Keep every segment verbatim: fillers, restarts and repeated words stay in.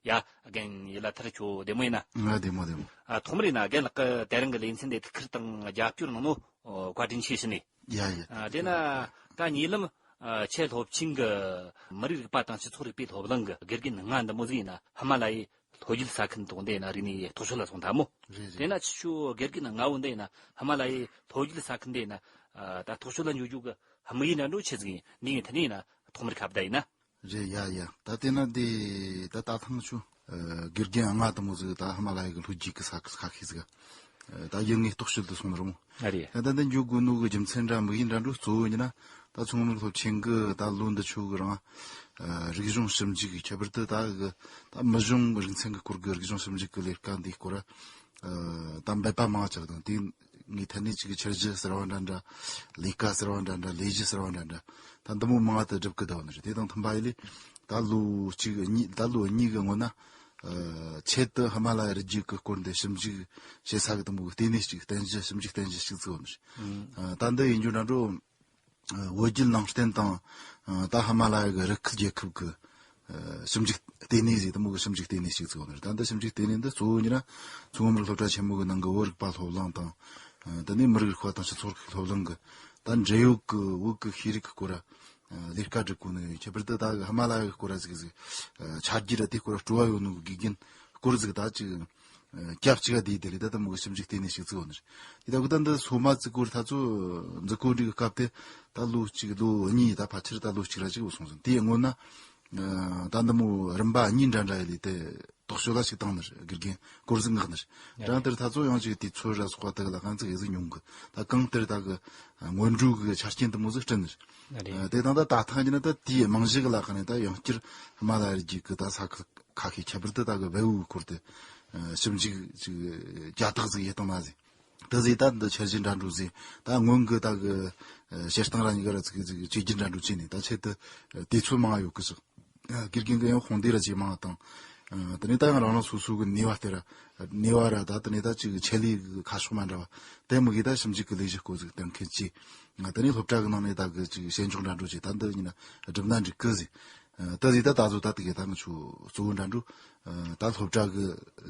ཡ། རྒན་ཡིད་ལ་ཐར་ཁྱོད་བདེ་མོ་ཡིན་ན། ང་བདེ་མོ་བདེ་མོ། ཨ། ཐོག་མར་ཡིན་ན་རྒན་ལགས་ཀྱིས་དེ་རིང་གི་ལེ་ཚན་དེ་ཐུགས་ཁུར་དང་རྒྱབ་སྐྱོར་གནང་ནོ། ཨོ། བཀའ་དྲིན་ཆེ་ཞུ་ནས། ཡ་ཡ། ཨ། དེ་ན་ད་ཉེ་ལམ། ཨ། ཆེས་སློབ་ཆེན་གྱི་མི་རིགས་རིག་པ་དང་སྤྱི་ཚོགས་རིག་པའི་སློབ་གླིང་གི་དགེ་རྒན་ལྔ་འདི་མོ་ཟིག་ཡིན་ན་ཧི་མ་ལ་ཡའི་ལྷོ་རྒྱུད་ས་ཁུལ་དུ་འདི་ཡིན་ན་རིག་གནས་རྟོག་ཞིབ་ལ་སོང་ཐལ་མོ། རེད་རེད། དེ་ན་ཁྱེད་ཆོ་དགེ་རྒན་ལྔ་བོ་འདི་ཡིན་ན་ཧི་མ་ལ་ཡའི་ལྷོ་རྒྱུད་ས་ཁུལ་འདི་ཡིན་ན། ཨ། ད་རྟོག་ཞིབ་ལ་འཇུག་རྒྱུ་གི་དམིགས་ཡུལ་འདྲ་འགྲོ་ཆེ་ཟིག་ཡིན། འདི་ངས་ཐ་ནས་ཡིན་ན་ཐོག་མར་ཁ་བརྡ་ཡིན་ན། རེད། ཡ་ཡ། ད་དེ་ན་འདི་ད་ད་ཐང་ཆུ། ཨ། དགེ་རྒན་ལྔ་དུ་མོ་ཟིག་ད་ཧི་མ་ལ་ཡ་གི་ལྷོ་རྒྱུད་གི་ས་ཁུལ་ཁ་ཤས་ཟིག་ཨ། ད་ཡུལ་དངོས་རྟོག་ཞིབ་ཏུ་སོང་ནི་རེད་མོ། ཨ། རེད། ད་ད་འདི་འཇུག་དགོས་ནོ་གི་རྒྱུ་མཚན་འདྲ་དམིགས་ཡུལ་འདྲ་འགྲོ་གཙོ་བོ་ཡིན་ན། ད་མཚོ་སྔོན་སློབ་ཆེན་གི་ད་ལོ་འདི་ཆོ་གི་རིང་། ཨ། རིག་གཞུང་ཞིབ་འཇུག་གི་ཁྱད་པར་དུ་ད་གི་ད་མི་གཞུང་རིག་ཚན་གི་སྐོར་གི་རིག་གཞུང་ཞིབ་འཇུག་གི་ལས་ཀ་འདིའི་སྐོར། ཨ། ད་འབད་པ་མང་ཆགས་དང་དེ། ངས་ཐ་ནས་ཅིག་འཆར་གཞི་ཟེར་བ་འདྲ་འདྲ། ལས་ཀ་ཟེར་བ་འདྲ་འདྲ། ལས་གཞི་ཟེར་བ་འདྲ་འདྲ། ད་འདི་མོ་མང་དུ་སྒྲུབ་གི་བསྡད་པ་ནི་རེད། དེ་དང་མཐུན་པ་ཡིན་ལས། ད་ལོ་གཅིག་གཉིས། ད་ལོ་གཉིས་ཀྱི་སྔོན་ན། ཨ། ཆེད་དུ་ཧི་མ་ལ་ཡ་རི་རྒྱུད་ཀྱི་སྐོར་འདི་ཞིབ་འཇུག་བྱེད་ས་གི་དུམ་བུ་གི་ལྟེ་གནས་ཅིག་རྟེན་གཞི། ཞིབ་འཇུག་རྟེན་གཞི་ཞིག་བཙུགས་པ་ནི་རེད། ཨ། ད་འདི་ཡིན་རྒྱུ་འདྲ་འགྲོ། ཨ། བོད་བརྒྱུད་ནང་བསྟན་དང་། ཨ། ད་ཧི་མ་ལ་ཡ་གི་རི་ཁུལ་རྒྱལ་ཁབ་ཀྱི། ཨ། ཞིབ་འཇུག་ལྟེ་གནས་ཟིག་དུམ་བུ་གི་ཞིབ་འཇུག་ལྟེ་གནས་ཤིག་བཙུགས་པ་ནི་རེད། ད་འདི་ཞིབ་འཇུག་ལྟེ་གནས་འདི་གཙོ་བོ་ཡིན་ན་མཚོ་སྔོན་སློབ་གྲྭ་ཆེན་མོ་གི་ནང་གི་བོད་རིག་པ་སློབ་གླིང་དང་། ཨ། དེ་ནས་མི་རིགས་རིག་པ་དང་སྤྱི་ཚོགས་རིག་པའི་སློབ་གླིང་གི་ད་འབྲེལ་ཡོད་ཀྱི་བོད་ཀྱི་ཤེས་རིག་གི་སྐོར། ཨ། ལས་ཀ་སྒྲུབ་དགོས་ནི་ཡོད། ཁྱད་པར་དུ་ད་ཧི་མ་ལ་ཡ་གི་སྐོར་ཟིག་ཟིག་ཨ། ཆ་རྒྱུས་ར་དེའི་སྐོར་སྤྲོ་བ་ཡོད་ནོ་གི་དགེ་རྒན་སྐོར་ཟིག་ད་ཅིག་ཨ། སྐབས་གཅིག་ག་དེའི་དེ་ལས་ད་དུམ་བུ་གི་ཞིབ་འཇུག་ལྟེ་གནས་ཤིག་བཙུགས་པ་ནི་རེད། དེ་ད་གི་ད་འདི་སོ་མ་བཙུགས་སྐོར་ད་ཚོ་འཛུགས་སྐྲུན་འགྲིག་གི་སྐབས་དེ་ད་ལོ་གཅིག་ལོ་གཉིས། ད་ཕལ་ཆེར་ད་ལོ་གཅིག་ར་གཅིག་བུད་སོང་ཟིན། དེའི་སྔོན་ན། ཨ། ད་འདི་མོ་རིམ་པ་གཉིས་འདྲ་འདྲ་ཡི་ལས་དེ་རྟོག་ཞིབ་ལ་ཞིག་བཏང་ནི་རེད། དགེ་རྒན་སྐོར་ཟིག་མངགས་ནི་རེད། དྲང་དེར་ད་ཚོ་ཡང་ཅིག་དུས་ཚོད་ར་སོགས་པ་དག་ལ་གང་ཚིག་ཡི་ཟིག་ཉུང་གི། ད་གང་ལྟར་ད་གི་སྔོན་འགྲོ་གི་ཆ་རྐྱེན་དུ་མོ་ཟིག་བསྐྲུན་ནི་རེད། ཨ། དེ་དང་ད་ད་ཐང་གི་ན་ད་དེའི་རྨང་གཞི་གི་ལ་ཁ་ནས་ད་ཡང་བསྐྱར་ཧི་མ་ལ་ཡ་རི་རྒྱུད་གི་ད་ས་ཁུལ་ཁ་ཤས་ཁྱད་པར་དུ་ད་གི་བལ་པོའི་སྐོར་དུ། ཨ། ཞིབ་འཇུག་ཅིག་རྒྱ་སྟག་ཟིག་ཡེ་བཏང་ན་ཟིག་ད་ཟིག་ད་འདི་འཆར་གཞི་འདྲ་འགྲོ་ཟིག་ད་སྔོན་གི་ད་གི། ཨ། བཤད་སྟངས་ར་གཉིས་ཀ་ར་ཚིག་ཚིག་བཅོས་སྒྱུར་འདྲ་འགྲོ་བྱས་ནས་ད་ཆེད་དུ། ཨ། དུས་ཚོད་མང་ཡོད་གི་ཟིག་ཨ། དགེ་རྒན་གི་ཡང་དཔུང་སྡེ་ར་ཇེ་མང་བཏང་། ཨ། དེ་ནས་ད་ཡང་རང་རང་སོ་སོ་གི་ནུས་པ་དེ་ར། ནུས་པ་ར་ད་དེ་ནས་ད་ཅིག་ཆེད་ལས་གི་ཁ་ཕྱོགས་མ་འདྲ་བ་དེ་མོ་གི་ད་ཞིབ་འཇུག་གི་ལས་གཞི་སྐོར་ཟིག་གཏན་འཁེལ་བྱས། ཨ། དེ་ནས་སློབ་གྲྭ་གི་ནང་ནས་ད་གི་ཅིག་བྱེད་ཕྱོགས་འདྲ་འགྲོ་བྱས། ད་འདི་ཡིན་ན་སྒྲུབ་ན་འགྲིག་གི་ཟིག་ཨ། ད་ཟིག་ད་ད་གཟོད་ད་དེ་གི་ད་ང་ཆོ་གཙོ་བོ་འདྲ་འགྲོ། ཨ། ད་སློབ་གྲྭ་གི་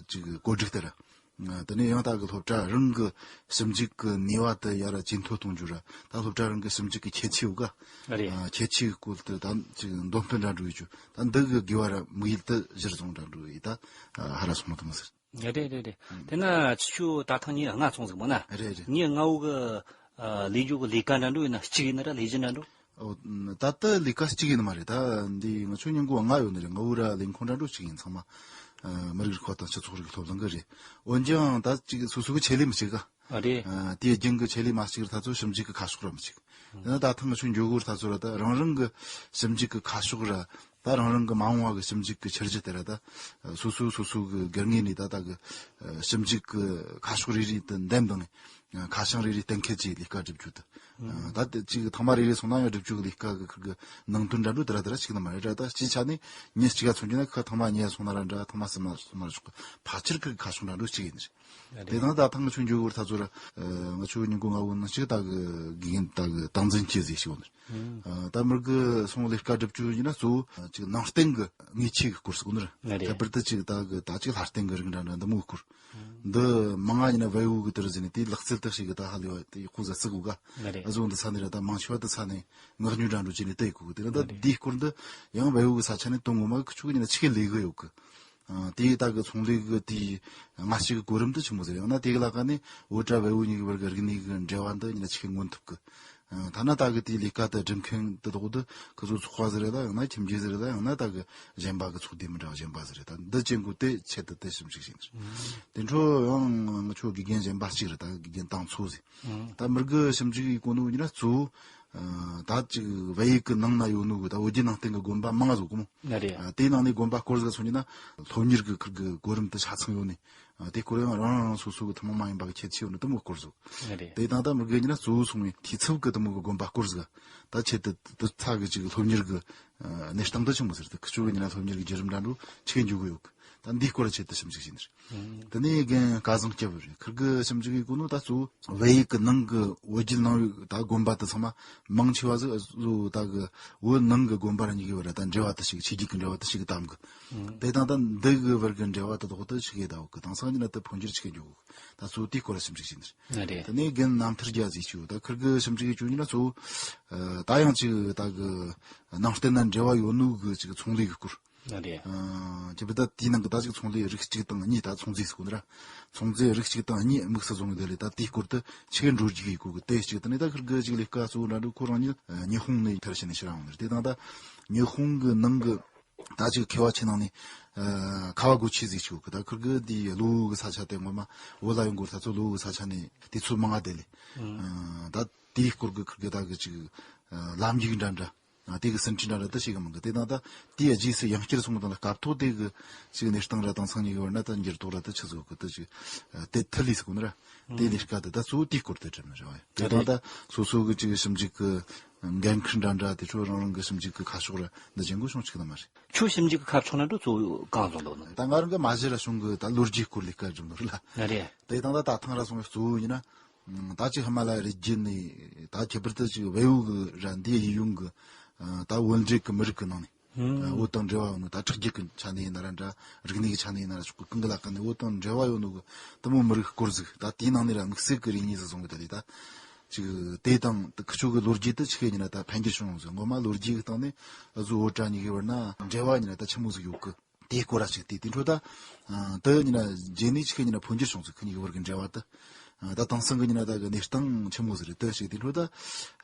ཅིག་བཀོད་སྒྲིག་དེ་ར། ཨ། དེ་ནས་ཡང་ད་གི་སློབ་གྲྭ་རང་གི་ཞིབ་འཇུག་གི་ནུས་པ་དེ་ཡར་ཇེ་མཐོ་གཏོང་རྒྱུ་ར། ད་སློབ་གྲྭ་རང་གི་ཞིབ་འཇུག་གི་ཁྱད་ཆོས་ཡོད་ག་རེད། ཨ། ཁྱད་ཆོས་སྐོར་དུ་ད་ཅིག་འདོན་སྤེལ་འདྲ་འགྲོ་ཡོད་རྒྱུ། ད་འདི་གི་དགེ་བ་ར་དམིགས་ཡུལ་དེ་གཞིར་བཟུང་འདྲ་འགྲོ་ཡི་ད། ཨ། ཧ་ར་སོང་མ་ཐུབ་མ་ཟེར། རེད་རེད་རེད། དེ་ན་ཁྱེད་ཆོ་ད་ཐེངས་ཉིན་ལྔ་སོང་ཟིག་མོ་ན། རེད་རེད། ཉིན་ལྔ་བོ་གི། ཨ། ལས་རྒྱུ་གི་ལས་ཀ་འདྲ་འགྲོ་ཡིན་ན་གཅིག་ཡིན་ན་ར་ལས་གཞི་འདྲ་འགྲོ། ཨོ། ད་ལྟ་ལས་ཀ་གཅིག་ཡིན་ནི་མ་རེད། ད་འདི་ང་ཆོ་ཉིན་གུང་ལྔ་ཡོད་ནི་རེད། ལྔ་བོ་ར་ལས་ཁུངས་འདྲ་འགྲོ་གཅིག་ཡིན་ཚང་མ། ཨ། མི་རིགས་རིག་པ་དང་སྤྱི་ཚོགས་རིག་སློབ་གླིང་གི་རེད། འོན་ཀྱང་ད་ཅིག་སོ་སོ་གི་ཆེད་ལས་མི་གཅིག་ག་ཨ། རེད། ཨ། དེའི་རྒྱུན་གི་ཆེད་ལས་མ་གཅིག་ར་ད་ཚོ་ཞིབ་འཇུག་གི་ཁ་ཕྱོགས་ར་མི་གཅིག་དེ་ན་ད་ཐེངས་ང་ཆོ་འགྱོ་གོ་ར་ད་ཚོ་ར་ད་རང་རང་གི་ཞིབ་འཇུག་གི་ཁ་ཕྱོགས་ར། ད་རང་རང་གི་མ་འོངས་པ་གི་ཞིབ་འཇུག་གི་འཆར་གཞི་དེ་ར་ད། སོ་སོ་སོ་སོ་གི་སྒེར་ངོས་ནས་ད་ད་གི། ཨ། ཞིབ་འཇུག་གི་ཁ་ཕྱོགས་རེ་རེ་དེ་འདེམས་དང་། ཨ། ཁ་བྱང་རེ་རེ་གཏན་འཁེལ་གྱིས་ལས་ཀ་སྒྲུབ་རྒྱུ་དེ། ཨ། ད་དེ་ཅིག་ཐེངས་མ་རེ་རེ་སོང་ན་ཡང་སྒྲུབ་རྒྱུ་གི་ལས་ཀ་གི་ཁུར་གི་ནང་དོན་འདྲ་འགྲོ་དེ་ར་དེ་ར་གཅིག་ནི་མ་རེད་ར། ད་སྤྱིའི་ཆ་ནས་ཉིན་གཅིག་ག་མཚོན་རྒྱུ་ན་ཁ་ཐེངས་མ་གཉིས་སོང་ན་ར་འདྲ། ཐེངས་མ་གསུམ་མ་སོང་ན་ར་ཆོག་གི། ཕལ་ཆེར་གི་ཁ་ཕྱོགས་འདྲ་འགྲོ་གཅིག་ཡིན་ནི་རེད། དེ་དང་ད་ཐེངས་ང་ཆོ་འགྱོ་གོ་ར་ད་ཚོ་ར། ཨ། ང་ཆོ་ཉིན་གུང་ལྔ་བོ་ནང་གཅིག་ད་གི་དགེ་རྒན་ད་གི་སྟངས་འཛིན་གྱི་ཟིག་ཞིག་ཡོད་ནི་རེད། ཨ། ད་མི་གི་སོང་ལས་ཀ་སྒྲུབ་རྒྱུ་ཡིན་ན་གཙོ་བོ་ཅིག་ནང་བསྟན་གི་ངེས་ཆོས་གི་སྐོར་ཟིག་ནི་རེད། ཁྱད་པར་དུ་ཅིག་ད་གི་ད་ཅིག་ལྷ་བསྟན་གི་རིགས་འདྲ་འདྲ་འདི་མོའི་སྐོར། འདི་མང་ང་ཡིན་ན་བལ་པོ་གི་དེར་ཟིན་ནས་དེའི་ལག་རྩལ་དག་ཞིག་གི་ད་ཧ་ལས་པ་དེ་ཁོ་ཟ་ཚིག་གོ་ག་ཨ་ཟོ་འདི་ས་ནས་ར་ད་མང་ཆེ་བ་དེ་ས་ནས་ངག་ཉོས་འདྲ་འགྲོ་བྱས་ནས་དེ་གོ་གི། དེ་ན་ད་འདིའི་སྐོར་འདི་ཡང་བལ་པོ་གི་ས་ཆ་ནས་དོན་ངོ་མ་གི་ཆོ་གི་ཡིན་ན་ཆི་གི་ལས་གི་ཡོད་གི། ཨ། དེའི་ད་གི་ཚོང་ལས་གི་དེའི་སྔ་ཕྱི་གི་གོ་རིམ་དེ་ཆི་མོ་ཟིག་ཡང་ན་དེ་གི་ལ་ཁ་ནས་བོད་ར་བལ་པོ་གཉིས་གི་བར་གི་རིག་གནས་གི་འབྲེལ་བ་འདི་ཡིན་ན་ཆི་གི་མངོན་ཐུབ་གི། ཨ། ཐ་ན་ད་གི་དེའི་ལས་ཀ་དེ་སྒྲུབ་མཁན་དེ་དག་དེ་ཁོ་ཚོ་ཚོགས་པ་ཟིག་རེད་ལ། ཡང་ན་ཁྱིམ་རྒྱུད་ཟིག་རེད་ལ། ཡང་ན་ད་གི་གཞན་པ་གི་ཚོགས་སྡེ་མི་འདྲ་བ་གཞན་པ་ཟིག་རེད། ད་འདི་ཅན་གོ་དེ་ཆེད་དུ་དེ་ཞིབ་འཇུག་བྱས་ནི་རེད། དེ་འཕྲོ་ཡང་ང་ཆོ་དགེ་རྒན་གཞན་པ་གཅིག་རེད། ད་དགེ་རྒན་དང་ཚོ་ཟིག་ད་མི་གི་ཞིབ་འཇུག་གི་གོ་ནོ་ཡིན་ན་གཙོ་བོ། ཨ། ད་ཅིག་བལ་ཡུལ་གི་ནང་ན་ཡོད་ནོ་གི་ད་བོད་བརྒྱུད་ནང་བསྟན་གི་དགོན་པ་མང་ཟིག་གོ་མོ། ཨ། དེའི་ནང་ནས་དགོན་པ་སྐོར་ཟིག་སོང་ཡིན་ན་སློབ་གཉེར་གི་ཁུར་གི་གོ་རིམ་དེ་ཆ་ཚང་ཡོད་ནི། ཨ། དེ་སྐོར་ཡང་རང་རང་སོ་སོ་གི་ཐུན་མོང་མ་ཡིན་པ་གི་ཁྱད་ཆོས་ཡོད་ནི་དེ་མོ་སྐོར་ཟིག་དེ་དང་ད་མི་གི་ཡིན་ན་གཙོ་བོ་སོང་བའི་འཐུས་ཚབ་གི་དེ་མོ་གི་དགོན་པ་སྐོར་ཟིག་ད་ཆེད་དུ་དེ་ཚ་གི་ཅིག་སློབ་གཉེར་གི། ཨ། གནས་སྟངས་དེ་ཆི་མོ་ཟིག་རེད། དེ་ཁི་ཆོ་གི་ཡིན་ན་སློབ་གཉེར་གི་བརྒྱུད་རིམ་འདྲ་འགྲོ་ཆི་གི་འཇུག་གི་ཡོད་གི། ད་འདིའི་སྐོར་ཆེད་དུ་ཞིབ་འཇུག་བྱས་ནི་རེད། དེ་ནས་རྒན་སྐལ་བཟང་སྐྱབས་རེད། ཁིར་གི་ཞིབ་འཇུག་ཡེད་གོ་ནོ་ད་གཙོ་བོ་བལ་ཡུལ་གི་ནང་གི་བོད་བརྒྱུད་ནང་བའི་ད་དགོན་པ་དེ་ཚང་མ་མང་ཆེ་བ་ཟིག་གཙོ་ད་གི་བོད་ནང་གི་དགོན་པ་ར་གཉིས་ཀྱི་བར་ད་འབྲེལ་བ་དེ་ཞིག་ཆོས་བརྒྱུད་ཀྱི་འབྲེལ་བ་དེ་ཞིག་གི་དམ་གི། དེ་དང་ད་འདི་གི་བར་གི་འབྲེལ་བ་དེ་དག་དེ་ཞིག་ཡེད་ད་བོ་གི་དེང་སང་ཉིན་ན་དེ་འཕོ་འགྱུར་ཆི་གི་འགྱོ་གི། ད་གཙོ་བོ་དེའི་སྐོར་ལ་ཞིབ་འཇུག་བྱས་ནི་རེད། རེད། དེ་ནས་རྒན་རྣམ་ཐར་རྒྱལ་ཟེར་ཆོ་ད་ཁིར་གི་ཞིབ་འཇུག་ཡེད་ཆོ་ཉིན་ན་གཙོ་བོ་ད་ཡང་ཅིག་ད་གི་ནང་བསྟན་ན་འབྲེལ་བ་ཡོད་ནོ་གི་ཅིག་ཚོང་ལས་གི་སྐོར། རེད། ཨ། ཁྱད་པར་ད་དེའི་ནང་གི་ད་ཅིག་ཚོང་ལས་རིགས་གཅིག་དང་གཉིས། ད་ཚོང་རྫས་ཟེར་གོ་ནི་ར། ཚོང་རྫས་རིགས་གཅིག་དང་གཉིས་དམིགས་སུ་བཟུང་བའི་དེ་ལས་ད་དེའི་སྐོར་དུ་ཆི་གི་འགྲོ་རྒྱུ་ཡེད་གོ་གི། དེ་གཅིག་དེ་ནས་ད་ཁིར་གི་ཅིག་ལས་ཀ་གཙོ་བོ་འདྲ་འགྲོ་ཁོ་རང་ཉིད་ཉི་ཧོང་ནས་མཐར་ཕྱིན་ནས་ཕྱིར་འོང་ནི་རེད། དེ་དང་ད་ཉི་ཧོང་གི་ནང་གི་ད་ཅིག་ཁེ་བ་ཆེ་ནང་ནས་ཨ་ཁ་བ་གོ་ཆི་ཟིག་ཆོ་གི། ད་ཁིར་གི་དེའི་ལོ་གི་ས་ཆ་དེ་ངོ་མ་བོད་ལ་ཡོང་གོ་ད་ཚོ་ལོ་གི་ས་ཆ་ནས་དུས་ཚོད་མང་ང་དེ་ལས་ཨ་ད་དེའི་སྐོར་གི་ཁིར་གི་ད་གི་ཅིག་ཨ་ལམ་ཡིག་འདྲ་འདྲ། ཨ། དེ་གི་ཟིན་བྲིས་འདྲ་འདྲ་དེ་ཞིག་གི་མིན་གི། དེ་དང་ད་དེའི་རྗེས་སུ་ཡང་བསྐྱར་སོང་དང་ལ་སྐབས་ཐོག་དེ་གི་ཅིག་གནས་སྟངས་ར་དེང་སང་གཉིས་ཀྱི་བར་ན་ད་འགྱུར་ལྡོག་ར་དེ་ཆི་ཟིག་གི་དེ་ཅིག་ཨ་དེ་ཐི་ལི་ཟེར་གོ་ནི་ར། དེ་ལས་ཀ་དེ་ད་གཙོ་བོ་དེའི་སྐོར་དེ་འགྲེམས་ནི་རེད་བ། དེ་དང་ད་སོ་སོ་གི་ཅིག་ཞིབ་འཇུག་གི་འགན་འཁྲི་འདྲ་འདྲ་དེ་ཚོ་རང་རང་གི་ཞིབ་འཇུག་གི་ཁ་ཕྱོགས་ར་འདི་ཅན་གོ་བྱུང་ཆོག་གི་མ་རེད། ཁྱོད་ཞིབ་འཇུག་གི་ཁ་ཕྱོགས་ན་འགྲོ་གཙོ་བོ་གང་བཟུང་འདུག་ནི། ད་ང་རང་གི་མ་གཞི་ར་བྱུང་གི་ད་ལོ་རྒྱུས་སྐོར་ལས་ཀ་འགྲེམས་ནི་རེད་ལ། རེད། དེ་དང་ད་ད་ཐེངས་ར་སོང་བའི་གཙོ་བོ་ཡིན་ན། ད་ཅིག་ཧི་མ་ལ་ཡ་རི་རྒྱུད་ནས་ད་ཁྱད་པར་དུ་ཅིག་བལ་ཡུལ་གི་ར་འདི་ཡི་ཡུལ་གི་ད་བོད་འབྲེལ་གི་མི་རིགས་གི་ནང་ནས་བོད་དང་འབྲེལ་བ་ཡོད་ནོ་ད་ཁྲག་རྒྱུད་གི་ཆ་ནས་ཡིན་ན་ར་འདྲ། རིག་གནས་གི་ཆ་ནས་ཡིན་ན་ར་ཆོག་གི། གང་གི་ལ་ཀ་ནས་བོད་དང་འབྲེལ་བ་ཡོད་ནོ་གི་དེ་མོ་མི་རིགས་སྐོར་ཟིག། ད་དེའི་ནང་ནས་ར་དམིགས་བསལ་གི་རིག་གནས་ཟིག་བཟུང་གི། ད་ལས་ད་ཅིག་དེ་དང་ད་ཁི་ཆོ་གི་ལོ་རྒྱུས་དེ་ཆི་གི་ཡིན་ན་ད་ཕན་གྱི་བྱུང་ཟིག། ངོ་མ་ལོ་རྒྱུས་གི་སྟེང་ནས་ཨ་ཟུ་བོད་ར་གཉིས་གི་བར་ན་འབྲེལ་བ་ཡིན་ན་ད་ཆི་མོ་ཟིག་ཡོད་གི། དེའི་སྐོར་ར་ཅིག་དེ་དེ་འཕྲོ་ད། ཨ། དེ་ཉིན་རྗེས་ནས་ཆི་གི་ཉིན་འཕོ་འགྱུར་བྱུང་ཚུལ་ཁི་གཉིས་ཀྱི་བར་གྱི་འབྲེལ་བ་དེ། ཨ། ད་དེང་སང་གི་ཉིན་ད་གི་གནས་སྟངས་ཆི་མོ་ཟིག་རེད། དེ་ཞིག་དེ་འཕྲོ་ད།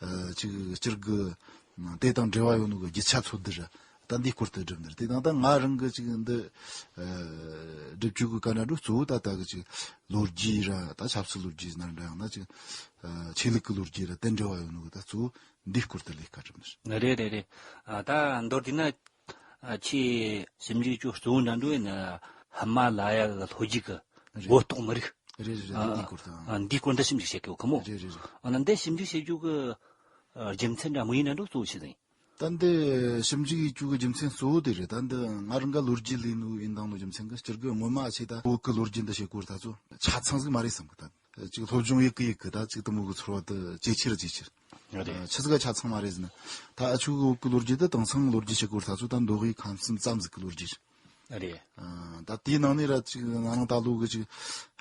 ཨ། ཅིག་སྤྱིར་གི་དེ་དང་འབྲེལ་བ་ཡོད་ནོ་གི་རྒྱུ་ཆ་ཚོད་འདི་ར་ད་འདིའི་སྐོར་དུ་བསྒྲུབས་འདིར་དེ་དང་ད་ང་རང་གི་ཅིག་འདི། ཨ། སྒྲུབ་བཅུག་གི་ག་འདྲ་འགྲོ་གཙོ་བོ་ད་ད་གི་ཅིག་ལོ་རྒྱུས་ར་ད་ཆབ་སྲིད་ལོ་རྒྱུས་ན་འདྲ་ཡང་ན་ཅིག་ཨ། ཆོས་ལུགས་གི་ལོ་རྒྱུས་ར་དེ་འབྲེལ་བ་ཡོད་ནོ་གི་ད་གཙོ་བོ་འདིའི་སྐོར་དུ་ལས་ཀ་བསྒྲུབས་འདིར། རེད་རེད་རེད། ཨ། ད་མདོར་བསྡུས་ན། ཨ། ཆེས་ཞིབ་འཇུག་ཅུ་གཙོ་བོ་འདྲ་འགྲོ་ཡིན་ན་ཧི་མ་ལ་ཡ་གི་ལྷོ་རྒྱུད་ཀྱི་རེད། མགོ་ཏོག་མི་རིགས། རེད་རེད་རེད། ཨ། འདིའི་སྐོར་དང་། ཨ། འདིའི་སྐོར་འདི་ཞིབ་འཇུག་བྱེད་དགོས་གི་མོ། རེད་རེད་རེད། ཨ་ན་འདི་ཞིབ་འཇུག་བྱེད་རྒྱུ་གི་ཨ། རྒྱུ་མཚན་འདྲ་དམིགས་ཡུལ་འདྲ་འགྲོ་གཙོ་བོ་ཆི་ཟིག་ཡིན། ད་འདི་ཞིབ་འཇུག་ཡེད་རྒྱུ་གི་རྒྱུ་མཚན་གཙོ་བོ་དེ་རེད། ད་འདི་ང་རང་ག་ལོ་རྒྱུས་ལས་ནོ་ཡིན་དང་ནོ་རྒྱུ་མཚན་གི་སྤྱིར་གི་སྔོན་མ་ཆེ་ད་བོད་གི་ལོ་རྒྱུས་འདི་བྱེད་དགོས་ད་ཚོ་ཆ་ཚང་ཟིག་མ་རེད་བསམ་གི། ད་ཅིག་སློབ་སྦྱོང་ཡེད་གི་ཡེད་གི་ད་ཅིག་དེ་མོ་གི་ཚོར་བ་དེ་ཇེ་ཆེར་ཇེ་ཆེར། རེད། ཆི་ཟིག་ག་ཆ་ཚང་མ་རེད་ཟེར་ན། ད་ཨ་ཆུ་གི་བོད་གི་ལོ་རྒྱུས་དེ་དེང་སང་ལོ་རྒྱུས་བྱེད་དགོས་ད་ཚོ་ད་མདོ་དབུས་ཁམས་གསུམ་ཙམ་ཟིག་གི་ལོ་རྒྱུས་རེད། རེད། ཨ། ད་དེའི་ནང་ནས་ར་ཅིག་ང་རང་ད་ལོ་གི་ཅིག་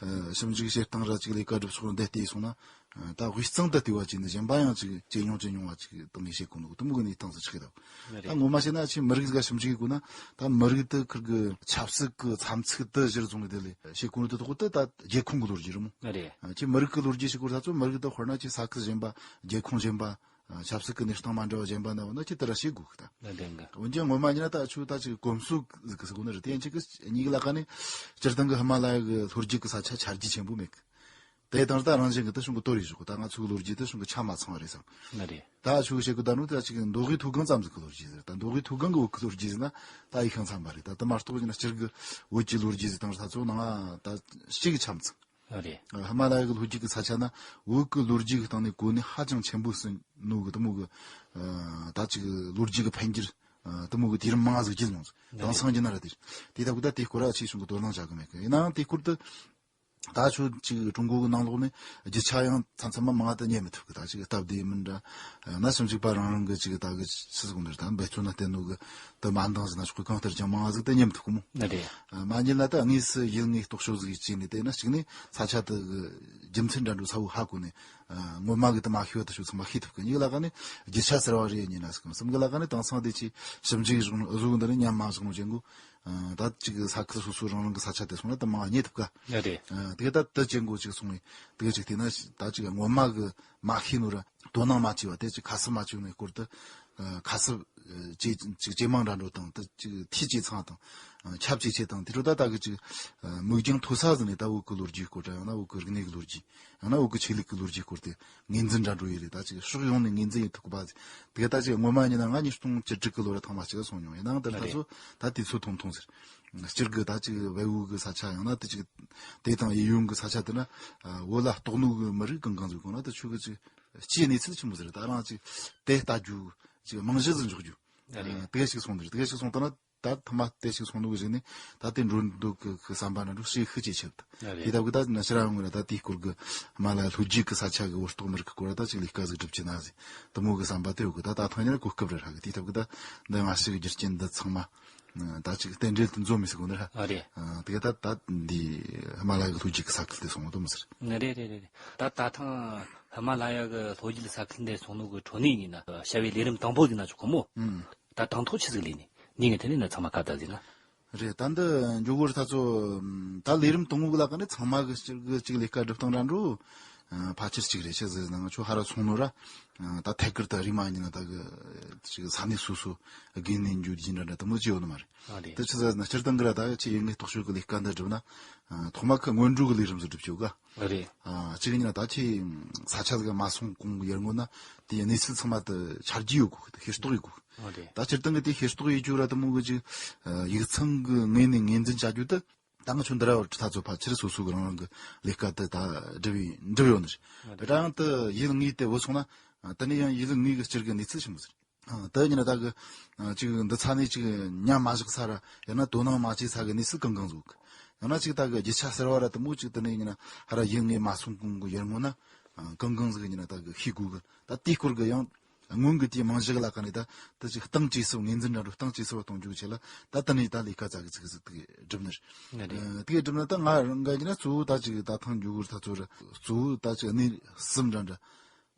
ཨ། ཞིབ་འཇུག་བྱེད་སྟངས་ར་ཅིག་ལས་ཀ་སྒྲུབ་ཕྱོགས་འདི་བལྟས་སོང་ན། ཨ། ད་དབུས་གཙང་དུ་ལྟེ་བ་བྱས་ནས་གཞན་པ་ཡང་ཅིག་ཇེ་ཉུང་ཇེ་ཉུང་བ་ཅིག་གཏོང་གི་བྱེད་དགོས་ནོ་དེ་མོ་གི་གནས་སྟངས་སུ་ཆགས་ཀྱི་འདུག། ད་ངོ་མ་བཤད་ན་ཆེས་མི་རིགས་ཟིག་ག་ཞིབ་འཇུག་ཡེད་དགོས་ན་ད་མི་རིགས་དེ་ཁིར་གི་ཆབ་སྲིད་གི་མཚམས་ཚིགས་དེ་གཞིར་བཟུང་གི་དེ་ལས་བྱེད་དགོས་ནོ་དེ་དག་དེ་ད་རྒྱལ་ཁོངས་གི་ལོ་རྒྱུས་རེད་མོ། རེད། ཨ། ཆེས་མི་རིགས་གི་ལོ་རྒྱུས་བྱེད་དགོས་ད་ཚོ་མི་རིགས་དེ་དཔེར་ན་ཆེས་ས་ཁུལ་གཞན་པ་རྒྱལ་ཁོངས་གཞན་པ། ཨ། ཆབ་སྲིད་ཀྱི་གནས་སྟངས་མ་འདྲ་བ་གཞན་པ་ན་འོ་ན་ཁྱེད་དེ་ར་ཤེས་དགོས་ཀི་ད། ལ་ལྡན་གི། འོན་ཀྱང་ངོ་མ་ཡིན་ན་ད་ཆུ་ད་ཅིག་གོམས་སྲོལ་ཟིག་གི་ཟེར་གོ་ནི་རེད། དེ་ཡན་ཆད་ཀྱི་གཉིས་ཀྱི་ལ་ཀ་ནས་སྤྱིར་བཏང་གི་ཧི་མ་ལ་ཡ་གི་ལྷོ་རྒྱུད་ཀྱི་ས་ཆ་ཆ་རྒྱུས་ཆེན་པོ་མེད་གི། དེ་དང་ད་རང་བཞིན་གི་ད་གཞུང་གི་དོར་ཡི་ཞོག་གི། ད་ང་ཚོ་གི་ལོ་རྒྱུས་དེ་གཞུང་གི་ཆ་མ་ཚང་བ་རེད་བསམ། ལ་རེད། ད་ཆུ་བཤད་གི་ད་ནུ་ད་ཅིག་མདོ་དབུས་མཐོ་སྒང་ཙམ་ཟིག་གི་ལོ་རྒྱུས་ཟེར། ད་མདོ་དབུས་མཐོ་སྒང་གི་བོད་ཀྱི་ལོ་རྒྱུས་ཟེར་ན་ད་ཡི་ཤང་འཚམ་པ་རེད། ད་དེ་མ་གཏོགས་ཡིན་ན་སྤྱིར་གི་བོད་ཀྱི་ལོ་རྒྱུས་ཟེར་དང་ད་ཚོ་ནང་ད་གཅིག་གི་ཆ་མཚུངས། རེད། ཧི་མ་ལ་ཡ་གི་ལྷོ་རྒྱུད་ཀྱི་ས་ཆ་ན་བོད་ཀྱི་ལོ་རྒྱུས་ཀྱི་སྟེང་ནས་གོ་གནས་ཧ་ཅང་ཆེན་པོ་ཟིན་ནོ་གི་དེ་མོ་གི་ཨ་ད་ཅིག་ལོ་རྒྱུས་ཀྱི་འཕེལ་འགྱུར་ཨ་དེ་མོ་གི་དུས་རིམ་མང་ཟིག་བརྒྱུད་མྱོང་ཟིག། རེད། དེང་སང་རྒྱུད་ན་ར་དེ་དེ་ད་གི་ད་དེ་སྐོར་ཨ་ཆེ་ཆུང་གི་དོ་སྣང་བྱ་གི་མེད་གི། ཡིན་ནའང་དེ་སྐོར་དུ་ད་ཆོ་ཅིག་ཀྲུང་གོ་གི་ནང་ལོགས་ནས་རྒྱུ་ཆ་ཡང་མཚམས་མཚམས་མ་མང་ང་ད་རྙེད་མི་ཐུབ་གི། ད་ཅིག་སྟབས་བདེ་མིན་འདྲ། ན་ཞིབ་འཇུག་པ་རང་རང་གི་ཅིག་ད་གི་ཆི་ཟིག་འདིར་ད་འབད་བརྩོན་ན་བརྟེན་ནོ་གི་དེ་མ་འདང་ཟིག་ན་ཆོག་གི། གང་ལྟར་ཀྱང་མང་ང་ཟིག་ད་རྙེད་མི་ཐུབ་གི་མོ། ཨ་རེད། ཨ་མ་ཉིད་ལ་ད་དངོས་སུ་ཡུལ་དངོས་རྟོག་དཔྱོད་ཟིག་བྱས་ནས་བལྟས་ན་གཅིག་ནས་ས་ཆ་དེ་གི་རྒྱུ་མཚན་འདྲ་འགྲོ་ས་བོ་ཧ་གོ་ནས། ཨ་ངོ་མ་གི་དེ་མ་ཤེས་པ་དེ་ཆོ་ཚང་མ་ཤེས་ཐུབ་གི། གཉིས་ལ་ཀ་ནས་རྒྱུ་ཆ་གསར་བ་རེ་རྙེད་ན་ཟིག་གམ། གསུམ་གི་ལ་ཀ་ནས་དེང་སང་དེ་ཆེ་ཞིབ་འཇུག་བཟོ་གི་འདི་ནས་ཉམས་མ་བཞག་ནོ་ཅན་གོ། ཨ་ད་ཅིག་ས་ཁུལ་སོ་སོ་རང་རང་གི་ས་ཆ་དེ་སོང་ན་དེ་མང་རྙེད་ཐུབ་ག། ཨ་རེད། ཨ་དེ་ད་དེ་ཅན་གོ་ཅིག་སོང་བས་དེ་ཅིག་བལྟས་ན་ད་ཅིག་ངོ་མ་གི་མ་ཤེས་ནོ་ར་དོ་སྣང་མ་བྱས་པ་དེ་ཅིག་ཁ་གསབ་མ་བྱས་ནོའི་སྐོར་དུ། ཨ་ཁ་གསབ་ཨ་ཇེ་ཅིག་ཇེ་མང་འདྲ་འགྲོ་དང་དེ་ཅིག་འཐུས་ཇེ་ཚང་དང་། ཨ་ཁྱབ་ཇེ་ཆེ་དང་། དེ་འཕྲོ་ད་ད་གི་ཅིག་ཨ་མིག་རྒྱང་མཐོ་ས་ཟིག་ནས་ད་བོད་ཀྱི་ལོ་རྒྱུས་སྐོར་འདྲ་ཡང་ན་བོད་ཀྱི་རིག་གནས་ཀྱི་ལོ་རྒྱུས། ཡང་ན་བོད་ཀྱི་ཆོས་ལུགས་ཀྱི་ལོ་རྒྱུས་སྐོར་དེ་ངོས་འཛིན་འདྲ་འགྲོ་ཡི་རེད། ད་ཅིག་ཕྱོགས་ཡོངས་ནས་ངོས་འཛིན་ཡེད་ཐུབ་གི་པ་ཟིག། དེ་ག་ད་ཅིག་ངོ་མ་ཡིན་ན་ང་ཉིས་སྟོང་བཅུ་དྲུག་གི་ལོ་ར་ཐེངས་མ་གཅིག་ག་སོང་མྱོང་། ཡིན་ནའང་དེར་ད་ཚོ་ད་དུས་ཚོད་ཐུང་ཐུང་ཟེར། སྤྱིར་གི་ད་ཅིག་བལ་ཡུལ་གི་ས་ཆ་ཡང་ན་དེ་ཅིག་དེ་དང་ཡུལ་ཡུལ་གི་ས་ཆ་དེ་ན་ཨ་བོད་ལ་གཏོགས་ནོ་གི་མི་རིགས་གང་གང་ཟིག་གོ་ན་ད་ཆོ་གི་ཅིག་སྤྱིའི་གནས་ཚུལ་ཆི་མོ་ཟིག་རེད། ད་རང་ཅིག་དེ་ལྟ་རྒྱུ་ཅིག་རྨང་གཞི་ཟིག་འཇོག་རྒྱུ། ཨ་རེད། དེ་ག་ཞིག་སོང་དེ་རེད། དེ་ག་ཞིག་སོང་ད་ན། ད་ཐ་མ་དེ་ཞིག་སོང་ནོ་གི་གཞུག་ནས་ད་དེ་འགྲོ་འདུག་གི་གི་བསམ་པ་ན་འགྲོ་ཤེས་ཤི་ཆེ་ཆེ། ཨ་རེད། དེ་ལྟ་བུ་ད་ན་ཕྱིར་ཡོང་གི་ན་ད་དེའི་སྐོར་གི་ཧི་མ་ལ་ཡ་ལྷོ་རྒྱུད་གི་ས་ཆ་གི་བོད་ཐོག་མི་རིགས་གི་སྐོར་ད་ཅིག་ལས་ཀ་ཟིག་སྒྲུབ་ཆེ་ན་ཟིག་དུ་མོ་གི་བསམ་པ་དེ་ཡོད་གི། ད་ད་ཐང་ཉིན་གོ་སྐབས་རེ་རག་གི། དེ་ལྟ་བུ་ད་འདི་ང་ཞིག་རྒྱུ་རྐྱེན་འདི་ཚང་མ་ད་ཅིག་རྟེན་འབྲེལ་དུ་འཛོམས་མི་སྲིད་གོ་ནི་ར། ཨ་རེད། དེ་ག་ད་ད་འདི་ཧི་མ་ལ་ཡ་གི་ལྷོ་རྒྱུད་གི་ས་ཁུལ་དེ་སོང་བ་དུ་མི་ཟེར། ཨ་རེད་རེད་རེད་རེད། ད་ད་ཐང་ཧི་མ་ལ་ཡ་གི་ལྷོ་རྒྱུད་ས་ཁུལ་འདི་སོང་ནོ་གི་ཁྲོད་ནས་ཡིན་ན་བྱ་བའི་ལས་རིམ་དང་པོ་ཟིག་ན་ཆོག་གི་མོ། ཨུམ། ད་དང་ཐོག་ཆི་ཟིག་ལས་ནི་ནི་ངས་དེ་ནས་ན་ཚང་མ་ཁ་བརྡ་ཟིན་ན། རེད། ད་འདི་འཇོག་གོ་རི་ཐ་ཚོ་ད་ལས་རིམ་དང་པོ་གི་ལ་ཀ་ནས་ཚང་མ་གི་གཅིག་གི་གཅིག་ལས་ཀ་སྒྲུབ་སྟངས་ར་འགྲོ། ཕལ་ཆེར་གཅིག་རེད། ཆི་ཟིག་ན་ང་ཆོ་ཧ་ར་སོང་ནོ་ར། ད་ཐད་ཀར་ད་རིག་མ་ཉིན་ན་ད་གི་གཅིག་ས་གནས་སོ་སོ་དགོས་ནས་འཇུ་རྒྱུ་འདྲ་འདྲ་དུ་མོ་ཅི་ཡོད་ནི་མ་རེད། ཨ་རེད། དེ་ཆི་ཟིག་ན་སྤྱིར་བཏང་གི་ར་ད་ཆི་ཡིན་ངས་རྟོག་ཞིབ་གི་ལས་ཀ་འདི་སྒྲུབ་ན་ཐོག་མ་ཁ་སྔོན་འགྲོ་གི་ལས་རིམ་ཟིག་སྒྲུབ་ཆོག་ག། ཨ་རེད། ཨ་གཅིག་ཉིན་ད་ཆེ་ས་ཆ་ཟིག་མ་སོང་གོང་གི་ཡར་ངོ་ན་དེ་གནས་ཚུལ་ཚང་མ་དུ་ཆ་རྒྱུས་ཡོད་གོ། ཤེས་རྟོགས་ཡོད་གོ། ཨ་རེད། ད་སྤྱིར་བཏང་གི་དེ་ཤེས་རྟོགས་ཡོད་རྒྱུ་ར་དུ་མོ་གི་ཅིག་ཡིག་ཚང་གི་ངོས་ནས་ངོས་འཛིན་བྱ་རྒྱུ་དུ་ད་ང་ཆོ་འདི་ར་བར་ཁྲི་ཐ་ཚོ་ཕ་ཆེར་སོ་སོ་གི་རང་རང་གི་ལས་ཀ་དུ་ད་འགྲུབ་ཡོད་འགྲུབ་ཡོད་ནི་རེད། ད་ཡང་དུ་ཡིད་ངོས་དེ་བུད་སོང་ན་དེ་ནས་ཡང་ཡིད་ངོས་གི་སྤྱིར་གི་གནས་ཚུལ་ཆི་མོ་ཟེར། ཨ། དེ་ཉིན་ད་གི་ཨ་ཅིག་འདི་ཚ་ནས་ཅིག་ཉམས་མ་བཞག་ས་ར་ཡང་ན་དོ་སྣང་མ་བྱས་ས་གི་གནས་ཚུལ་གང་གང་ཟིག་ཡོད་གི། ཡང་ན་ཅིག་ད་གི་རྒྱུ་ཆ་ཟེར་བ་ར་དུ་མོ་ཅིག་དེ་ནས་ཉིན་ཧ་ར་ཡིད་ངོས་མ་སོང་གོང་གི་ཡར་ངོ་ན་ཨ་གང་གང་ཟིག་ཉིན་ད་གི་ཤེས་དགོས་གི། ད་དེའི་སྐོར་གི་ཡང་སྔོན་གི་དེའི་རྨང་གཞི་གི་ལ་ཀ་ནས་ད་དེ་ཅིག་གཏིང་ཇེ་ཟབ་ངོས་འཛིན་འདྲ་འགྲོ་གཏིང་ཇེ་ཟབ་གཏོང་རྒྱུ་ཆེད་ལ་ད་དེ་ནས་ད་ལས་ཀ་ཙག་གི་ཙིག་ཙིག་དེ་གི་སྒྲུབ་ནི་རེད། ཨ་རེད། ཨ་དེ་གི་སྒྲུབ་ན་ད་ང་རང་ག་ཉིན་གཙོ་བོ་ད་ཅིག་ད་ཐང་འཇུ་གུར་ད་ཚོ་ར་གཙོ་བོ་ད་ཅིག་གནས་གསུམ་འདྲ་འདྲ་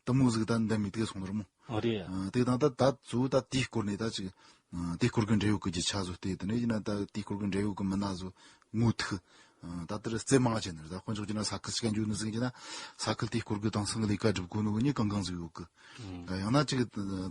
དུ་མོ་ཟིག་ད་འདམ་མི་དེ་སོང་ར་མོ། ཨ་རེད། ཨ་དེ་དང་ད་ད་གཙོ་བོ་ད་དེའི་སྐོར་ནས་ད་ཅིག་ཨ་དེའི་སྐོར་གི་འབྲེལ་ཡོད་གི་རྒྱུ་ཆ་བཟོ་སྟེ་དེ་ནས་ཡིན་ན་ད་དེའི་སྐོར་གི་འབྲེལ་ཡོད་གི་མི་སྣ་བཟོ་ངོ་ཐུག་ཨ་ད་དེར་རྩེ་མང་ཆེ་ནི་རེད། ད་དཔོན་ཕྱོགས་ཀྱི་ན་ས་ཁུལ་ཅིག་འཇུག་ནི་ཟིག་གི་ན་ས་ཁུལ་དེའི་སྐོར་གི་དེང་སང་གི་ལས་ཀ་སྒྲུབ་དགོས་ནོ་གི་མྱི་གང་གང་ཟིག་ཡོད་གི། ཨ་ཡང་ན་ཅིག་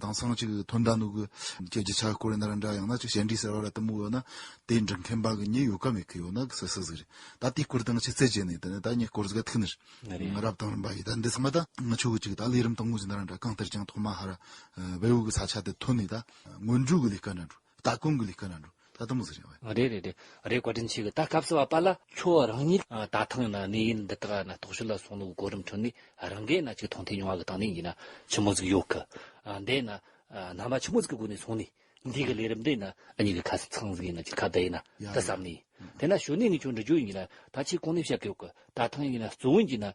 དེང་སང་ཅིག་ཐོན་ད་ནོ་གི་ཅིག་རྒྱུ་ཆ་སྐོར་ནི་ར་འདྲ་ཡང་ན་ཅིག་བཤད་འདྲི་ཟེར་བ་ར་དུ་མོ་ཡོད་ན་དེ་འབྲི་མཁན་པ་གི་མྱི་ཡོད་ག་མེད་གི། ཡོད་ན་གི་སི་སི་ཟིག་རེད། ད་དེའི་སྐོར་དང་ཆི་རྩད་བཅད་ནས་དེ་ནས་ད་མྱི་སྐོར་ཟིག་ག་ཐུག་ནི་རེད། ཨ་རེད། རབ་དང་རིམ་པ་ཡིས་ད་འདི་ཚང་མ་ད་ང་ཆོ་གི་ཅིག་ད་ལས་རིམ་དང་མོ་ཟིན་ན་ར་འདྲ་གང་ལྟར་ཀྱང་ཐོག་མ་ཧ་ར་ཨ་བལ་པོ་གི་ས་ཆ་དེ་ཐོན་ནས་ད་སྔོན་འགྲོ་གི་ལས་ཀ་འདྲ་འགྲོ་ལྟ་སྐོང་གི་ལས་ཀ་འདྲ་འགྲོ་ད་དུ་མོ་ཟིག་རེད། ཨ་རེད་རེད་རེད། རེད། བཀའ་དྲིན་ཆེ་གི། ད་སྐབས་སུ་བབ་པ་ལ་ཁྱོད་རང་ཉིད་ཨ་ད་ཐེངས་ན་གནས་ཡུལ་འདི་དག་ན་རྟོག་ཞིབ་ལ་སོང་ནོ་གི་གོ་རིམ་ཁྲོད་ནས་རང་གིས་ན་ཅིག་མཐོང་ཐོས་མྱོང་བ་གི་སྟེང་ནས་ཡིན་ན་ཆི་མོ་ཟིག་ཡོད་གི། ཨ་འདི་ན་ཨ་རྣམ་པ་ཆི་མོ་ཟིག་གི་སྒོ་ནས་སོང་ནས། འདི་གི་ལས་རིམ་འདི་ན་ཨ་ནི་གི་ཁ་ཚིག་ཚང་ཟིག་ཡིན་ན་ཅིག་ཁ་བརྡ་ཡིན་ན་ཡ་ད་བསམ་ནས། དེ་ན་ཞོ་ནས་ངས་ཁྱོད་འདྲི་རྒྱུ་ཡིན་ན་ད་ཆེས་གོང་ནས་བཤད་གི་ཡོད་གི། ད་ཐང་ཡིན་ན་གཙོ་བོ་ཡིན་ན་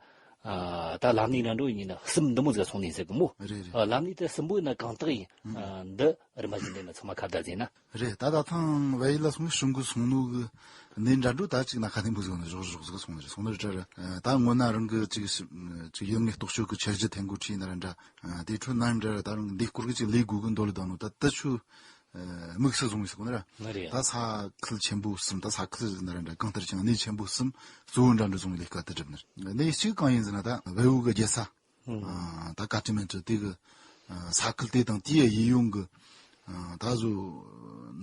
ཨ་ད་ལམ་ནས་ན་འགྲོ་ཡིན་ན་གསུམ་འདི་མོ་ཟིག་སོང་ནས་ཟེར་གི་མོ། རེད་རེད། ཨ་ལམ་ནས་དེ་གསུམ་པོ་ཡིན་ན་གང་དག་ཡིན། ཨ་འདི་རིམ་པ་བཞིན་དེ་ན་ཚང་མ་ཁ་བརྡ་ཟིན་ན། རེད། ད་ད་ཐང་བལ་ཡུལ་ལ་སོང་ཞུང་གི་སོང་ནོ་གི་ནས་འདྲ་འགྲོ་ད་ཅིག་ན་ཁ་ནས་འབུ་ཟིག་ནས་ཞོག་ཞོག་ཟིག་སོང་ནས་རེད། སོང་ནས་རེད་ད་ར་ད་སྔོན་ན་རང་གི་ཅིག་ཅིག་ཡུལ་ངེས་རྟོག་དཔྱོད་གི་འཆར་གཞི་འཐེན་གོ་ཁྲིད་ན་ར་འདྲ། ཨ་དེ་འཕྲོ་ནམ་འདྲ་ད་རུང་འདི་སྐོར་གི་ཅིག་ལས་དགོས་གི་འདོད་ལ་དང་ནོ་ད་ད་ཆུ་དམིགས་སུ་བཟུང་བའི་སྐོར་ནི་ར། ང་རེད། ད་ས་ཁུལ་ཆེན་པོ་གསུམ། ད་ས་ཁུལ་ཟེར་ན་ར་འདྲ་གང་ལྟར་ཀྱང་གནས་ཆེན་པོ་གསུམ་གཙོ་བོ་འདྲ་འདྲ་བཟུང་བའི་ལས་ཀ་དེ་སྒྲུབ་ནི་རེད། གནས་གཅིག་གང་ཡིན་ཟེར་ན་ད་བལ་པོ་གི་རྒྱལ་ས་ཨ་ད་ཀ་ཏི་མན་ཀྲུ་དེ་གི་ཨ་ས་ཁུལ་དེ་དང་དེའི་གཡས་གཡོན་གི་ཨ་ད་གཟོད་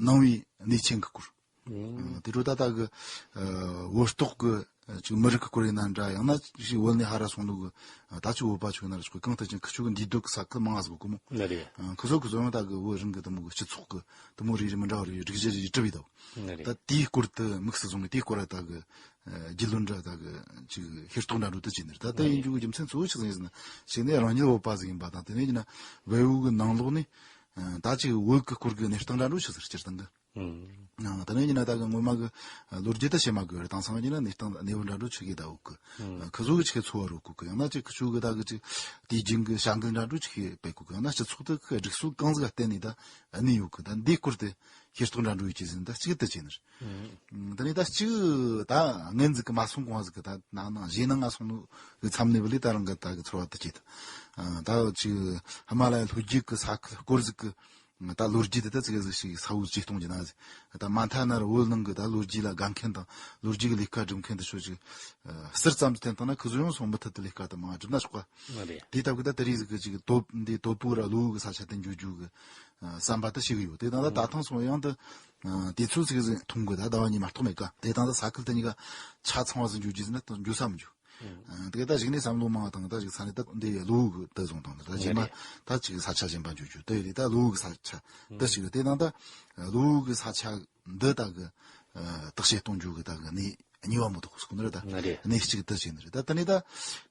ནང་པའི་གནས་ཆེན་གི་སྐོར། ཨ་དེ་འཕྲོ་ད་ལྟ་གི་ཨ་བོད་ཐོག་གི་ཨ་ཅིག་མི་རིགས་ཀྱི་སྐོར་ཡིན་ན་འདྲ། ཡང་ན་ཅིག་བོད་ནས་ཧ་ར་སོང་ནོ་གི་ཨ་ད་ཅིག་བོད་པ་ཆོ་ཡིན་ན་ར་ཆོ་གང་ལྟར་ཀྱང་ཁི་ཆོ་གི་འདུས་སྡོད་ཀྱི་ས་ཁུལ་མང་ང་ཟིག་གོ་མོ། ང་རེད། ཨ་ཁི་ཚོ་ཁི་ཚོ་ཡང་ད་གི་བོད་རང་གི་དུ་མོ་གི་སྤྱི་ཚོགས་གི་དུ་མོ་རིགས་རིགས་མི་འདྲ་བ་རིགས་རིགས་རྒྱུད་རིགས་གྲུབ་ཡི་དོ། ང་རེད། ད་དེའི་སྐོར་དུ་དམིགས་སུ་བཟུང་ནས་དེའི་སྐོར་ལ་ད་གི་ཨ་རྒྱུས་ལོན་འདྲ་ད་གི་ཅིག་ཤེས་རྟོགས་འདྲ་འགྲོ་དུ་བྱས་ནས་ད་ལྟ་ཡིན་རྒྱུ་གི་རྒྱུ་མཚན་གཙོ་བོ་ཆི་ཟིག་ཡིན་ཟེར་ན་ཞིག་ནས་རང་ཉིད་བོད་པ་ཟིག་ཡིན་པ་དང་དེ་ནས་ཡིན་ན་བལ་པོ་གི་ནང་ལོགས་ནས་ཨ་ད་ཅིག་བོད་ཀྱི་སྐོར་གི་གནས་སྟངས་འདྲ་འགྲོ་ཆི་ཟེར་སྤྱིར་བཏང་གི་ཨང་། དེ་ནས་ཡིན་ན་ད་གི་ངོ་མ་གི་ལོ་རྒྱུས་ད་བཤད་མ་དགོས་རེད། དེང་སང་ཡིན་ན་གནས་སྟངས་གནས་བབ་འདྲ་འགྲོ་ཆི་གི་ད་འོག་གི་ཁི་ཚོ་གི་ཆི་གི་འཚོ་བ་རོལ་གོ་གི། ཡང་ན་ཅིག་ཁི་ཆོ་གི་ད་གི་ཅིག་དུས་རྒྱུན་གི་བྱ་འགུལ་འདྲ་འགྲོ་ཆི་གི་སྤེལ་གོ་གི། ཡང་ན་སྤྱི་ཚོགས་དེ་གི་སྒྲིག་སྲོལ་གང་ཟིག་ག་བརྟེན་ནས་ད་གནས་ཡོད་གི། ད་འདིའི་སྐོར་དེ་ཤེས་རྟོགས་འདྲ་འགྲོ་ཡོད་ཀྱི་ཟིན་ད་གཅིག་དེ་བྱས་ནི་རེད། དེ་ནས་ད་གཅིག་ད་སྔན་ཟིག་གི་མ་སོང་གོང་ཟིག་གི་ད་ནང་ནང་གཞས་ནང་ང་སོང་ནོ་གི་མཚམས་ནས་བུ་ལི་ད་རང་གི་ད་གི་ཚོར་བ་དེ་སྐྱེས་ད། ད་ཅིག་ཧི་མ་ལ་ཡ་ལྷོ་རྒྱུད་གི་ས་ཁུལ་སྐོར་ཟིག་གི་ད་ལོ་རྒྱུས་དེ་ད་ཙི་གེ་ཟིག་ཞིག་ས་བོ་ཇེ་སྟོང་གི་ན་ཟིག་ད་མ་མཐའ་ན་ར་བོད་ནང་གི་ད་ལོ་རྒྱུས་ལ་དགའ་མཁན་དང་ལོ་རྒྱུས་ཀྱི་ལས་ཀ་སྒྲུབ་མཁན་དེ་ཚོ་ཅིག་ཟུར་ཙམ་དུ་བསྟན་བཏང་ན་ཁི་ཚོ་ཡང་སོང་མུ་མཐུད་དུ་ལས་ཀ་དེ་མང་སྒྲུབ་ན་ཆོག་ག། ང་རེད། དེ་ལྟ་བུ་ད་དེ་རིང་ཟིག་གི་ཅིག་དོ་འདི་དོ་པོ་ར་ལོ་གི་ས་ཆ་དེ་འཇུ་རྒྱུ་གི་བསམ་པ་དེ་ཞིག་ཡོད། དེ་དང་ད་ད་ཐང་སོང་ཡང་དུ་དེ་ཚོ་ཟིག་ཟིག་མཐོང་གི་ད་ཟླ་བ་གཉིས་མ་གཏོགས་མེད་ག། དེ་དང་ད་ས་ཁུལ་དེ་གཉིས་ཀ་ཆ་ཚང་བ་ཟིག་འཇུ་རྒྱུ་ཟིན་ན་འཇུ་ས་མི་འཇུ། དེ་ག་ད་གཞུག་ནས་བསམ་བློ་མང་བ་དང་ད་ཅིག་ས་ནས་ད་འདི་ལོ་གི་ད་བཟུང་དང་ད་རྗེས་མ་ད་ཅིག་ས་ཆ་གཞན་པ་འཇུ་རྒྱུ་དེ་རེད། ད་ལོ་གི་ས་ཆ་དེ་ཞིག་རེད། དེ་དང་ད་ལོ་གི་ས་ཆ་འདི་ད་གི་བརྟག་དཔྱད་གཏོང་རྒྱུ་གི་ད་གི་གནས་ གཉིས་པ་མོ་དོ་ཁོ་སྐུ་ནི་རེད་ད། ནི་རེད། གནས་གཅིག་ཏུ་བྱས་ནི་རེད་ད། དེ་ནས་ད་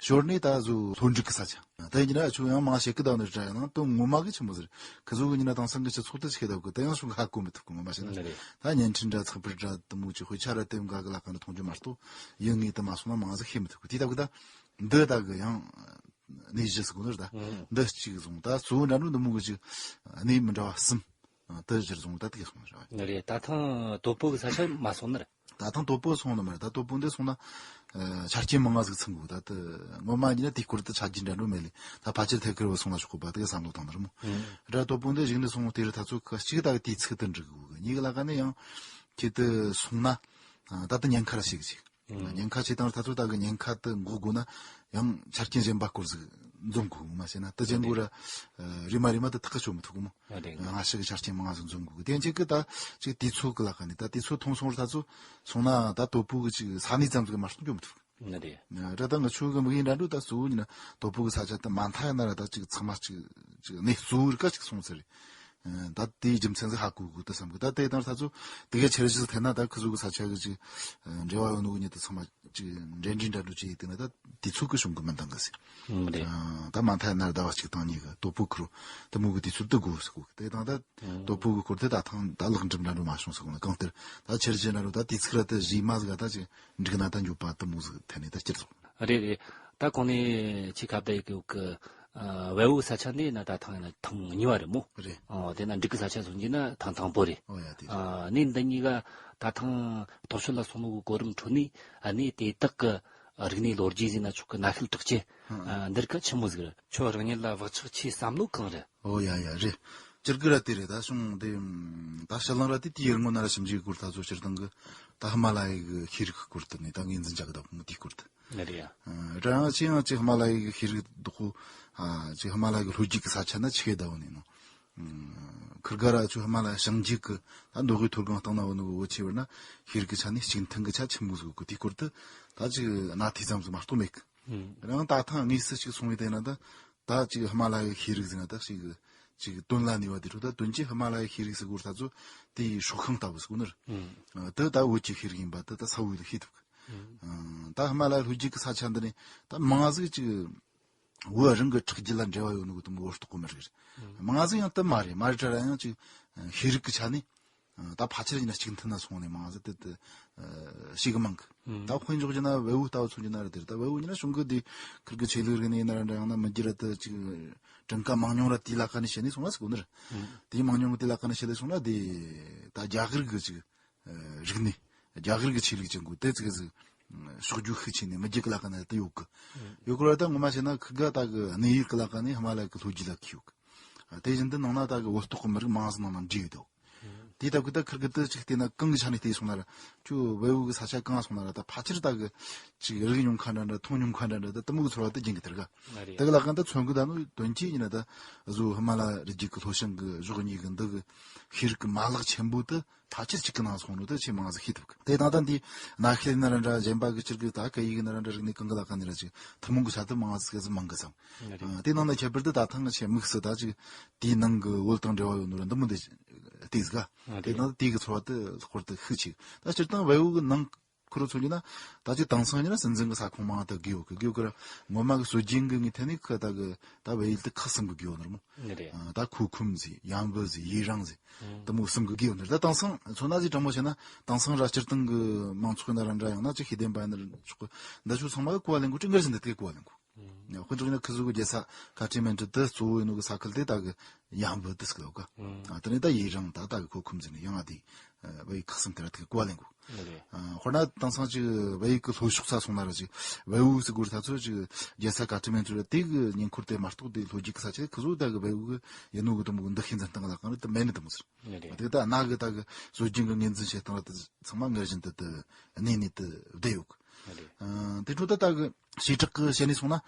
ཞོར་ནས་ད་བཟོ་ལྷོ་འབྲུག་གི་ས་ཆ་ད་ཡིན་ན་ཆུ་ཡང་མང་ཤེས་ཀི་ད་ནི་རེད་ཡང་ན་དོན་ངོ་མ་གི་ཆི་མོ་ཟེར་ཁི་ཟོ་གི་ཡིན་ན་དེང་སང་གི་སྤྱི་ཚོགས་དུ་ཆི་ཁེ་ད་གི་ད་ཡང་ཤུགས་ཧ་གོ་མི་ཐུབ་གི་ངོ་མ་བྱས་ན། ནི་རེད། ད་བརྙན་འཕྲིན་འདྲ་ཚགས་པར་འདྲ་དུ་མོ་ཆི་དཔེ་ཆ་ར་དེ་འགའ་གི་ལ་ཀ་ནི་མཐོང་རྒྱུ་མ་གཏོགས་ཡིན་ངེས་དུ་མ་སོང་ན་མང་ཟིག་ཤེས་མི་ཐུབ་གི། དེ་ད་གི་ད་འདི་ད་གི་ཡང་གནས་གཞི་ཟིག་གོ་ནི་རེད་ད། ཨང་། འདི་གཅིག་བཟུང་ད་གཙོ་བོ་འདྲ་འགྲོ་འདི་མོ་གི་ཅིག་གནས་མི་འདྲ་བ་གསུམ་དུ་གཞིར་བཟུང་ད་དེ་གི་སོང་ནི་རེད། ནི་རེད། ད་ཐེངས་དོ་པོ་གི་ས་ཆ་མ་སོང་ནི་རེད། ད་ཐེངས་དོ་པོ་སོང་ནི་མ་རེད། ད་དོ་པོ་འདི་སོང་ན་ཆ་རྐྱེན་མང་ང་ཟིག་ཚང་གོ། ད་དེ་ངོ་མ་ཡིན་ན་དེའི་སྐོར་དུ་ཆ་རྒྱུས་འདྲ་འགྲོ་མེད་ལེ། ད་ཕལ་ཆེར་ཐད་ཀར་བུད་སོང་ལ་ཆོག་གོ་པ་དེ་གི་བསམ་བློ་བཏང་ནི་རེད་མོ། ཨང་། ར་དོ་པོ་འདི་གཞིགས་ནི་སོང་དེ་རུ་ད་ཚོ་གི་གཅིག་ད་གི་དུས་ཚིགས་དུ་འགྲིག་གི་གཉིས་གི་ལ་ཀ་ནི་ཡང་ཁྱེད་དུ་སོང་ན་ད་དེ་ཉེན་ཁ་ར་ཞིག་ཅིག་ཉེན་ཁ་ཆེ་དང་ད་ཚོད་ད་གི་ཉེན་ཁ་དུ་འགོག་དགོས་ན་ཡང་ཆ་རྐྱེན་གཞན་པ་སྐོར་ཟིག་འཛོམས་དགོས་མ་ཟེར་ན་དུ་ཅན་གོ་ར་རི་མ་རི་མ་དུ་ཐག་གི་ཆོད་མི་ཐུབ་གོ་མོ། ང་ཞིག་གི་ཆ་རྐྱེན་མང་ང་ཟིག་འཛོམས་དགོས་དེ་ཅིག་གི་ད་ཅིག་དུས་ཚོད་གི་ལ་ཀ་ནི་ད་དུས་ཚོད་ཐུང་སོང་ར་ད་ཚོད་སོང་ན་ད་དོ་པོ་གི་ཅིག་ས་གནས་ཙམ་ཟིག་མ་གཏོགས་འགྱོ་མི་ཐུབ། ནི་རེད། ར་ད་ང་ཆོ་གི་མིག་ཡིན་འདྲ་འགྲོ་ད་གཙོ་བོ་ཡིན་ན་དོ་པོ་གི་ས་ཆ་ད་མ་མཐའ་ཡིན་ན་ར་ད་ཅིག་ཚང་མ་ཅིག་ཅིག་གནས་གཙོ་བོ་རི་ཀ་ཅིག་སོང་ཟེར་རེད། ད་དེའི་རྒྱུ་མཚན་ཟིག་ཧ་གོ་དགོས་ད་བསམ་གི། ད་དེ་དང་ད་ཚོ་དེ་གའི་ཆེར་གཞི་ཐད་ན་ད་ཁི་ཟོ་གི་ས་ཆ་གི་ཅིག་འབྲེལ་བ་ཡོད་ནོ་གི་ཉིད་དུ་ཚང་མ་ཅིག་འབྲེལ་འདྲིས་འདྲ་འགྲོ་ཅིག་ཡིན་དེ་ན་ད་དུས་ཚོད་གི་གཞུང་གི་མི་འདང་གི་ཟེར། ཨང་། རེད། ད་མ་མཐའ་ཡིན་ན་ཟླ་བ་གཅིག་དང་གཉིས་གི་དོ་པོ་ཁུ་རུ་དུ་མོ་གི་དུས་ཚོད་དུ་དགོས་ཟེར་གོ་གི། དེ་དང་ད་དོ་པོ་གི་སྐོར་དེ་ད་ཐང་ད་ལེགས་འགྲུབ་འདྲ་འགྲོ་མ་བྱུང་ཟེར་གོ་ན་གང་ལྟར་ད་ཆེར་གཞི་འདྲ་འགྲོ་ད་དུས་ཚིགས་ར་དུ་གཞི་མ་ཟིག་ག་ད་ཅིག་འགྲིག་ན་ད་འགྱོད་པ་དུ་མོ་ཟིག་ཐད་ནས་ད་སྤྱིར་བཟོ། རེད་རེད། ད་གོང་ནས་ཆེ་ཁ་བརྡ་ཡི་གི་གི་ཨ་བལ་བོ་ས་ཆ་ནས་ན་ད་ཐང་ཡིན་ན་ཐང་གཉིས་པ་རེད་མོ། རེད། ཨོ་དེ་ན་འབྲུག་གི་ས་ཆ་སོང་གྱི་ན་ཐང་དང་པོ་རེད། ཨོ་ཡ་དེ་རེད། ཨ་གནས་འདི་གཉིས་ཀ་ད་ཐང་དོག་ཤོད་ལ་སོང་ནོ་གི་གོ་རིམ་ཁྲོད་ནས་ཨ་གནས་དེ་དག་གི་རིག་གནས་ལོ་རྒྱུས་ཟིན་ན་ཆོག་གི་ན་ཤུལ་གྲགས་ཅན་ཨ་འདིར་ག་ཆི་མོ་ཟིག་རེད། ཁྱོད་རང་ཉིད་ལ་བག་ཆགས་ཆེ་བསམ་བློ་གང་རེད། ཨོ་ཡ་ཡ་རེད། སྤྱིར་གི་ར་དེ་རེད། ད་གཞུང་དེ་ད་ཕྱི་གླིང་ར་དེ་དེའི་སྔོན་ན་ར་ཞིབ་འཇུག་སྐོར་ད་ཚོ་སྤྱིར་བཏང་གི་ད་ཧི་མ་ལ་ཡའི་གི་ཤེས་རིག་སྐོར་དུ་ནས་ད་ངོས་འཛིན་རྒྱག་གི་ད་གོང་དེའི་སྐོར་དུ། ཨ་རེད་ཡ། ཨ་རང་ཅི་ཡང་ཅི་ཧི་མ་ལ་ཡའི་གི་ཤེས་རིག་དུ་ཁོ་ཨ་ཅི་ཧི་མ་ལ་ཡའི་གི་ལྷོ་རྒྱུད་གི་ས་ཆ་ན་ཆི་གེ་ད་བོ་ནས་ནོ། ཁིར་ག་ར་ཆུ་ཧི་མ་ལ་ཡ་བྱང་རྒྱུད་གི་ད་མདོ་དབུས་མཐོ་སྒང་སྟེང་ན་བོ་ནོ་གི་བོ་ཆེ་བར་ན་ཤེས་རིག་གི་ཆ་ནས་གཅིག་མཐུན་གི་ཆ་ཆི་མོ་ཟིག་གི་དེའི་སྐོར་དུ་ད་ཅི་ན་ཐི་ཙམ་ཟིག་མ་གཏོགས་མེད་གི། རང་ད་ཐང་དངོས་སུ་ཞིག་སོང་བའི་དེ་ན་ད་ད་ཅིག་ཧི་མ་ལ་ཡའི་ཤེས་རིག་ཟེར་ན་ད་ཞིག་ཅིག་དོན་ལ་ནུས་པ་དེ་འཕྲོ་ད་དོན་གྱི་ཧི་མ་ལ་ཡའི་ཤེས་རིག་ཟེར་གོ་ད་ཚོ་དེའི་སྲོག་ཤིང་ལྟ་བུ་ཟེར་གོ་ནི་རེད། དེ་ད་བོད་ཀྱི་ཤེས་རིག་ཡིན་པ་དེ་ད་ས་བོ་ཡིད་ཤེས་ཐུབ་གི། ད་ཧི་མ་ལ་ཡའི་ལྷོ་རྒྱུད་ཀྱི་ས་ཆ་འདི་ནས་ད་མང་ཟིག་ཅིག་བོད་རང་གི་ཁྲག་རྒྱུད་ལ་འབྲེལ་བ་ཡོད་ནི་གི་དུ་མོ་བོད་སྟོག་གི་མི་རིགས་རེད། མང་ཟིག་ཡང་དུ་མ་རེད། མ་རེད་དྲ་ར་ཡང་ཅིག་ཤེས་རིག་གི་ཆ་ནས། ད་ཕལ་ཆེར་ཡིན་ན་གཅིག་མཐུན་ན་སོང་ནས་མང་ཟིག་དེ་དེ་ཞིག་གི་མང་གི། ད་དཔེ་འཇོག་རྒྱུ་ན་བལ་བོ་ལྟ་བུ་མཚོན་རྒྱུ་ན་ར་དེར་ད་བལ་བོ་ཡིན་ན་གཞུང་གི་དེ་ཁིར་གི་ཆོས་ལུགས་རིག་གནས་ཡིན་ན་ར་འདྲ་ཡང་ན་མི་རྒྱུ་ར་དེ་ཅིག་གྲངས་ཀ་མང་ཉུང་ར་དེའི་ལ་ཀ་ནས་བཤད་ནས་སོང་ན་ཟེར་གོ་ནི་རེད། དེའི་མང་ཉུང་གི་དེའི་ལ་ཀ་ནས་བཤད་ལས་སོང་ན་དེ་ད་རྒྱ་གར་གི་ཅིག་རིག་གནས་རྒྱ་གར་གི་ཆོས་ལུགས་ཅན་གོ་དེ་ཙིག་ཟིག་ཕྱོགས་རྒྱུ་ཤུགས་ཆེ་ནས་མི་རྒྱུ་གི་ལ་ཀ་ན་དེ་ཡོད་གི། ཡོད་གི་ར་ད་ངོ་མ་བཤད་ན་ཁིར་ག་ད་གི་གནས་ཡུལ་གི་ལ་ཀ་ནས་ཧི་མ་ལ་ཡ་གི་ལྷོ་རྒྱུད་ལ་གི་ཡོད་གི། དེ་བཞིན་དུ་ནང་ན་ད་གི་བོད་སྟོག་གི་མི་རིགས་མང་ཟིག་ནང་ན་འདྲེས་ཡོད་དོ། དེ་ལྟ་བུ་ད་ཁིར་གི་དུ་ཅིག་བལྟས་ན་གང་གི་ཆ་ནས་བལྟས་སོང་ན་ར། ཁྱོད་བལ་བོ་གི་ས་ཆ་གང་སོང་ན་ར་ད་ཕལ་ཆེར་ད་གི་ཅིག་རིག་མྱོང་ཁ་འདྲ་འདྲ་མཐོང་མྱོང་ཁ་འདྲ་འདྲ་ད་དུ་མོ་གི་ཚོར་བ་དུ་སྦྱིན་གི་དེར་ག་ཨ་རེད། དེ་གི་ལ་གང་ད་མཚོན་གི་ད་ནོ་དོན་ཅི་ཡིན་ན་ད་གཟོད་ཧི་མ་ལ་རི་རྒྱུད་གི་ལྷོ་བྱང་གི་གཞོགས་གཉིས་གི་འདི་གི་ཤེས་རིག་གི་མ་ལག་ཆེན་པོ་དུ་ཕལ་ཆེར་གཅིག་གི་ནང་སོང་ནོ་དུ་ཆེས་མང་ཟིག་ཤེས་ཐུབ་གི། དེ་དང་ད་འདི་ན་ཤེས་ན་ར་འདྲ་གཞན་པ་གི་ཅིག་གི་ད་སྐད་ཡིག་ན་ར་འདྲ་རིག་གནས་གང་གི་ལ་གང་ནས་ར་ཅིག་ཐུན་མོང་གི་ཆ་དུ་མང་ཟིག་ཟིག་མང་གི་བསམ། ཨ་རེད། དེ་ནང་ན་ཁྱད་པར་དུ་ད་ཐང་ཆེ་དམིགས་སུ་ད་ཅིག་དེའི་ནང་གི་བོད་དང་འབྲེལ་བ་ཡོད་ནོ་ར་འདི་མོ་འདི་ལྟས་ཟིག་ཨ་དེ་རེད། ནང་དེ་གི་ཚོར་བ་དུ་ལྷག་པར་དུ་ཤུགས་ཆེ། ད་སྤྱིར་བཏང་བལ་བོ་གི་ནང་ཁུ་རུ་ཚོ་གི་ན་ད་ཅིག་དེང་སང་ཡིན་ན་སྲིད་འཛིན་གི་ས་ཁོངས་མང་དུ་དགོས་ཡོད་གི་དགོས་གི་ར་ངོ་མ་གི་སྲོལ་རྒྱུན་གི་ངི་ཐད་ནས་ཁི་ད་གི་ད་བལ་ཡུལ་དུ་ཁག་གསུམ་གི་དགོས་ཡོད་ནོ་ར་མོ། ཨ་རེད། ད་ཁོ་ཁུམ་ཟིག་ཡམ་བུ་ཟིག་ཡི་རང་ཟིག་དུ་མོ་གསུམ་གི་དགོས་ཡོད་ནོ་ར། ད་དེང་སང་ཚོ་ན་ཟིག་དྲང་མོ་བཤད་ན་དེང་སང་ར་སྤྱིར་བཏང་གི་མང་ཚོགས་ན་ར་འདྲ་ཡང་ན་ཅིག་ཤེས་ལྡན་པ་ཡིན་ན་ཆོག་གི་འདི་ཆོ་ཚང་མ་གི་གོ་བ་ལེན་གོ་ཅིག་ངར་བཞིན་དུ་དེ་གི་གོ་བ་ལེན་གོ། དཔེ་འཇོག་ན་ཁི་ཟུ་གི་རྒྱལ་ས་ཁ་ཏྲི་མན་ཏྲི་དུ་གཙོ་བོ་ཡིན་ནོ་གི་ས་ཁུལ་དེ་ད་གི་ཡམ་བུ་དུ་སྐད་ཡོད་ག་ཨ་དེ་ནས་ད་ཡི་རང་ད་ད་གི་ཁོ་ཁུམ་ཟིན་ནས་ཡང་ཨ་དེ་བལ་ཡུལ་ཁག་གསུམ་དེ་ར་དེ་གི་གོ་བ་ལེན་གོ། ཨ་དཔེར་ན་དེང་སང་ཅིག་བལ་ཡུལ་གི་ལྷོ་ཕྱོགས་ས་སོང་ན་ར་ཅིག་བལ་བོ་ཟིག་གོ་ར་ད་ཚོ་ཅིག་རྒྱལ་ས་ཁ་ཏྲི་མན་ཏྲི་ར་དེ་གི་ཉེ་འཁོར་དེ་མ་གཏོགས་དེ་ལྷོ་རྒྱུད་གི་ས་ཆ་ཁི་ཟུ་ད་གི་བལ་བོ་གི་ཡིན་ནོ་གི་དུ་མོ་གི་འདུ་ཤེས་འཛིན་སྟངས་ལ་གང་རེད་དུ་མེད་ནི་དུ་མོ་ཟེར། དེ་ད་ན་གི་ད་གི་སྲོལ་རྒྱུན་གི་ངོས་འཛིན་བྱེད་སྟངས་ར་དུ་ཚང་མ་ངར་བཞིན་དུ་དུ་གནས་ནས་དུ་བསྡད་ཡོད་གི། ཨ་དེ་འཕྲོ་ད་ད་གི་བྱེ་བྲག་གི་བཤད་ནས་སོང་ན།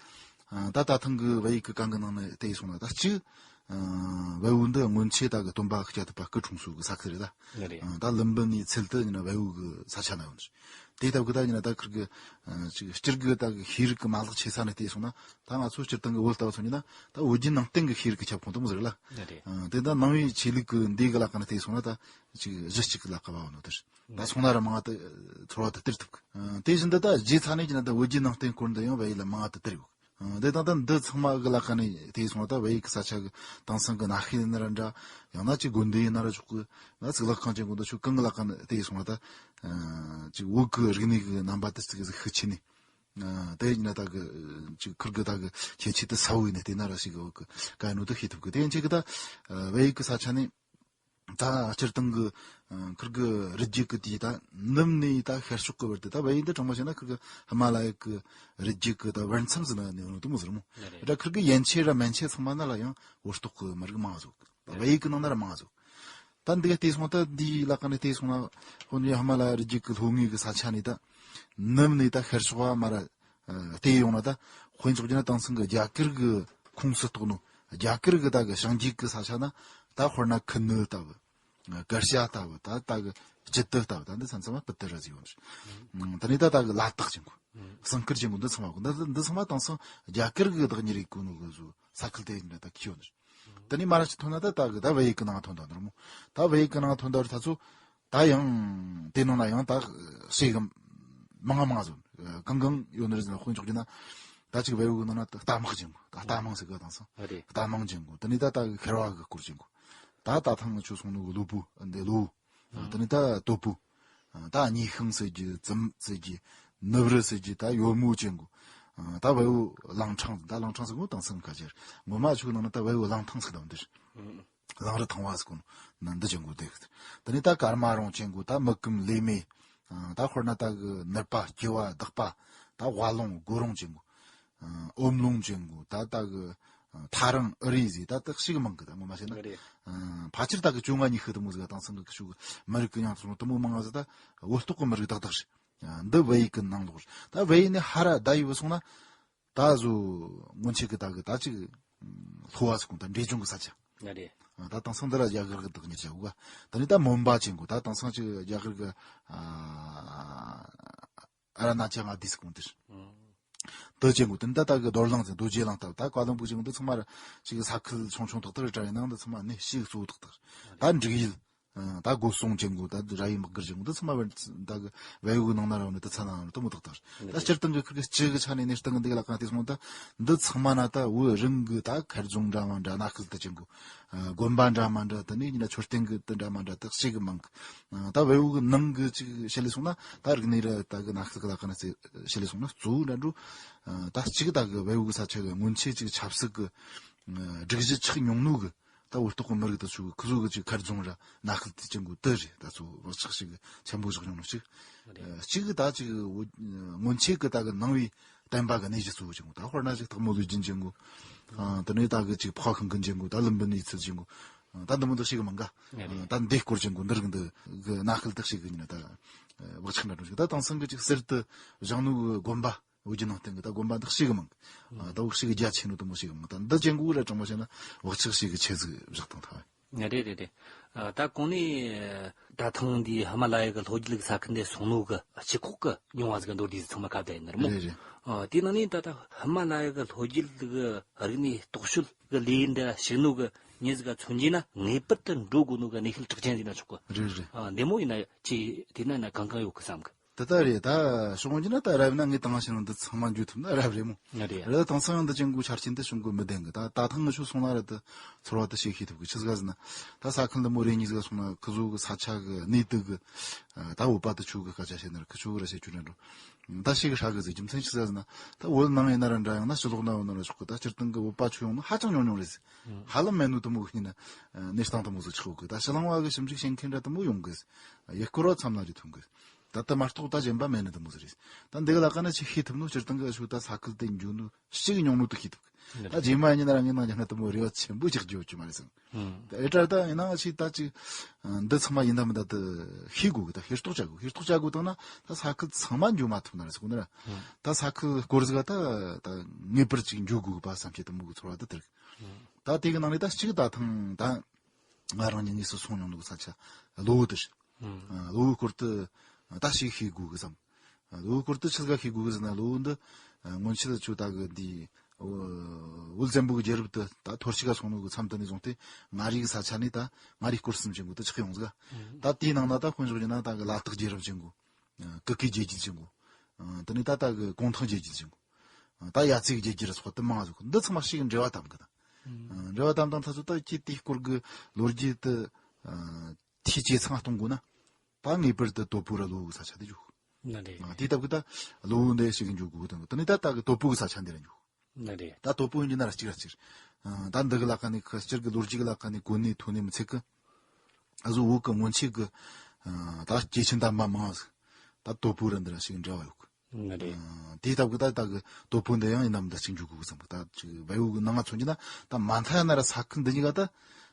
ཨ་ད་ད་ཐེངས་གི་བལ་ཡུལ་གི་གང་གི་ནང་ནས་བལྟས་སོང་ན་ད་གཅིག་ཨ་བལ་བོ་འདི་སྔོན་ཆད་ད་གི་སྟོན་པ་ཤཱཀྱ་ཐུབ་པ་སྐུ་འཁྲུངས་ས་གི་ས་ཁུལ་རེད་ད། ཨ་ད་ལུམ་བི་ནིའི་ཚལ་དུ་ཡིན་ན་བལ་བོ་གི་ས་ཆ་ན་ཡོད་ནི། དེ་ལྟ་བུ་གི་ད་ཡིན་ན་ད་ཁིར་གི་ཅིག་སྤྱིར་གི་ད་གི་ཤེས་རིག་གི་མ་ལག་ཆེ་ས་ནས་བལྟས་སོང་ན། ད་ང་ཚོ་སྤྱིར་བཏང་གི་བོད་ལྟ་བུ་ཚོ་ཡིན་ན་ད་བོད་བརྒྱུད་ནང་བསྟན་གི་ཤེས་རིག་གི་ཁྱབ་ཁོངས་དུ་མོ་ཟེར་ལ། ཨ་རེད། དེ་ད་ནང་བའི་ཆོས་ལུགས་གི་འདི་གི་ལ་ཀ་ནས་བལྟས་སོང་ན་ད་ཅིག་གཞི་གཅིག་གི་ལ་ཀ་བ་བ་ནོ་དེར་ད་སོང་ན་ར་མང་ང་ད་ཚོར་བ་ད་དེར་ཐུབ་གི། དེ་བཞིན་དུ་ད་རྗེས་ཚ་ནས་ཀྱི་ན་ད་བོད་བརྒྱུད་ནང་བསྟན་སྐོར་འདི་ཡང་བ་ཡི་ལ་མང་ང་ད་དེར་ཡོད། དེ་དང་ད་འདི་ཚང་མ་གི་ལ་ཀ་ནས་བལྟས་སོང་ན་ད་བ་ཡི་གི་ས་ཆ་གི་དེང་སང་གི་ན་ཤི་ན་ར་འདྲ། ཡང་ན་ཅིག་དགོན་སྡེ་ཡིན་ན་ར་ཆོག་གི། ན་གཙུག་ལག་ཁང་ཅན་གོ་ད་ཆོས་གང་གི་ལ་ཀ་ནས་བལྟས་སོང་ན་ད་ཅིག་བོད་གི་རིག་གནས་གི་རྣམ་པ་དེ་ཅིག་ཤུགས་ཆེ་ནས། ཨ། དེ་ཡིན་ན་ད་གི་ཅིག་ཁུར་གི་ད་གི་ཁྱད་ཆོས་དེ་ས་བོ་ཡིན་ནས་དེ་ན་ར་ཞིག་གི་བོད་གི་ག་ནོ་དེ་ཤེས་ཐུབ་གི། དེ་ཡིན་ཆེ་གི་ད་བལ་ཡུལ་གི་ས་ཆ་ནས་ད་སྤྱིར་བཏང་གི་ཁུར་གི་རི་རྒྱུད་གི་དེ་ད་ནུབ་ནས་ད་ཤར་ཕྱོགས་གི་བར་དུ། ད་བལ་ཡུལ་འདི་དྲང་མོ་བཤད་ན་ཁུར་གི་ཧི་མ་ལ་ཡ་གི་རི་རྒྱུད་གི་ད་བར་མཚམས་ཟིན་ན་ནས་ཡོང་ནོ་དེ་མོ་ཟེར་མོ། ད་ཁུར་གི་ཡན་ཆད་ར་མན་ཆད་ཚང་མ་ན་ལ་ཡང་བོད་ལྟོགས་གི་མི་རིགས་མང་ཟིག། ད་བལ་ཡུལ་གི་ནང་ན་ར་མང་ཟིག། ད་འདི་ག་བལྟས་སོང་ད་འདིའི་ལ་ཀ་ནས་བལྟས་སོང་ན་ཧོ་ནི་ཧི་མ་ལ་ཡ་རི་རྒྱུད་ཀྱི་ལྷོ་ངོས་ཀྱི་ས་ཆ་ནས་ད་ནུབ་ནས་ད་ཤར་ཕྱོགས་བ་མ་ར་བལྟས་ཡོང་ན། ད་དཔེ་འཇོག་རྒྱུ་ན་དེང་སང་གི་རྒྱ་གར་གྱི་ཁོངས་སུ་གཏོགས་ནོ་རྒྱ་གར་གྱི་ད་གི་བྱང་རྒྱུད་ཀྱི་ས་ཆ་ན་ད་དཔེར་ན་ཁུ་ནུ་ལྟ་བུ། ཀར་ཤ་ལྟ་བུ། ད་ད་གི་ཇི་ཏི་ལྟ་བུ། ད་འདི་ཚང་ཚང་མ་སྤུ་ཏི་ར་ཟིག་ཡོང་ནི། ད་ནི་ད་ད་གི་ལ་དྭགས་ཅན་གོ་སང་ཀིར་ཅན་གོ་འདི་ཚང་མ་གོ་འདི་འདི་ཚང་མ་དེང་སང་རྒྱ་གར་གྱི་བདག་གཉེར་ཡེད་གོ་ནོ་གི་བཟོ་ས་ཁུལ་དེ་ཡིན་ད་ད་ཁྱི་ཡོང་ནི། དེ་ནས་མ་ར་ཅིག་ཐོན་ན་ད་ད་གི་ད་བལ་ཡུལ་གི་ནང་ཐོན་ད་འདིར་མོ། ད་བལ་ཡུལ་གི་ནང་ཐོན་ད་ད་ཚོ་ད་ཡང་དེ་ནང་ན་ཡང་ད་ཞེ་གི་མང་ང་མང་ང་ཟོ་གང་གང་ཡོད་ནི་རེད་ཟེར་ན། དཔེ་འཇོག་རྒྱུ་ན་ད་ཅིག་བལ་ཡུལ་གི་ནང་ན་རྟ་དམག་ཅན་གོ། ད་རྟ་དམག་ཟེར་གི་དེང་སང་རྟ་དམག་ཅན་གོ། དེ་ནས་ད་ད་གི་ཁེར་བ་གི་སྐོར་ཅན་གོ། ད་ད་ཐང་ཆོ་སོང་ནོ་གི་ལུ་པུ་འདི་ལུ། དེ་ནས་ད་དོ་པུ། ད་ཉི་ཤང་ཟེར་གི་ཙུམ་ཟེར་གི་ནུབ་རི་ཟེར་གི་ད་ཡོལ་མོ་ཅན་གོ། ད་བལ་པོ་ལང་ཁྲང་། ད་ལང་ཁྲང་ཟེར་གོ་དེང་སང་ཁ་ཆེར་ངོ་མ་ཆུ་ནང་ན་ད་བལ་པོ་ལང་ཐང་ཟེར་དང་འདིར་ལང་རི་ཐང་བ་ཟེར་གོ་ནོ་ན་འདི་ཅན་གོ་དེ། དེ་ནས་ད་ཀར་མ་རོང་ཅན་གོ། ད་མི་ཀུམ་ལེ་མེ། ད་དཔེར་ན་ད་གི་ནུབ་པ་སྐྱི་བ་དག་པ། ད་ཝ་ལུང་སྒོ་རོང་ཅན་གོ། ཨོམ་ལུང་ཅན་གོ། ད་ད་གི་ཐ་རང་ཨུ་རི་ཟེར་ད་ད་ཞིག་མང་གི། ད་ངོ་མ་བཤད་ན་ཕལ་ཆེར་ད་གི་བཅོ་ལྔ་ཉི་ཤུ་དེ་མོ་ཟིག་དེང་སང་གི་ཤུག་མི་རིགས་གི་ཉམས་སོང་དེ་མོ་མང་ང་ཟིག། ད་བོད་ལྟོགས་གི་མི་རིགས་དག་དག་རེད། འདི་བལ་ཡུལ་གི་ནང་ལོགས་རེད། ད་བལ་ཡུལ་ནས་ཧ་ར་ད་ཡི་བུད་སོང་ན་ད་བཟོ་སྔོན་ཆད་གི་ད་གི་ད་ཅིག་ལྷོ་བ་ཟེར་གོ་ད་འབྲས་ལྗོངས་གི་ས་ཆ། ད་དེང་སང་འདི་ར་རྒྱ་གར་གི་བདག་གཉེར་བྱ་གོ། ད་ནི་ད་མོན་པ་ཅན་གོ། ད་དེང་སང་ཅིག་རྒྱ་གར་གི་ཨ་ར་ན་ཅ་ང་དིས་གོང་དེར། དེ་ཅན་གོ། དེ་ནི་ད་ད་གི་རྡོར་གླིང་ཟེར་རྡོ་རྗེ་གླིང་ལྟ་བུ། ད་ཀ་ལོན་སྦུག་ཅན་གོ། འདི་ཚང་མ་ར་ཅིག་ས་ཁུལ་ཆུང་ཆུང་ཏག་ཏག་རེད་དྲ། ཡིན་ནའང་འདི་ཚང་མ་གནས་ཤིག་གཙོ་བོ་ཏག་ཏག་རེད། ད་འབྲུག་ཡུལ། ད་སྒོ་སྲུང་ཅན་གོ། ད་ར་ཡི་དམག་སྒར་ཅན་གོ། འདི་ཚང་མ་བར་ད་གི་བལ་ཡུལ་གི་ནང་ན་ར་བ་ནི་དེ་ཚ་ན་ར་དེ་མོ་ཏག་ཏག་རེད། ད་སྤྱིར་བཏང་གི་ཁུར་གི་སྤྱི་གི་ཆ་ནས་གནས་སྟངས་གི་འདི་གི་ལ་ཀ་དེ་སོང་ད་འདི་ཚང་མ་ན་ད་བོད་རང་གི་ད་མཁར་རྫོང་འདྲ་མ་འདྲ་ན་ཁུལ་དེ་ཅན་གོ། དགོན་པ་འདྲ་མ་འདྲ། དེ་ནས་ཡིན་ན་མཆོད་རྟེན་གི་དེ་འདྲ་མ་འདྲ་དག་ཞིག་གི་མང་གི། ད་བལ་པོ་གི་ནང་གི་ཅིག་བཤད་ལས་སོང་ན་ད་རིག་གནས་ར་ད་གི་ན་ཁུལ་གི་ལ་ཀ་ན་བཤད་ལས་སོང་ན་གཙོ་བོ་འདྲ་འགྲོ། ད་གཅིག་ད་གི་བལ་པོ་གི་ས་ཆ་གི་སྔོན་ཆད་ཅིག་ཆབ་སྲིད་གི་སྒྲིག་གཞི་ཆགས་མྱོང་ནོ་གི། ད་བོད་ཐོག་གི་མི་རིགས་དེ་ཚོ་གི་ཁུ་ཚོ་གི་ཅིག་མཁར་རྫོང་ར་ན་ཁུལ་དེ་ཅན་གོ་དེ་རེད། ད་ཚོ་བག་ཆགས་ཤིག་གི་ཆེན་པོ་བཞག་མྱོང་ནོ་ཅིག། གཅིག་ད་ཅིག་སྔོན་ཆད་གི་ད་གི་ནང་བའི་བསྟན་པ་གི་གནས་གཞི་གཙོ་བོ་ཅན་གོ། ད་དཔེར་ན་ཅིག་སྟག་མོ་ལུས་སྦྱིན་ཅན་གོ། ཨ། དེ་ནས་ད་གི་ཅིག་འཕགས་ཤིང་ཀུན་ཅན་གོ། ད་ལུམ་བི་ནི་ཚུལ་ཅན་གོ། ཨ། ད་འདི་མོ་འདི་ཞིག་གི་མང་ག། ཨ། ད་འདི་སྐོར་ཅན་གོ། འདི་རིགས་འདི་གི་ན་ཁུལ་དག་ཞིག་གི་ཡིན་ན་ད་བག་ཆགས་འདྲ་འགྲོ་ཞིག། ད་དེང་སང་གི་ཅིག་གསེར་དུ་བཞེངས་ནོ་གི་དགོན་པ། བོད་བརྒྱུད་ནང་བསྟན་གི་ད་དགོན་པ་འདི་ཞིག་གི་མང་གི། ཨ། ད་འུ་ཞིག་གི་རྒྱ་ཆེ་ནོ་དེ་མོ་ཞིག་གི་མང་གི། ད་འདི་ཅན་གོ་ར་དྲང་མོ་བཤད་ན་བག་ཆགས་ཞིག་གི་ཆེ་ཟིག་བཞག་དང་ཐ། རེད་རེད་རེད། ཨ། ད་གོང་ནས་ད་ཐེངས་འདི་ཧི་མ་ལ་ཡ་གི་ལྷོ་རྒྱུད་ཀྱི་ས་ཁུལ་འདི་སོང་ནོ་གི་སྤྱི་ཁོག་གི་མྱོང་བ་ཟིག་མདོར་བསྡུས་ཟིག་ཚང་མ་ཁ་བརྡ་ཡིན་ནི་རེད་མོ། རེད་རེད། ཨ། དེའི་ནང་ནས་ད་ད་ཧི་མ་ལ་ཡ་གི་ལྷོ་རྒྱུད་གི་རིག་གནས་རྟོག་ཞིབ་གི་ལས་ཡུན་འདི་ཞུགས་ནོ་གི་མྱི་ཟིག་ག་མཚོན་རྒྱུ་ན་ངེས་པར་དུ་འགྲོ་དགོས་ནོ་གི་གནས་ཤུལ་གྲགས་ཅན་ཟིག་ན་ཆོག་གི། རེད་རེད། ཨ། འདི་མོ་ཡིན་ན་ཅི་དེ་ན་ན་གང་གང་ཡོད་གི་བསམ་གི། དེ་ལྟ་རེད། ད་ཕྱོགས་གཅིག་ན་ད་རབ་ན་ངས་དང་ཞིང་འདི་ཚང་མ་འཇུ་ཐུབ་ན་རབ་རེད་མོ། ང་རེད། རེད། དེང་སང་འདི་ཅན་གོ་ཆ་རྐྱེན་དེ་བྱུང་གི་མི་ལྡན་གི། ད་ད་ཐེངས་ངི་ཆོ་སོང་ན་ར་དེ་ཚོར་བ་དེ་ཞིག་ཤེས་ཐུབ་གི། ཆི་ཟིག་ཟེར་ན་ད་ས་ཁུལ་འདི་མོ་རེ་གཉིས་ཟིག་ག་སོང་ན་ཁི་ཚོ་གི་ས་ཆ་གི་གནས་སྟངས་གི། ད་བོད་པ་དེ་ཆོ་གི་སྐད་ཆ་བཤད་ན་ར་ཁི་ཆོ་གི་ར་བཤད་རྒྱུ་འདྲ་འགྲོ། ད་ཞིག་གི་ཧྲ་གི་ཟིག། རྒྱུ་མཚན་ཆི་ཟིག་ཟེར་ན་ད་བོད་ནང་ཡིན་ན་ར་འདྲ། ཡང་ན་ཕྱི་ལོགས་ན་ཡོད་ན་ར་ཆོག་གི། ད་སྤྱིར་བཏང་གི་བོད་པ་ཆོ་ཡོང་ན་ཧ་ཅང་ཉུང་ཉུང་རེད་ཟེར། ཧ་ལམ་མེད་ནོ་དེ་མོ་གི་ཡིན་ན་གནས་སྟངས་དེ་མོ་ཟིག་ཆགས་གི། ད་ཕྱི་གླིང་བ་གི་ཞིབ་འཇུག་བྱེད་མཁན་འདྲ་དེ་མོ་ཡོང་གི་ཟེར། ཡུལ་སྐོར་བ་མཚམས་ལ་རེ་ཐོན་གི། ད་ལྟ་མ་གཏོགས་ད་གཞན་པ་མེད་ནི་དེ་མོ་ཟིག་རེད། ད་འདི་གི་ལ་ཀ་ན་ཆི་ཤེས་ཐུབ་ནོ། སྤྱིར་བཏང་གི་ཨ་ཆོ་ད་ས་ཁུལ་དེ་འགྱོ་ནོ་ཞིག་མྱོང་ནོ་དེ་ཤེས་ཐུབ་གི། ད་རྗེས་མ་ཡིན་ན་ར་ངས་ནང་ཀྱང་ན་དེ་མོ་རེ་བ་ཆེན་པོ་ཅིག་འཇོག་རྒྱུ་མ་རེད་བསམ། ད་ཨེ་ཏྲ་ད་ཡིན་ན་ཆི་ད་ཅིག་འདི་ཚང་མ་ཡིན་ད་མིན་ད་དེ་ཤེས་དགོས་གི། ད་ཤེས་རྟོགས་བྱ་དགོས། ཤེས་རྟོགས་བྱ་དགོས་བཏང་ན་ད་ས་ཁུལ་ཚང་མ་འགྱོ་མ་ཐུབ་ན་རེད་ཟེར་གོ་ནི་ར། ད་ས་ཁུལ་སྐོར་ཟིག་ག་ད་ད་ངེས་པར་ཅིག་འགྱོ་དགོས་གི་པ་བསམ་གྱི་དེ་མོ་གི་ཚོར་བ་དེ་དེ་རེད། ད་དེ་གི་ནང་ནས་ད་གཅིག་ད་ཐེངས་ད་ང་རང་ཉིད་དངོས་སུ་སོང་མྱོང་ནོ་གི་ས་ཆ་གློ་བོ་དེ་རེད། ཨ། གློ་བོའི་སྐོར་དུ་ད་ཞིག་ཤེས་དགོས་གི་བསམ། ལོའུ་སྐོར་དུ་ཆི་ལ་ཤེས་དགོས་གི་ཟེར་ན། ལོའུ་འདི་སྔོན་ཆད་ཆུ་ད་གི་འདི་བོད་བཙན་པོ་གི་རྒྱལ་རབས་དུ་ད་ཐོར་ཞིག་ག་སོང་ནོ་གི་མཚམས་དུ་ནས་བཟུང་སྟེ། མངའ་རིས་གི་ས་ཆ་ནས་ད་མངའ་རིས་སྐོར་གསུམ་ཅན་གོ་དུ་ཆགས་ཡོང་ཟིག། ད་དེའི་ནང་ན་ད་དཔོན་ཞོག་ཡིན་ན་ད་གི་ལ་དྭགས་རྒྱལ་རབས་ཅན་གོ། ཨ། གུ་གེ་རྒྱལ་རྒྱུད་ཅན་གོ། ཨ། དེ་ནས་ད་ད་གི་གུང་ཐང་རྒྱལ་རྒྱུད་ཅན་གོ། ཨ། ད་ཡ་རྩེ་གི་རྒྱལ་རྒྱུད་ར་ཚོགས་དུ་མང་ཟིག་གོ། འདི་ཚང་མ་ཞིག་འབྲེལ་བ་དམ་གི་ད། ཨ། འབྲེལ་བ་དམ་དང་ཐ་ཚོ་ད་ཁྱེད་དེའི་སྐོར་གི་ལོ་རྒྱུས་དུ། ཨ། ཐིས་ཇེ་ཚང་གཏོང་དགོས་ན། ད་ངེས་པར་དུ་དོ་པོ་ར་ལོ་གི་ས་ཆ་དེ་འཇུག། ན་རེད། ཨ། དེ་ལྟ་བུ་ད་ལོ་འདི་ཞིག་འཇུག་དགོས་དང་། དེ་ནས་ད་ད་གི་དོ་པོ་གི་ས་ཆ་འདི་ར་འཇུག། ན་རེད། ད་དོ་པོ་འཇུག་ན་ར་གཅིག་ར་གཅིག། ཨ། ད་འདི་གི་ལ་ཁ་ནས་ཁ་སྤྱིར་གི་ལོ་རྒྱུས་གི་ལ་ཁ་ནས་གོ་ནས་ཐོན་ནས་མི་ཚད་གི། ཨ་ཟོ་བོད་གི་སྔོན་ཆད་གི། ཨ། ད་སྐྱེས་ཆེན་དམ་པ་མང་ཟིག་ད་དོ་པོ་ར་འདི་ར་ཞིག་འབྲེལ་བ་ཡོད་གི། ང་རེད། ཨ། དེ་ལྟ་བུ་ད་ལྟ་གི་དོ་པོ་འདི་ཡང་ཡིན་ནམ་ད་ཅིག་འཇུག་དགོས་བསམ་གི། ད་ཅིག་བལ་ཡུལ་གི་ནང་ང་མཚོན་གྱི་ན་ད་མ་མཐའ་ན་ར་ས་ཁུལ་འདི་གཉིས་ཀ་ད་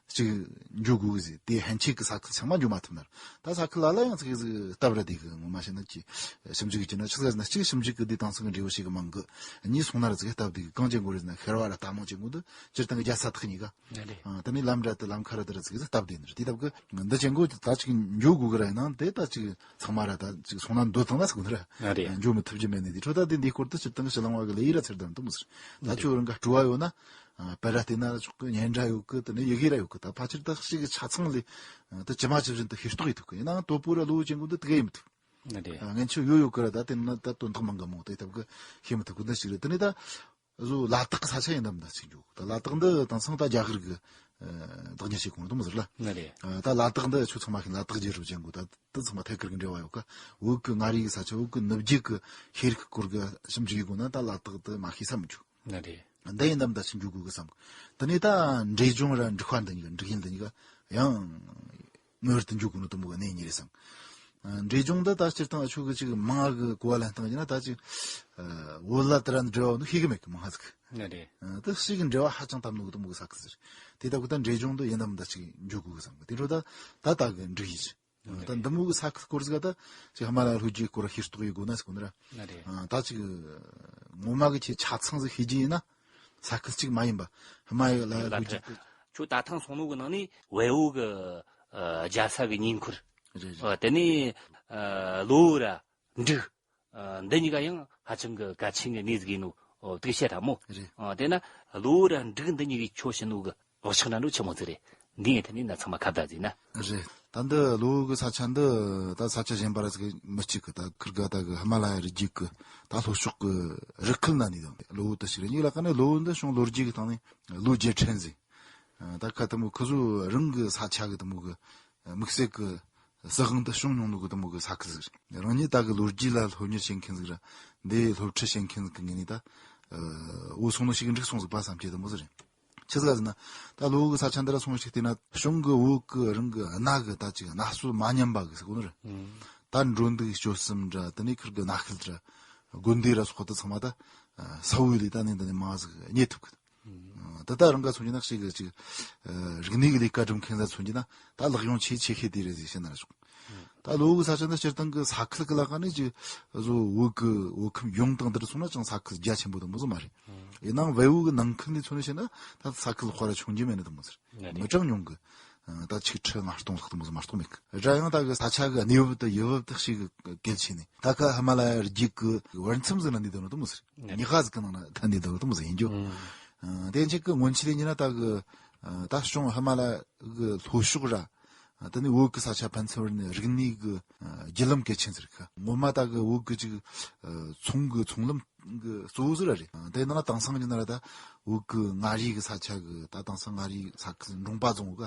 ཅིག་འཇུག་དགོས་གི་ཟེར། དེ་ཧན་ཆད་གི་ས་ཁུལ་ཚང་མ་འཇུག་མ་ཐུབ་ན་ར། ད་ས་ཁུལ་ལ་ལ་ཡང་ཅིག་ཟིག་སྟབས་ར་དེ་གི་ངོ་མ་བཤད་ན་ཅིག་ཞིབ་འཇུག་གི་ན་ཆི་ཟེར་ན། གཅིག་ཞིབ་འཇུག་གི་དེ་དེང་སང་གི་འབྲས་བུ་ཞིག་གི་མང་གི། གཉིས་སོང་ན་ར་ཅིག་སྟབས་དེ་གི་གང་ཅན་གོ་རེད་ཟེར་ན། ཤར་བ་ར་རྟ་མང་ཅན་གོ་འདི་སྤྱིར་བཏང་གི་རྒྱལ་ས་ཐག་གཉིས་ཀ། ང་རེད། ཨ། དེ་ནས་ལམ་འདྲ་དེ་ལམ་ཁ་ར་དེ་ར་ཅིག་ཟིག་སྟབས་དེ་ནི་རེད། དེ་ལྟ་བུ་གི་འདི་ཅན་གོ་ད་ཅིག་འཇུག་དགོས་གི་ར། ཡིན་ནའང་དེ་ད་ཅིག་ཚང་མ་ར་ད་ཅིག་སོང་ན་འདོད་ཐང་ན་ཟེར་གོ་ནི་ར། ང་རེད། འཇུག་མི་ཐུབ་རྒྱུ་མེད་ནི་དེ་འཕྲོ་ད་དེ་འདི་སྐོར་དུ་སྤྱིར་བཏང་གི་ཕྱི་གླང་བ་གི་ལས་ཡི་ར་ཚེར་དང་དུ་མི་ཟེར། ད་ང་ཁྱོད་རང་ག་སྤྲོ་བ་ཡོད་ན། ཨ། པར་ར་བལྟས་ན་ར་ཆོག་གི། སྙན་གྲགས་ཡོད་གི། དེ་ནས་ཡི་གེ་ར་ཡོད་གི། ད་ཕལ་ཆེར་ད་ཞིག་གི་ཆ་ཚང་ལས་ད་ཇི་མ་ཇི་བཞིན་དུ་ཤེས་རྟོགས་ཡེད་ཐུབ་གི། ཡིན་ནའང་དོ་པོ་ར་ལོ་ཅན་གོ་འདི་དེ་ག་ཡེད་མི་ཐུབ། ང་རེད། ཨ། ངན་ཆོ་ཡོད་ཡོད་གི་ར། ད་དེ་ན་ད་དོན་དག་མང་གི་མོ་དེ་ལྟ་བུ་གི་ཤེས་མི་ཐུབ་གི་འདི་ཞིག་རེད། དེ་ནས་ད་བཟོ་ལ་དྭགས་ས་ཆ་ཡིན་ནམ་ད་ཅིག་འཇུག། ད་ལ་དྭགས་འདི་དེང་སང་ད་རྒྱ་གར་གི་ཨ་བདག་ཉར་བྱེད་གོ་ནོ་དུ་མི་ཟེར་ལ། ང་རེད། ཨ། ད་ལ་དྭགས་འདི་ཆོ་ཚང་མ་ཤེས། ལ་དྭགས་རྒྱལ་རབས་ཅན་གོ་ད་དུ་ཚང་མ་ཐད་ཀར་གི་འབྲེལ་བ་ཡོད་ཀ། བོད་གི་མངའ་རིས་གི་ས་ཆ། བོད་གི་ནུབ་རྒྱུད་གི་ཤེས་རིག་གི་སྐོར་གི་ཞིབ་འཇུག་ཡེད་དགོས་ན་ད་ལ་དྭགས་འདི་མ་ཤེས་ས་མི་འཇུག། ང་རེད། འདི་ཡིན་ནམ་ད་ཅིག་འཇུག་དགོས་གི་བསམ། དེ་ནས་ད་འབྲས་ལྗོངས་ར་འབྲུག་པ་འདི་གཉིས་ཀ། འབྲུག་ཡུལ་འདི་གཉིས་ཀ་ཡང་ངེས་པར་དུ་འཇུག་དགོས་ནོ་དུ་མོ་གི་གནས་གཉིས་རེད་བསམ། ཨ། འབྲས་ལྗོངས་འདི་ད་སྤྱིར་བཏང་ཨ་ཆོ་གི་ཅིག་མང་གི་གོ་བ་ལེན་སྟངས་ཡིན་ན་ད་ཅིག་ཨ་བོད་ལ་དེ་ར་འབྲེལ་བ་ནི་ཤེས་གི་མེད་གི་མང་ཟིག། ང་རེད། ཨ། ད་ཞིག་གི་འབྲེལ་བ་ཧ་ཅང་དམ་ནོ་གི་དུ་མོ་གི་ས་ཁུལ་ཟེར། དེ་ལྟ་བུ་ད་འབྲས་ལྗོངས་འདི་ཡིན་ནམ་ད་ཅིག་འཇུག་དགོས་གི་བསམ་གི། དེ་འཕྲོ་ད་ད་ད་གི་འབྲུག་ཡུལ། ད་འདི་མོ་གི་ས་ཁུལ་སྐོར་ཟིག་ད་ཅིག་ཧི་མ་ལ་ཡ་ལྷོ་རྒྱུད་སྐོར་ཤེས་རྟོགས་ཡེད་དགོས་ན་ཟེར་གོ་ནི་ར། ང་རེད། ཨ། ད་ཅིག་ངོ་མ་གི་ཆེ་ཆ་ཚང་ཟིག་ཤེས་རྒྱུ་ཡིན་ན་ས་ཁུལ་གཅིག་མ་ཡིན་པ་ཧི་མ་ལ་ཡ་ལྷོ་རྒྱུད་གི། ཁྱོད་ད་ཐེངས་སོང་ནོ་གི་ནང་ནས་བལ་བོ་གི་ཨ་རྒྱལ་ས་གི་ཉེ་འཁོར། རེད་རེད། ཨ། དེ་ནས་ཨ་ལོ་བོ་ར་འབྲུག། ཨ། འདི་གཉིས་ཀ་ཡང་ཧ་ཅང་གི་གལ་ཆེན་གི་གནས་ཟིག་ཡིན་ནོ། ཨོ། དེ་བཤད་ཐལ་མོ། རེད། ཨ། དེ་ན་ལོ་བོ་ར་འབྲུག་འདི་གཉིས་ཀྱི་ཁྱོ་བྱིན་ནོ་གི་བག་ཆགས་འདྲ་འགྲོ་ཆི་མོ་ཟིག་རེད། འདི་ངས་ཐད་ནས་ན་ཚང་མ་ཁ་བརྡ་ཟིག་ན། རེད། ད་འདི་ལོ་བོ་གི་ས་ཆ་འདི་ད་ས་ཆ་གཞན་པ་ར་ཟིག་མི་གཅིག་གི། ད་ཁིར་ག་ད་གི་ཧི་མ་ལ་ཡ་རི་རྒྱུད་གི་ད་ལྷོ་ཕྱོགས་གི་རི་ཁུལ་ན་ནི་དང་ལོ་བོ་དེ་ཞིག་རེད། གཉིས་ལ་ཀ་ནས་ལོ་བོ་འདི་བྱུང་ལོ་རྒྱུས་གི་སྟེང་ནས་ལོ་རྒྱལ་ཕྲན་ཟིག། ཨ། ད་ཁ་དུ་མོ་ཁུ་ཟུ་རང་གི་ས་ཆ་གི་དུ་མོ་གི་དམིགས་བསལ་གི་སྲིད་དབང་དུ་བྱུང་མྱོང་ནོ་གི་དུ་མོ་གི་ས་ཁུལ་ཟིག་རེད། རང་ཉིད་ད་གི་ལོ་རྒྱུས་ལ་སློབ་གཉེར་བྱེད་མཁན་ཟིག་ར། འདི་སློབ་ཁྲིད་བྱེད་མཁན་ཟིག་གི་ངོས་ནས་ད་ཨ་འོ་སོང་ནོ་ཞིག་འགྲིག་སོང་ཟིག་པ་བསམ་གྱི་དུ་མོ་ཟིག་རེད། ཆི་ཟིག་ཟེར་ན་ད་ལོ་གི་ས་ཆ་འདི་ར་སོང་ཞིག་བལྟས་ན་གཞུང་གི་བོད་གི་རང་གི་གནའ་གི་ད་ཅིག་གནའ་སྲོལ་མ་ཉམས་པ་གི་ཟེར་གོ་ནི་རེད། ད་འགྲོ་འདུག་སྤྱོད་གསུམ་འདྲ། དེ་ནས་ཁིར་གི་གནའ་ཤུལ་འདྲ། དགོན་སྡེ་ར་སོགས་དུ་ཚང་མ་ད་ས་བོན་ལས་ད་ནི་འདི་ནས་མང་ཟིག་རྙེད་ཐུབ་གི། ད་ལྟ་རང་ག་མཚོན་གྱི་ན་ཞིག་གི་ཅིག་ཨ་རིག་གནས་ཀྱི་ལས་ཀ་སྒྲུབ་མཁན་ལ་མཚོན་གྱི་ན་ད་ལག་ཡོང་ཆེས་ཆེ་ཤོས་དེ་རེད་ཟེར་བཤད་ན་ར་ཆོག། ད་ལོ་གི་ས་ཆ་འདི་སྤྱིར་བཏང་གི་ས་ཁུལ་གི་ལ་ཁ་ནས་ཅིག་བཟོ་བོད་གི་བོད་ཁམས་ཡོངས་དང་འདིར་སོང་ན་ཅང་ས་ཁུལ་རྒྱ་ཆེན་པོ་དུ་མོ་ཟིག་མ་རེད། ཡིན་ནའང་བལ་བོ་གི་ནང་ཁུལ་ནས་མཚོན་ནས་བཤད་ན་ད་ས་ཁུལ་དཔའ་ར་ཆུང་རྒྱུ་མེད་ནི་དུ་མོ་ཟིག་རེད། མི་གྲངས་ཉུང་གི། ཨ། ད་ཆིག་ཁྲི་ལྔ་སྟོང་ལྷག་དུ་མོ་ཟིག་མ་གཏོགས་མེད་གི། ར་ཡང་ད་གི་ས་ཆ་གི་གནས་བབ་དང་ཡུལ་བབ་དང་ཞིག་གི་གལ་ཆེ་ནི་ད་ཁ་ཧི་མ་ལ་ཡ་རི་རྒྱུད་གི་བར་མཚམས་ཟིག་ན་འདི་དང་དུ་མོ་ཟིག་རེད། ཉི་ཤར་ཟིག་གི་ནང་ན་ད་འདི་དང་དུ་མོ་ཟིག་ཡིན་རྒྱུ། ཨ། དེ་ཆེད་གི་སྔོན་ཆད་ལས་ཉིན་ན་ད་གི་ཨ་ད་གཞུང་ཧི་མ་ལ་ཡ་གི་ལྷོ་ཕྱོགས་ར། ཨ། དེ་ནས་བོད་གི་ས་ཆ་ཕན་ཚུན་བར་ནས་རིག་གནས་གི་ཨ་བརྒྱུད་ལམ་གལ་ཆེན་ཟིག་རེད་ཁ། ངོ་མ་ད་གི་བོད་གི་ཅིག་ཨ་ཚོང་གི་ཚོང་ལམ་གི་གཙོ་བོ་ཟིག་ར་རེད། ཨ། དེ་ནང་ལ་དེང་སང་གི་ན་ར་ད་བོད་གི་མངའ་རིས་གི་ས་ཆ་གི་ད་དེང་སང་མངའ་རིས་ས་ཁུལ་འབྲོང་པ་རྫོང་ག།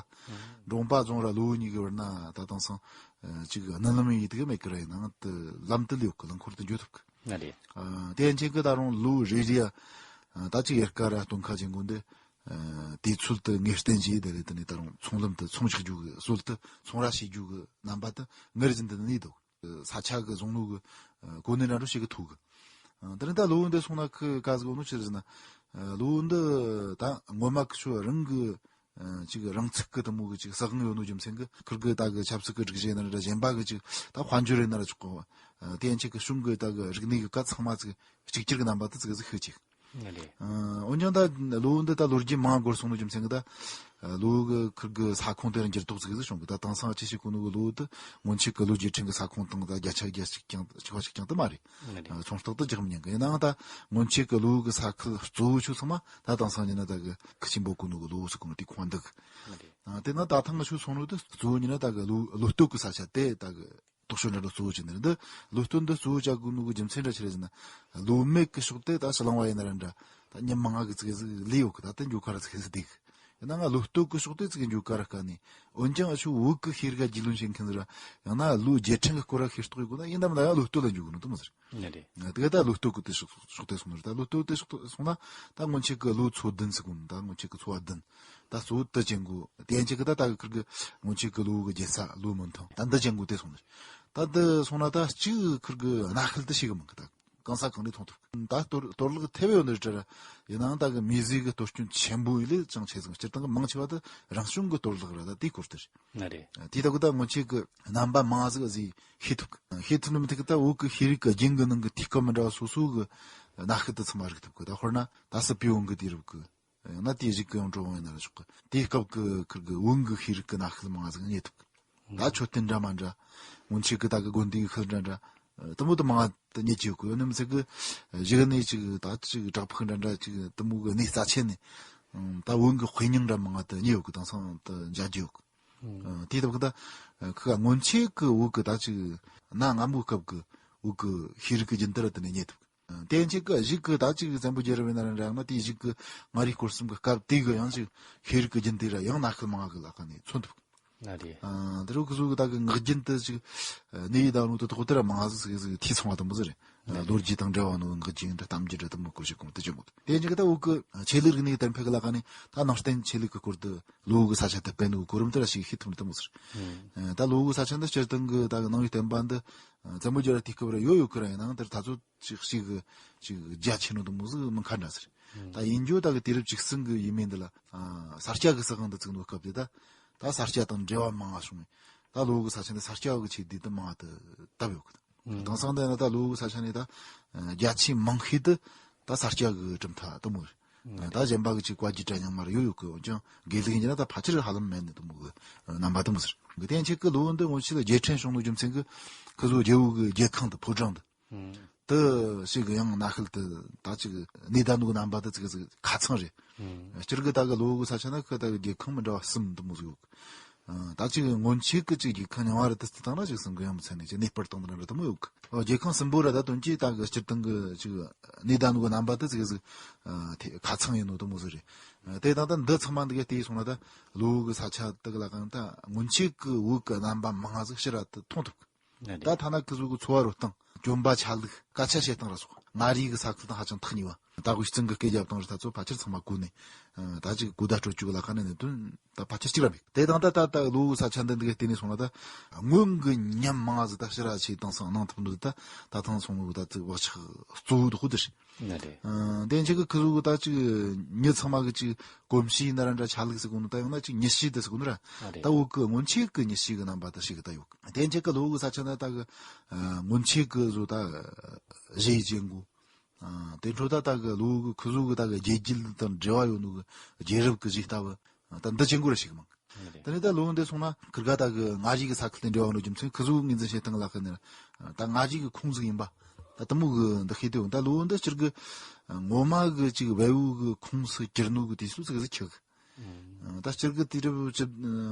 འབྲོང་པ་རྫོང་ར་ལོ་གཉིས་གི་བར་ན་ད་དེང་སང་ཨ་ཅིག་སྣུམ་ལམ་ཡིན་དུ་གི་མེད་གི་ར། ཡིན་ནའང་དེ་ལམ་དུ་ལེའུ་གི་ལམ་འཁོར་དུ་འགྱོ་ཐུབ་གི། ང་རེད། ཨ། དེ་ཡན་ཆད་གི་ད་རུང་ལོ་རེ་རེ་ཨ་ད་ཅིག་ཡར་ཀ་ར་སྟོན་ཁ་ཅན་གོ་འདི། ཨ། དུས་ཚོད་དུ་ངེས་གཏན་བྱས་དེ་ལས་དེ་ནས་ད་རུང་ཚོང་ལམ་དུ་ཚོང་རྒྱག་རྒྱུ་གི་སྲོལ་དུ་ཚོང་ར་བྱེད་རྒྱུ་གི་རྣམ་པ་དུ་ངར་བཞིན་དུ་གནས་འདུག། ས་ཆ་གི་བཟུང་ནོ་གི་ཨ་གོ་གནས་འདྲ་འགྲོ་ཞིག་གི་ཐུག་གི། ཨ། དེ་ནས་ད་ལོ་འདི་སོང་ན་ཁི་ག་ཟིག་ཡོད་ནོ་ཆི་རེད་ཟེར་ན། ཨ། ལོ་འདི་ད་ངོ་མ་ཁི་ཆོ་རང་གི་ཨ་ཅིག་རང་ཚུགས་གི་དུ་མོ་གི་ཅིག་སྲིད་དབང་ཡོད་ནོ་རྒྱུ་མཚན་གི་ཁིར་གི་ད་གི་ཆབ་སྲིད་གི་སྒྲིག་གཞི་ཡིན་ན་ར་གཞན་པ་གི་ཅིག་ད་དཔལ་འབྱོར་ཡིན་ན་ར་ཆོག་གི། ཨ། དེ་ཡན་ཆད་གི་གཞུང་གི་ད་གི་རིག་གནས་གི་ཀ་ཚང་མ་ཅིག་གཅིག་གྱུར་གི་རྣམ་པ་དུ་ཅིག་ཟིག་ཤི་ཅིག། ཨ་རེད། ཨ། འོན་ཀྱང་ད་གློ་བོ་འདི་ད་ལོ་རྒྱུས་མང་འགོར་སོང་ནོ་རྒྱུ་མཚན་གྱིས་ད་གློ་བོ་གི་ཁུར་གི་ས་ཁོངས་དེ་རུ་འགྱུར་ལྡོག་ཟིག་ཟིག་བྱུང་གི། ད་དེང་སང་ཅི་ཞིག་གོ་ནོ་གི་གློ་བོ་དེ་སྔོན་ཆད་གི་ལོ་རྒྱལ་ཕྲན་གི་ས་ཁོངས་དང་ད་བརྒྱ་ཆ་བརྒྱ་ཞིག་ཀྱང་གཅིག་པ་ཞིག་ཀྱང་དེ་མ་རེད། ཨ་རེད། ཨ། ཚོང་རྟགས་དེ་རྒྱག་མི་ཉན་གི། ཡིན་ནའང་ད་སྔོན་ཆད་གི་གློ་བོ་གི་ས་ཁུལ་གཙོ་བོ་ཆོ་ཚང་མ་ད་དེང་སང་ཉིན་ན་ད་གི་ཁི་ཆེན་པོ་གོ་ནོ་གི་གློ་བོ་ཟེར་གོ་ནོ་དེ་ཁོ་འདུག། ཨ་རེད། ཨ། དེ་ན་ད་ཐེངས་ང་ཆོ་སོང་ནོ་དེ་གཙོ་བོ་ཉིན་ན་ད་གི་གློ་གློ་སྟོད་གི་ས་ཆ་དེ་ད་གི་རྟོག་ཞིབ་འདྲ་ལོ་གཙོ་བོ་བྱས་ནས། འདི་གློ་སྟོད་འདི་གཙོ་བོ་བྱ་དགོས་ནོ་གི་རྒྱུ་མཚན་འདྲ་ཆི་རེད་ཟེར་ན། གློ་སྨད་གི་ཕྱོགས་དེ་ད་ཕྱི་གླིང་བ་ཡིན་ན་ར་འདྲ་ད་མྱི་མང་ང་གི་ཙིག་གེ་ཟིག་ལས་ཡོད་གི། ད་ལྟ་འགྱོ་ཁ་ར་ཙིག་གེ་ཟིག་བསྡད་གི། ཡིན་ན་ང་གློ་སྟོད་གི་ཕྱོགས་དེ་ཙིག་གེ་འགྱོ་ཁ་ར་དཀའ་ནི། འོན་ཀྱང་ཨ་ཆུ་བོད་གི་ཤེས་རིག་རྒྱུས་ལོན་བྱེད་མཁན་ཟིག་ར། ཡང་ན་གློ་རྒྱལ་ཕྲན་གི་སྐོར་ར་ཤེས་རྟོགས་ཡོད་དགོས་ན་ཡིན་ནམ་ན་ཡང་གློ་སྟོད་ལ་འགྱོ་དགོས་ནོ་དེ་མོ་ཟིག། ཨ་རེད། དེ་ག་ད་གློ་སྟོད་གི་དེ་ཕྱོགས་ཕྱོགས་དེ་སོང་ནི་རེད། ད་གློ་སྟོད་དེ་ཕྱོགས་དེ་སོང་ན་ད་སྔོན་ཆད་གི་གློ་ཚོ་བདུན་ཟེར་གོ་ནོ། ད་སྔོན་ཆད་གི་ཚོ་བ་བདུན། ད་གཙོ་བོ་དེ་ཅན་གོ། དེ་ཡན་ཆད་གི་ད་ད་གི་ཁུར་གི་སྔོན་ཆད་གི་གློ་བོ་གི་རྒྱལ་ས་གློ་མོན་ཐང་ད་འདི་ཅན་གོ་དེ་སོང་ནི་རེད། ད་འདི་སོང་ན་ད་གཅིག་ཁུར་གི་གནའ་ཤུལ་དེ་ཤེས་གི་མང་གི། ད་གང་ས་གང་ནས་མཐོང་ཐུབ་གི། ད་གཏོར་གཏོར་བརླག་ཐེབས་ཡོད་ནི་རེད་ར། ཡིན་ནའང་ད་གི་མིས་བཟོས་གི་གཏོར་སྐྱོན་ཆེན་པོ་ཡིན་ལས་ཅང་ཆེ་ཟིག། སྤྱིར་བཏང་གི་མང་ཆེ་བ་ད་རང་བྱུང་གི་གཏོར་བརླག་ར། ད་དེའི་སྐོར་དེ་རེད། ཨ་རེད། དེ་ད་གི་ད་སྔོན་ཆད་གི་རྣམ་པ་མང་ཟིག་གཟིགས་ཤེས་ཐུབ་གི། ཤེས་ཐུབ་ནི་མི་ཐུབ་གི། ད་བོད་གི་ཤེས་རིག་གི་རྒྱུན་གི་ནང་གི་དུས་སྐབས་མི་འདྲ་བ་སོ་སོ་གི་གནའ་ཤུལ་དེ་ཚང་མ་རིག་ཐུབ་གི། ད་དཔེར་ན་ད་སྲིད་པའི་བོན་གི་དུས་རབས་གི། ཡང་ན་དེའི་གཞུག་གི་ཡང་འགྲོ་འོང་ཡིན་ན་ར་ཆོག་གི། དེའི་སྐབས་གི་ཁུར་གི་བོན་གི་ཤེས་རིག་གི་གནའ་ཤུལ་མང་ཟིག་རྙེད་ཐུབ་གི། ད་མཆོད་རྟེན་འདྲ་མ་འདྲ། སྔོན་ཆད་གི་ད་གི་དགོན་སྡེ་གི་ཤུལ་འདྲ་འདྲ། ཨ། དེ་མོ་དེ་མང་ང་དེ་རྙེད་ཀྱི་ཡོད་གི། ཡོད་ནི་མི་ཚད་གི་གཞུག་ནས་ཅིག་ད་ཅིག་བྲག་ཕུག་འདྲ་འདྲ་ཅིག་དེ་མོ་གི་གནས་རྩ་ཆེན་ནས། ཨང་། ད་བོན་གི་དཔེ་རྙིང་འདྲ་མང་ང་དེ་རྙེད་ཡོད་གི། དེང་སང་དེ་མཇལ་རྒྱུ་ཡོད་གི། ཨང་། ཨ། དེའི་སྟབས་གི་ད་ཁི་ག་སྔོན་ཆད་གི་བོད་གི་ད་ཅིག་གནའ་སྔ་མོའི་སྐབས་གི་བོད་གི་ཤེས་རིག་གི་རྒྱུན་དེ་ར་དེ་ནས་རྙེད་ཐུབ་གི། དེ་ཡན་ཆད་གི་གཞུག་གི་ད་ཅིག་བཙན་པོའི་རྒྱལ་རབས་ཡིན་ན་ར་འདྲ། ཡང་ན་དེའི་གཞུག་གི་མངའ་རིས་སྐོར་གསུམ་གི་སྐབས་དེ་གི་ཡང་ཅིག་ཤེས་རིག་གི་རྒྱུན་དེ་ར་ཡང་གནའ་ཤུལ་མང་ང་གི་ལ་ཁ་ནས་མཚོན་ཐུབ་གི། ཨ་རེད། ཨ། དེ་རུ་ཁོ་ཚོ་གི་ད་གི་ངག་རྒྱུན་དེ་ཅིག་གནས་ཡིག་དང་ནོ་དེ་ཐོག་དེ་ར་མང་ཟིག་ཟིག་ཟིག་ཐོས་ཚང་བ་དེ་མོ་ཟིག་རེད། ཨ་རེད། ལོ་རྒྱུས་དང་འབྲེལ་བ་ནོ་ངག་རྒྱུན་འདྲ་གཏམ་རྒྱུད་འདྲ་དེ་མོ་སྐོར་ཞིག་གོ་དེ་ཅི་མོ། དེ་ཡན་ཆད་གི་ད་བོད་གི་ཆོས་ལུགས་རིག་གནས་གི་དར་འཕེལ་གི་ལ་ཁ་ནས་ད་ནང་བསྟན་ཆོས་ལུགས་གི་སྐོར་དེ་གློ་བོ་གི་ས་ཆ་དེ་སྤེལ་ནོ་གི་གོ་རིམ་དེ་ར་ཞིག་ཤེས་ཐུབ་ནི་དེ་མོ་ཟིག། ཨ། ད་གློ་བོ་གི་ས་ཆ་འདི་སྤྱིར་བཏང་གི་ད་གི་ནང་པའི་བསྟན་པ་འདི་བཙན་པོའི་རྒྱལ་རབས་དུས་སྐབས་ར་ཡོད་ཡོད་གི་ར། ཡིན་ནའང་དེར་ད་ཚོད་ཅིག་ཅིག་ཅིག་རྒྱ་ཆེ་ནོ་དེ་མོ་ཟིག་མིན་ཁ་འདྲ་ཟིག་རེད། ད་ཡིན་རྒྱུ་ད་གི་དུས་རབས་བཅུ་གསུམ་གི་ཡས་མས་འདི་ལ། ཨ། ས་སྐྱ་གི་སྲིད་དབང་འདི་བཙུགས་ནོ་སྐབས་དེ་ད་ད་ས་སྐྱ་དང་འབྲེལ་བ་མང་ང་བྱུང་། ད་གློ་བོ་གི་ས་ཆ་འདི་ས་སྐྱ་གི་ཆོས་སྡེ་དེ་མང་ང་དེ་བཏབ་ཡོད་གི། དེང་སང་འདི་ན་ད་གློ་བོ་གི་ས་ཆ་ནས་ད་རྒྱ་ཆེ་མང་ཤོས་དེ་ད་ས་སྐྱ་གི་གྲུབ་མཐའ་དེ་མོ་རེད། ད་གཞན་པ་གི་ཅིག་བཀའ་བརྒྱུད་འདྲ་ཉམས་མར་ཡོད་ཡོད་གི། འོན་ཀྱང་དགེ་ལུགས་ཡིན་རྒྱུ་ན་ད་ཕལ་ཆེར་ཧ་ལམ་མེད་ནི་དེ་མོ་གི་རྣམ་པ་དེ་མོ་ཟིག་རེད། དེ་ཡན་ཆད་གི་གློ་བོ་འདི་སྔོན་ཆད་ལ་རྒྱལ་ཕྲན་བྱུང་ནོ་རྒྱུ་མཚན་གི་ཁོ་ཚོ་རྒྱལ་པོ་གི་རྒྱལ་ཁང་དེ་ཕོ་བྲང་དེ། དེ་ཞིག་གི་ཡང་གནའ་ཤུལ་དེ་ད་ཅིག་གནས་བསྡད་ནོ་གི་རྣམ་པ་དེ་ཙིག་གེ་ཟིག་ཁ་ཚང་རེད། སྤྱིར་གི་ད་གི་གློ་བོ་གི་ས་ཆ་ན་ཁི་ད་གི་རྒྱལ་ཁང་མི་འདྲ་བ་གསུམ་དེ་མོ་ཟིག་ཡོད་གི། ཨ། ད་ཅིག་སྔོན་ཆད་གི་ཅིག་རྒྱལ་ཁང་རྙིང་བ་ར་དེ་བརྩིས་བཏང་ན་ཅིག་གསུང་གི་ཡང་མི་ཚད་ནི་ཅིག་གནས་སྤར་བཏང་དེ་འདྲ་འདྲ་དེ་མོ་ཡོད་གི། ཨོ། རྒྱལ་ཁང་གསུམ་པོ་ར་ད་དོན་གྱིས་ད་གི་སྤྱིར་བཏང་གི་ཅིག་གནས་བསྡད་ནོ་གི་རྣམ་པ་དེ་ཙིག་གེ་ཟིག་ཨ། དེ་ཁ་ཚང་ཡིན་ནོ་དེ་མོ་ཟིག་རེད། ཨ། དེ་དང་ད་འདི་ཚང་མ་འདི་ག་བལྟས་སོང་ན་ད་གློ་བོ་གི་ས་ཆ་དེ་གི་ལ་གང་ད་སྔོན་ཆད་གི་བོད་གི་རྣམ་པ་མང་ང་ཟིག་ཕྱིར་ར་དེ་མཐོང་ཐུབ་གི། ད་ཐ་ན་ཁི་ཚོ་གི་འཚོ་བ་རོལ་སྟངས། གྱོན་པ་ཆ་ལུགས། སྐད་ཆ་བཤད་སྟངས་ར་སོགས། མངའ་རིས་གི་ས་ཁུལ་དང་ཧ་ཅང་ཐག་ཉེ་བ། ད་དབུས་གཙང་གི་སྐད་རྒྱབ་སྟངས་ར་ད་ཚོ་ཕལ་ཆེར་ཚང་མ་གོ་ནས། ཨ། ད་ཅིག་གོ་བརྡ་སྤྲོད་རྒྱུ་གི་ལ་ཁ་ནས་གནད་དོན་ད་ཕལ་ཆེར་གཅིག་ར་མེད། དེ་དང་ད་ད་ད་གློ་བོ་ས་ཆ་འདི་འདི་ག་བལྟས་ནས་སོང་ན་ད་སྔོན་གི་ཉམས་མང་ཟིག་ད་ཕྱིར་ར་ཆེ་དེང་སང་གནང་ཐུབ་ནོ་ད་ད་ཐང་སོང་ནོ་ད་ཙིག་བག་ཆགས་གཙོ་བོ་དེ་ཁོ་དེ་རེད། ཨ། རེད། ཨ། དེ་ཡན་ཆད་གི་ཁི་ཚོ་གི་ད་ཅིག་མྱི་ཚང་མ་གི་ཅིག་གོམས་གཤིས་ཡིན་ན་ར་འདྲ་ཆ་ལུགས་ཟེར་གོ་ནོ་ད་ཡང་ན་ཅིག་མྱི་གཤིས་དེ་ཟེར་གོ་ནོ་ར། ཨ། རེད། ད་བོད་གི་སྔོན་ཆད་གི་མྱི་གཤིས་གི་རྣམ་པ་དེ་ཞིག་གི་ད་ཡོད་གི། དེ་ཡན་ཆད་གི་གློ་བོ་གི་ས་ཆ་ན་ད་གི་ཨ་སྔོན་ཆད་གི་བཟོ་ད་གཞས་ཅན་གོ། ཨ། དེ་འཕྲོ་ད་ད་གི་གློ་བོ་གི་ཁི་ཚོ་གི་ད་གི་རྒྱལ་རྒྱུད་དང་འབྲེལ་བ་ཡོད་ནོ་གི་རྒྱལ་རབས་གི་གཞས་ལྟ་བུ། ད་འདི་ཅན་གོ་ར་ཞིག་མང་། ཨ། རེད། དེ་ནས་ད་གློ་བོ་འདི་སོང་ན་ཁིར་ག་ད་གི་མངའ་རིས་གི་ས་ཁུལ་དེ་འབྲེལ་བ་ཡོད་ནོ་རྒྱུ་མཚན་ཁི་ཚོ་ངོས་འཛིན་བྱེད་སྟངས་ལ་ཁ་ནས་ད་མངའ་རིས་གི་ཁོངས་ཟིག་ཡིན་པ། ད་དེ་མོ་གི་འདི་ཤེས་དེ་ཡོང་། ད་གློ་བོ་འདི་སྤྱིར་གི་ངོ་མ་གི་ཅིག་བལ་པོ་གི་ཁོངས་སུ་གྱུར་ནོ་གི་དུས་ཚོད་ཟིག་ཟིག་ཆགས་གི། ཨ། ད་སྤྱིར་གི་དུས་རབས་བཅུ་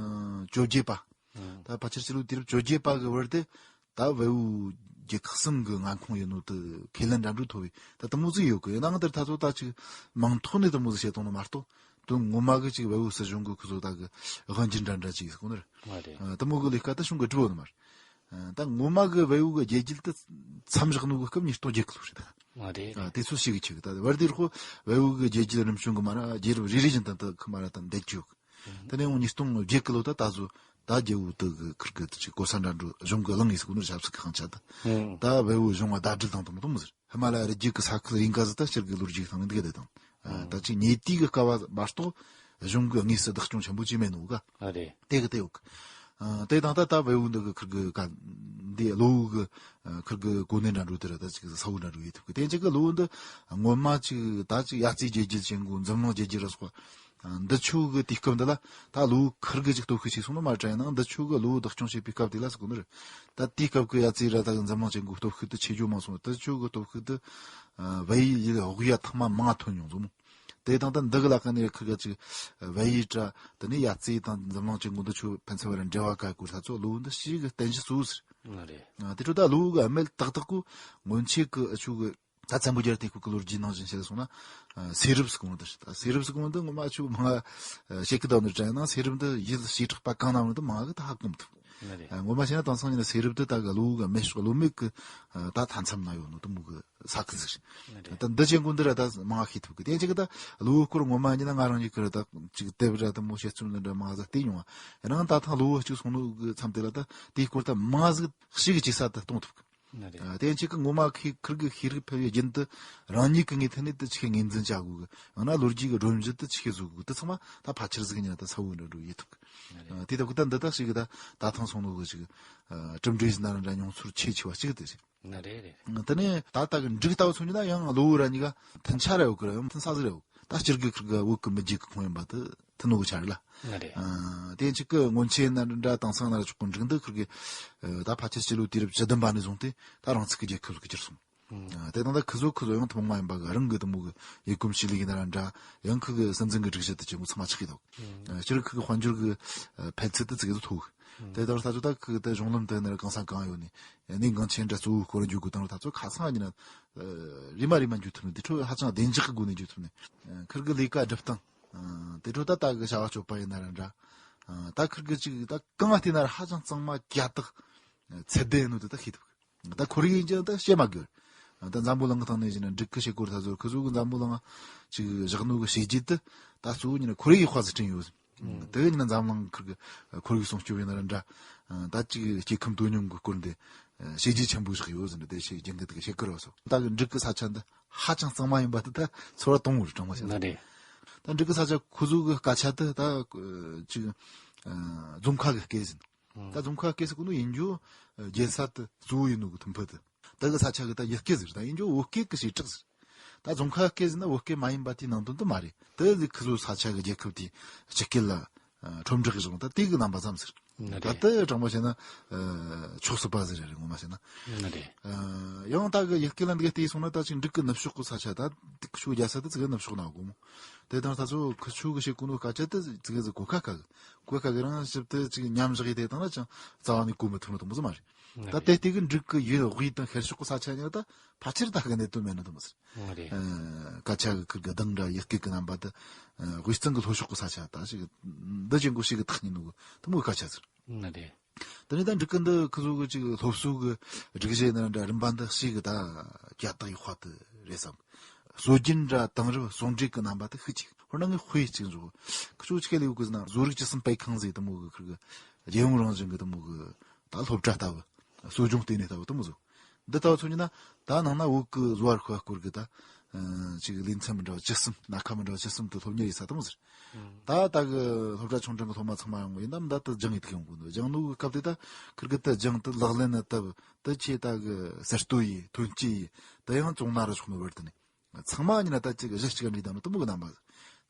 བཅོ་བརྒྱད་པ། ཨ། ད་ཕལ་ཆེར་སྤྱི་ལོ་དུས་རབས་བཅོ་བརྒྱད་པ་གི་བར་དེ། ད་བལ་པོ་རྒྱལ་ཁག་གསུམ་གི་མངའ་ཁོངས་ཡིན་ནོ་དེ་ཁས་ལེན་འདྲ་འདྲ་ཐོབ་བས་ད་དེ་མོ་ཟིག་ཡོད་གི། ཡིན་ནའང་དེར་ད་ཚོ་ད་ཅིག་མིང་ཐོག་ནས་དེ་མོ་ཟིག་བྱེད་བཏང་ནོ་མ་གཏོགས། དོན་ངོ་མ་གི་ཅིག་བལ་པོ་སྲིད་གཞུང་གི་ཁོ་ཚོ་ད་གི་དབང་སྒྱུར་འདྲ་འདྲ་ཅིག་ཟེར་གོ་ནི་རེད། ཨ། རེད། ཨ། དེ་མོ་གི་ལས་ཀ་ད་བྱུང་གི་འགྲོ་ནི་མ་རེད། ཨ། ད་ངོ་མ་གི་བལ་པོ་གི་རྒྱལ་རྒྱུད་དེ་མཚམས་བཞག་ནོ་གི་སྐབས་ཉིས་སྟོང་བརྒྱད་གི་ལོ་རེད་ད། ཨ། རེད། ཨ། རེད། དེ་ཚོ་ཞིག་གི་ཆེ་གི། ད་བར་དེར་ཁོ་བལ་པོ་གི་རྒྱལ་རྒྱུད་རིམ་བྱོན་གི་མ་ར་རྒྱལ་རབས་རེ་རེ་བཞིན་དུ་ད་གི་མ་ར་ད་འདས་ཀྱི་ཡོད་གི། དེ་ནས་འོང་ཉིས་སྟོང་བརྒྱད་གི་ལོ་ད་ད་གཟོད་ད་རྒྱལ་པོ་དེ་གི་ཁིར་གི་དེ་ཅིག་གོ་ས་འདྲ་འདྲ་གཞུང་གི་བླངས་ཡིན་ཟེར་གོ་ནོ་རེད། ཆབ་སྲིད་ཀྱི་དབང་ཆ་དེ། ཨང་། ད་བལ་པོ་གཞུང་ང་ཟླ་སྒྲིལ་བཏང་དང་དེ་མོ་ཟིག། ཧི་མ་ལ་ཡ་རི་རྒྱུད་ཀྱི་ས་ཁུལ་རེ་འགའ་ཟིག་ད་སྤྱིར་གི་ལོ་རྒྱུས་སྟེང་ནས་འདུག་གི་དེ་དང་། ཨ། ད་ཅིག་ཉེ་དུས་ཀྱི་སྐབས་བ་མ་གཏོགས་གཞུང་གི་དངོས་སུ་བདག་སྐྱོང་ཆེན་པོ་ཅིག་མེད་ནོ་ག། ཨ། རེད། དེ་གི་དེ་ཡོད་གི། ཨ། དེ་དང་ད་ད་བལ་བོ་འདི་གི་ཁིར་གི་ག་འདི་གློ་བོ་གི་ཨ་ཁིར་གི་གོ་གནས་འདྲ་འགྲོ་དེ་ར་ད་ཅིག་ས་བོ་འདྲ་འགྲོ་ཡེ་ཐུབ་གི། དེ་ཅིག་གི་གློ་བོ་འདི་སྔོན་མ་ཅིག་ད་ཅིག་ཡ་རྩེ་རྒྱལ་རྒྱུད་ཅན་གོ་འཛམ་གླིང་རྒྱལ་རྒྱུད་ར་སོགས། ཨ། འདི་ཆོ་གི་དུས་སྐབས་འདི་ལ་ད་གློ་བོ་ཁིར་གི་ཅིག་སྟོབས་ཤུགས་ཆེ་སོང་ནི་མ་དྲན་ནའང་འདི་ཆོ་གི་གློ་བོ་བདག་སྐྱོང་བྱེད་པའི་སྐབས་དེ་ལ་ཟེར་གོ་ནི་རེད། ད་དེའི་སྐབས་གི་ཡ་རྩེ་ར་ད་གི་འཛམ་གླིང་ཅན་གོ་སྟོབས་ཤུགས་དེ་ཆེ་རྒྱུ་མ་སོང་། འདི་ཆོ་གི་སྟོབས་ཤུགས་དེ་ཨ་བལ་ཡུལ་ཡུལ་འོག་ཡ་ཐང་མ་མང་ཐོན་ཡོང་ཟོ་མོ། དེ་དང་ད་འདི་གི་ལ་ཁ་ནས་ཁིར་ག་ཅིག་བལ་ཡུལ་དྲ་དེ་ནས་ཡ་རྩེ་དང་འཛམ་གླིང་ཅན་གོ་འདི་ཆོ་ཕན་ཚུན་བར་འབྲེལ་བ་ག་གོ་ས་ཚོ་གློ་བོ་འདི་ཞིག་གི་བརྟན་གཞི་གཙོ་བོ་ཟེར། ང་རེད། ཨ། དེ་འཕྲོ་ད་གློ་བོ་གི་ཨ་མེལ་ཏག་ཏག་གོ་སྔོན་ཆད་གི་ཨ་ཆོ་གི་ད་བཙན་པོ་རྒྱལ་དེ་ཁུག་གི་ལོ་རྒྱུས་ནང་བཞིན་བཤད་སོང་ན། ཨ། སེ་རབས་ཟེར་གོ་ནོ་དེ་རེད། ད་སེ་རབས་ཟེར་གོ་ནོ་འདི་ངོ་མ་ཨ་ཆོ་མང་ང་བཤད་གི་ད་ནོ་དྲན་ན་སེ་རབས་འདི་ཡུལ་བྱེ་བྲག་པ་གང་ན་ཡོད་ནོ་འདི་མང་ང་གི་ད་ཧ་གོ་མི་ཐུབ། ང་རེད། ཨ། ངོ་མ་བཤད་ན་དེང་སང་ཉིན་སེ་རབས་འདི་ད་གི་གློ་བོ་གི་ཨ་མེ་ཤོག་གློ་མེ་གི་ཨ་ད་མཐའ་མཚམས་ན་ཡོད་ནོ་དེ་མོ་གི་ས་ཁུལ་ཟིག་རེད། ད་འདི་ཅན་གོ་འདི་ར་ད་མང་ང་ཤེས་ཐུབ་གི། དེ་ཅིག་གི་ད་གློ་བོ་སྐོར་ངོ་མ་ཉིན་ན་ང་རང་ཉིད་གི་ར་ད་ཅིག་དེབ་ར་ད་མོ་བཤད་ཚུལ་འདི་འདྲ་མང་ང་ཟིག་བལྟས་མྱོང་བ། ཡིན་ནའང་ད་ཐེངས་གློ་བོ་གཅིག་སོང་ནོ་གི་མཚམས་དེ་ལ་ད་དེའི་སྐོར་ད་མང་ང་ཟིག་ཞིག་གི་ཅིག་ས་ད་གཏོང་ཐུབ་གི། ང་རེད། ཨ། དེ་ཅིག་གི་ངོ་མ་ཁི་ཁིར་གི་ཤེས་རིག་འཕེལ་བའི་རྒྱུན་དུ་རང་ཉིད་ཀྱི་ངོས་ཐད་ནས་དེ་ཅིག་ངོས་འཛིན་བྱ་དགོས་གི། ཡང་ན་ལོ་རྒྱུས་ཀྱི་སྒྲོམ་གཞི་དེ་ཅིག་བཟོ་དགོས་གི། དེ་ཚང་མ་ད་ཕལ་ཆེར་ཟིག་ཉིན་ད་ས་བོ་འདྲ་འགྲོ་ཡེ་ཐུབ་གི། ང་རེད། ཨ། དེ་ལྟ་བུ་ད་འདི་དག་ཞིག་གི་ད་ད་ཐེངས་སོང་ནོ་གི་ཅིག་ཨ་གྲུབ་འབྲས་ཟིན་ན་ར་འདྲ་མྱོང་ཚོར་ཆེ་ཆེ་བ་ཅིག་དེ་རེད། ང་རེད་རེད། དེ་ནས་ད་ལྟ་གི་འབྲུག་ལྟ་བུ་མཚོན་རྒྱུ་ན་ཡང་གློ་བོ་ར་གཉིས་ཀ་མཐུན་ཆ་ར་ཡོད་གི་ར། ཡང་མཐུན་ས་ཟིག་ར་ཡོད་གི། ད་སྤྱིར་གི་ཁིར་གི་བོད་གི་མི་རྒྱུད་གི་ཁོངས་ཡིན་པ་དེ་མཐུན་ནོ་གི་ཆ་རེད་ལ། ང་རེད། ཨ། དེ་ཅིག་གི་སྔོན་ཆད་ན་འདྲ་དེང་སང་ན་ར་ཆོག་གི། འབྲུག་འདི་ཁིར་གི་ཨ་ད་ཕལ་ཆེར་སྤྱི་ལོ་དུས་རབས་བཅུ་བདུན་པ་ནས་བཟུང་སྟེ་ད་རང་ཚུགས་ཀྱི་རྒྱལ་ཁབ་ཟིག་གི་གྱུར་སོང་། ཨ། དེ་དང་ད་ཁི་ཚོ་ཁི་ཚོ་ཡང་ཐུན་མོང་མ་ཡིན་པ་གི་རང་གི་དེ་མོ་གི་ཡུལ་གོམས་གཤིས་ལུགས་ཡིན་ན་ར་འདྲ། ཡང་ཁི་གི་སྲིད་འཛིན་གི་སྒྲིག་གཞི་དེ་ཅིག་མོ་ཚང་མ་ཆགས་ཀྱི་འདུག་ཨ། སྤྱིར་ཁི་གི་དཔལ་འབྱོར་གི་ཨ་འཕེལ་ཚད་དེ་ཙི་གེ་ཙི་མཐོ་གི། དེ་ལྟར་ད་ཚོ་ད་ཁི་གི་ད་གཞུང་ལམ་དེ་ན་ར་གང་ས་གང་ཡོད་ནས་གནས་འགངས་ཆེན་འདྲ་གཙོ་བོ་སྐོར་འཇུག་གི་དང་ད་ཚོ་ཁ་སང་ཉིན་ན་ཨ་རེ་མ་རེ་མ་འཇུ་ཐུབ་ནས་དེ་འཕྲོ་ཧ་ཅང་བདེ་འཇགས་ཀྱི་སྒོ་ནས་འཇུ་ཐུབ་ནས། ཨ། ཁིར་གི་ལས་ཀ་སྒྲུབ་སྟངས། ཨ། དེ་འཕྲོ་ད་ད་གི་བྱ་བ་སྤྱོད་པ་ཡིན་ན་ར་འདྲ། ཨ། ད་ཁིར་གི་ཅིག་ད་གང་ང་བལྟས་ན་ར་ཧ་ཅང་གཙང་མ་རྒྱ་སྟག་ཚད་ལྡན་ཡིན་ནོ་དེ་ད་ཤེས་ཐུབ་གི། ད་ཁོར་ཡུག་ཡིན་ཀྱང་ད་བཤད་མ་དགོས། ད་འཛམ་བུ་གླིང་གི་སྟེང་ནས་བྱས་ན་འབྲུག་གི་བྱེད་སྒོ་ད་ཚོ་ཁི་ཚོ་གི་འཛམ་བུ་གླིང་ཅིག་བཞག་ནོ་གི་བྱས་རྗེས་དེ་ད་གཙོ་བོ་ཉིན་ན་ཁོར་ཡུག་ཡག་པ་ཟིག་བསྐྲུན་ཡོད་ཟིན། དེ་ཉིན་ན་འཛམ་གླིང་ཁིར་གི་ཁོར་ཡུག་སྲུང་སྐྱོབ་ཡིན་ན་ར་འདྲ། ད་ཅིག་སྐྱེ་ཁམས་དོ་སྙོམས་གི་སྐོར་འདི་བྱས་རྗེས་ཆེན་པོ་བཞག་ཡོད་ཟིན། དེ་བྱས་རྒྱུན་གི་དེ་གི་བྱེད་ཀི་རོ་སོ། ད་གི་འབྲུག་གི་ས་ཆ་འདི་ཧ་ཅང་གཙང་མ་ཡིན་པ་དེ་ད་ཚོར་བ་དང་པོ་རེད། དྲང་མོ་བཤད་ན། ང་རེད། ད་འབྲུག་གི་ས་ཆ་ཁོ་ཚོ་གི་སྐད་ཆ་དེ་ད་ཅིག་ཨ་རྫོང་ཁ་གི་སྐད་ཟིན། ད་རྫོང་ཁ་སྐད་ཟེར་གོ་ནོ་ཡིན་རྒྱུ་རྒྱལ་ས་དེ་གཙོ་བོ་ཡིན་ནོ་གི་ཐུམ་ཕུ་དེ། ད་གི་ས་ཆ་གི་ད་ཡུལ་སྐད་ཟིག་རེད། ད་ཡིན་རྒྱུ་བོད་སྐད་གི་བྱེ་བྲག་ཟིག། ད་རྫོང་ཁ་སྐད་ཟིན་ན་བོད་སྐད་མ་ཡིན་པ་དེའི་ནང་དོན་དུ་མ་རེད། དེ་ཟིག་ཁི་ཚོ་ས་ཆ་གི་རྒྱལ་ཁབ་དེའི་སྤྱི་སྐད་ལ་ཨ་ཁྲོམ་བསྒྲགས་གི་བཟུང་ད་དེ་གི་རྣམ་པ་ཙམ་ཟིག། ང་ད་རེད། དེ་དྲང་པོ་བཤད་ན་ཨ་ཆོག་སྲིད་པ་ཟིག་རེད། ངོ་མ་བཤད་ན། ང་རེད། ཨ་ཡང་ད་གི་ཡུལ་སྐད་ལ་འདི་ག་བལྟས་སོང་ན་ད་ཅིག་འབྲུག་གི་ནུབ་ཕྱོགས་གི་ས་ཆ་ད་ཁི་ཆོ་རྒྱལ་ས་དེ་ཙི་གེ་ནུབ་ཕྱོགས་ན་གོ་མོ། དེ་དང་ད་ཚོ་ཁི་ཆོ་གི་བཤད་གོ་ནོ་སྐད་ཆ་དེ་ཙི་གེ་ཟིག་གོ་ཁ་ཁ་གི། གོ་ཁ་གི་རང་ཞིབ་དེ་ཅིག་མཉམ་བཞག་ཡེ་དེ་དང་ན་ཅང་རྩ་བ་ནས་གོ་མི་ཐུབ་ནོ་དེ་མོ་ཟིག་མ་རེད། ད་དེ་ལྟའི་གི་འབྲུག་གི་ཡུལ་དབུས་དང་ཤར་ཕྱོགས་གི་ས་ཆ་ཉག་ད་ཕལ་ཆེར་ད་གི་གནད་དོན་མེད་ནོ་དེ་མོ་ཟིག། ང་རེད། ཨ་སྐད་ཆ་གི་ཁིར་གི་གདངས་འདྲ་ཡུལ་སྐད་གི་རྣམ་པ་དེ་ཨ་དབུས་གཙང་གི་ལྷོ་ཕྱོགས་གི་ས་ཆ་ད་ཞིག་འདི་ཅན་གོ་ཞིག་གི་ཐག་ཉེ་ནོ་གི་དེ་མོ་གི་སྐད་ཆ་ཟིག། ང་རེད། དེ་ནས་ད་འབྲུག་གི་འདི་ཁི་ཚོ་གི་ཅིག་སློབ་གསོ་གི་སྒྲིག་གཞི་ཡིན་ན་འདྲ་རིམ་པ་འདི་ཞིག་གི་ད་རྒྱ་སྟག་ཡག་པ་དེ་རེད་བསམ། སྲོལ་རྒྱུན་འདྲ་དེང་རབས་ཟུང་འབྲེལ་གི་རྣམ་པ་དེ་ཤུགས་ཆེ། དཔེར་ན་ངས་དཔེ་གཅིག་འཇོག། ཁི་ཆོ་ཆི་གེ་ལེའུ་གི་ཟིན་ན་བཟོ་རིག་བཅུ་གསུམ་སྤེལ་ཁང་ཟིག་དེ་མོ་གི་ཁིར་གི་རྒྱལ་ཡོངས་རང་བཞིན་གི་དེ་མོ་གི་ད་སློབ་གྲྭ་ལྟ་བུ། གསོ་སྦྱོང་ལྟེ་གནས་ལྟ་བུ་དེ་མོ་བཟོ། འདི་ལྟ་བུ་ཚོ་ཉིད་ན་ད་ནང་ན་བོད་གི་བཟོ་བ་རིག་པ་སྐོར་གི་ད་ཨ་ཅིག་ལེ་ཚན་མི་འདྲ་བ་བཅུ་གསུམ། སྣ་ཁ་མི་འདྲ་བ་བཅུ་གསུམ་དུ་སློབ་གཉེར་ཡེད་ས་དེ་མོ་ཟེར། ད་ད་གི་སློབ་གྲྭ་ཆུང་འབྲིང་གི་སློབ་མ་ཚང་མ་ཡོང་གི་ཡིན་ནམ། ད་དེ་སྦྱང་ཡེ་ཐུབ་ཡོང་གི་འདུག། སྦྱང་ནོ་གི་སྐབས་དེ་ད་ཁིར་གི་དེ་སྦྱང་དེ་ལག་ལེན་ན་བཏབ། དེ་ཆེ་ད་གི་གསར་གཏོད་ཡེད། ཐོན་སྐྱེད་ཡེད། དེ་ཡང་བཙོང་ན་ར་ཆོག་ནོ་བར་དུ་ནས། ཚང་མ་ཉིད་ན་ད་ཅིག་གཞི་གཅིག་འདྲེས་བསྡད་ནོ་དེ་མོ་གི་རྣམ་པ།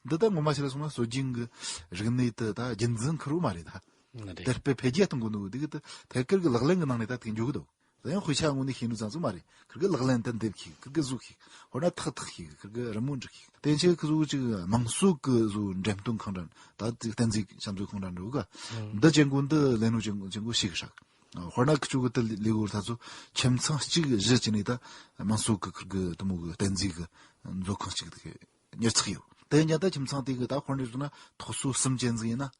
འདི་ད་ངོ་མ་བཤད་ལ་སོང་ན་སྲོལ་རྒྱུན་གི་རིག་གནས་དེ་ད་རྒྱུན་འཛིན་ཁེར་བོ་མ་རེད་ད། ང་རེད། དར་སྤེལ་འཕེལ་རྒྱས་གཏོང་དགོས་ནོ་འདི་གི་ད་ཐད་ཀར་གི་ལག་ལེན་གི་ནང་ནས་ད་དེ་འགྱོ་གི་འདུག། ད་ཡང་དཔེ་ཆ་ངོ་ནས་ཤེས་ནོ་ཙམ་ཙམ་མ་རེད། ཁིར་གི་ལག་ལེན་དུ་འདེབས་ཤིག། ཁིར་གི་བཟོ་ཤིག། ཧོར་ན་ཐག་ཐག་ཤིག། ཁིར་གི་རི་མོ་འབྲི་ཤིག། དེ་ཆེ་ཁི་ཚོ་ཅིག་དམངས་སྲོལ་གི་བཟོ་འགྲེམས་སྟོན་ཁང་འདྲ། ད་ཅིག་བསྟན་འཛིན་བྱམས་མཛོད་ཁང་འདྲ་འགྲོ་ག། འདི་ཅན་གོ་འདི་ལེན་ནོ་ཅན་གོ་ཅན་གོ་ཤེས་གི་ཧྲག། ཧོར་ན་ཁི་ཆོ་གི་དེ་ལས་གོ་ད་ཚོ་ཁྱིམ་ཚང་གཅིག་བཞི་ཅིག་ནས་ད་དམངས་སྲོལ་གི་ཁིར་གི་དེ་མོ་གི་བསྟན་འཛིན་གི་མཛོད་ཁང་གཅིག་དེ་གི་ཉར་ཚགས་ཡོད། དེ་ཉར་ད་ཁྱིམ་ཚང་དེ་གི་ད་དཔེར་ན་བཞག་ན་ཐོག་སོ་གསུམ་ཅན་ཟིག་ཡིན་ན།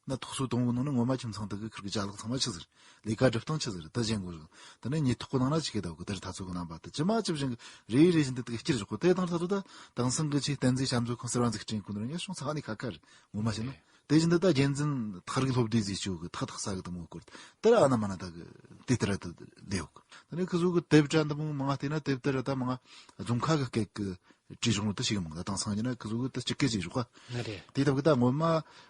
ན་ཐོག་སོ་དང་པོ་ནང་ན་ངོ་མ་ཁྱིམ་ཚང་དེ་གི་ཁིར་གི་ཅ་ལག་ཚང་མ་ཆི་ཟིག། ལས་ཀ་སྒྲུབ་སྟངས་ཆི་ཟིག། དེ་ཅན་གོ་རེད། དེ་ནས་ཉེ་ཐོག་གི་ནང་ན་ཅི་གི་ད་གི་དེར་ད་ཚོ་གི་རྣམ་པ་དེ་ཇི་མ་ཇི་བཞིན་གི་རེ་རེ་བཞིན་དུ་དེ་གི་བསྐྱུར་བཞག་གོ། དེ་དང་ད་ཚོ་ད་དེང་སང་གི་ཆེ་བསྟན་འཛིན་བྱམས་མཛོད་ཁང་ཟེར་བ་ཟིག་བསྐྲུན་གོ་ནི་རེད། ཡ་བྱུང་ཚ་ནི་ཁ་ཁ་རེད། ངོ་མ་བཤད་ན། དེ་བཞིན་དུ་ད་རྒྱལ་འཛིན་ཐག་རིང་སློབ་སྡེ་ཟིག་ཆོ་གི་ཐག་ཐག་ས་གི་དེ་མོ་སྐོར་དེ་ར་ཨ་ན་མ་ན་ད་གི་དེ་ལྟར་དུ་ལེའུ་གི། དེ་ནས་ཁི་ཚོ་གི་དེབ་དྲ་འདི་མོ་མང་ང་བལྟས་ན་དེབ་དེ་ར་ད་མང་ང་རྫོང་ཁ་གི་སྐད་གི་ བྲིས་བཞག་ནོ་དེ་ཞིག་མང་། ད་དེང་སང་ཡིན་ན་ཁི་ཟོ་གི་ད་སྤྱི་སྐད་ཅིག་བཞག་ག་ནི་རེད། དེ་ལྟ་བུ་ད་ངོ་མ་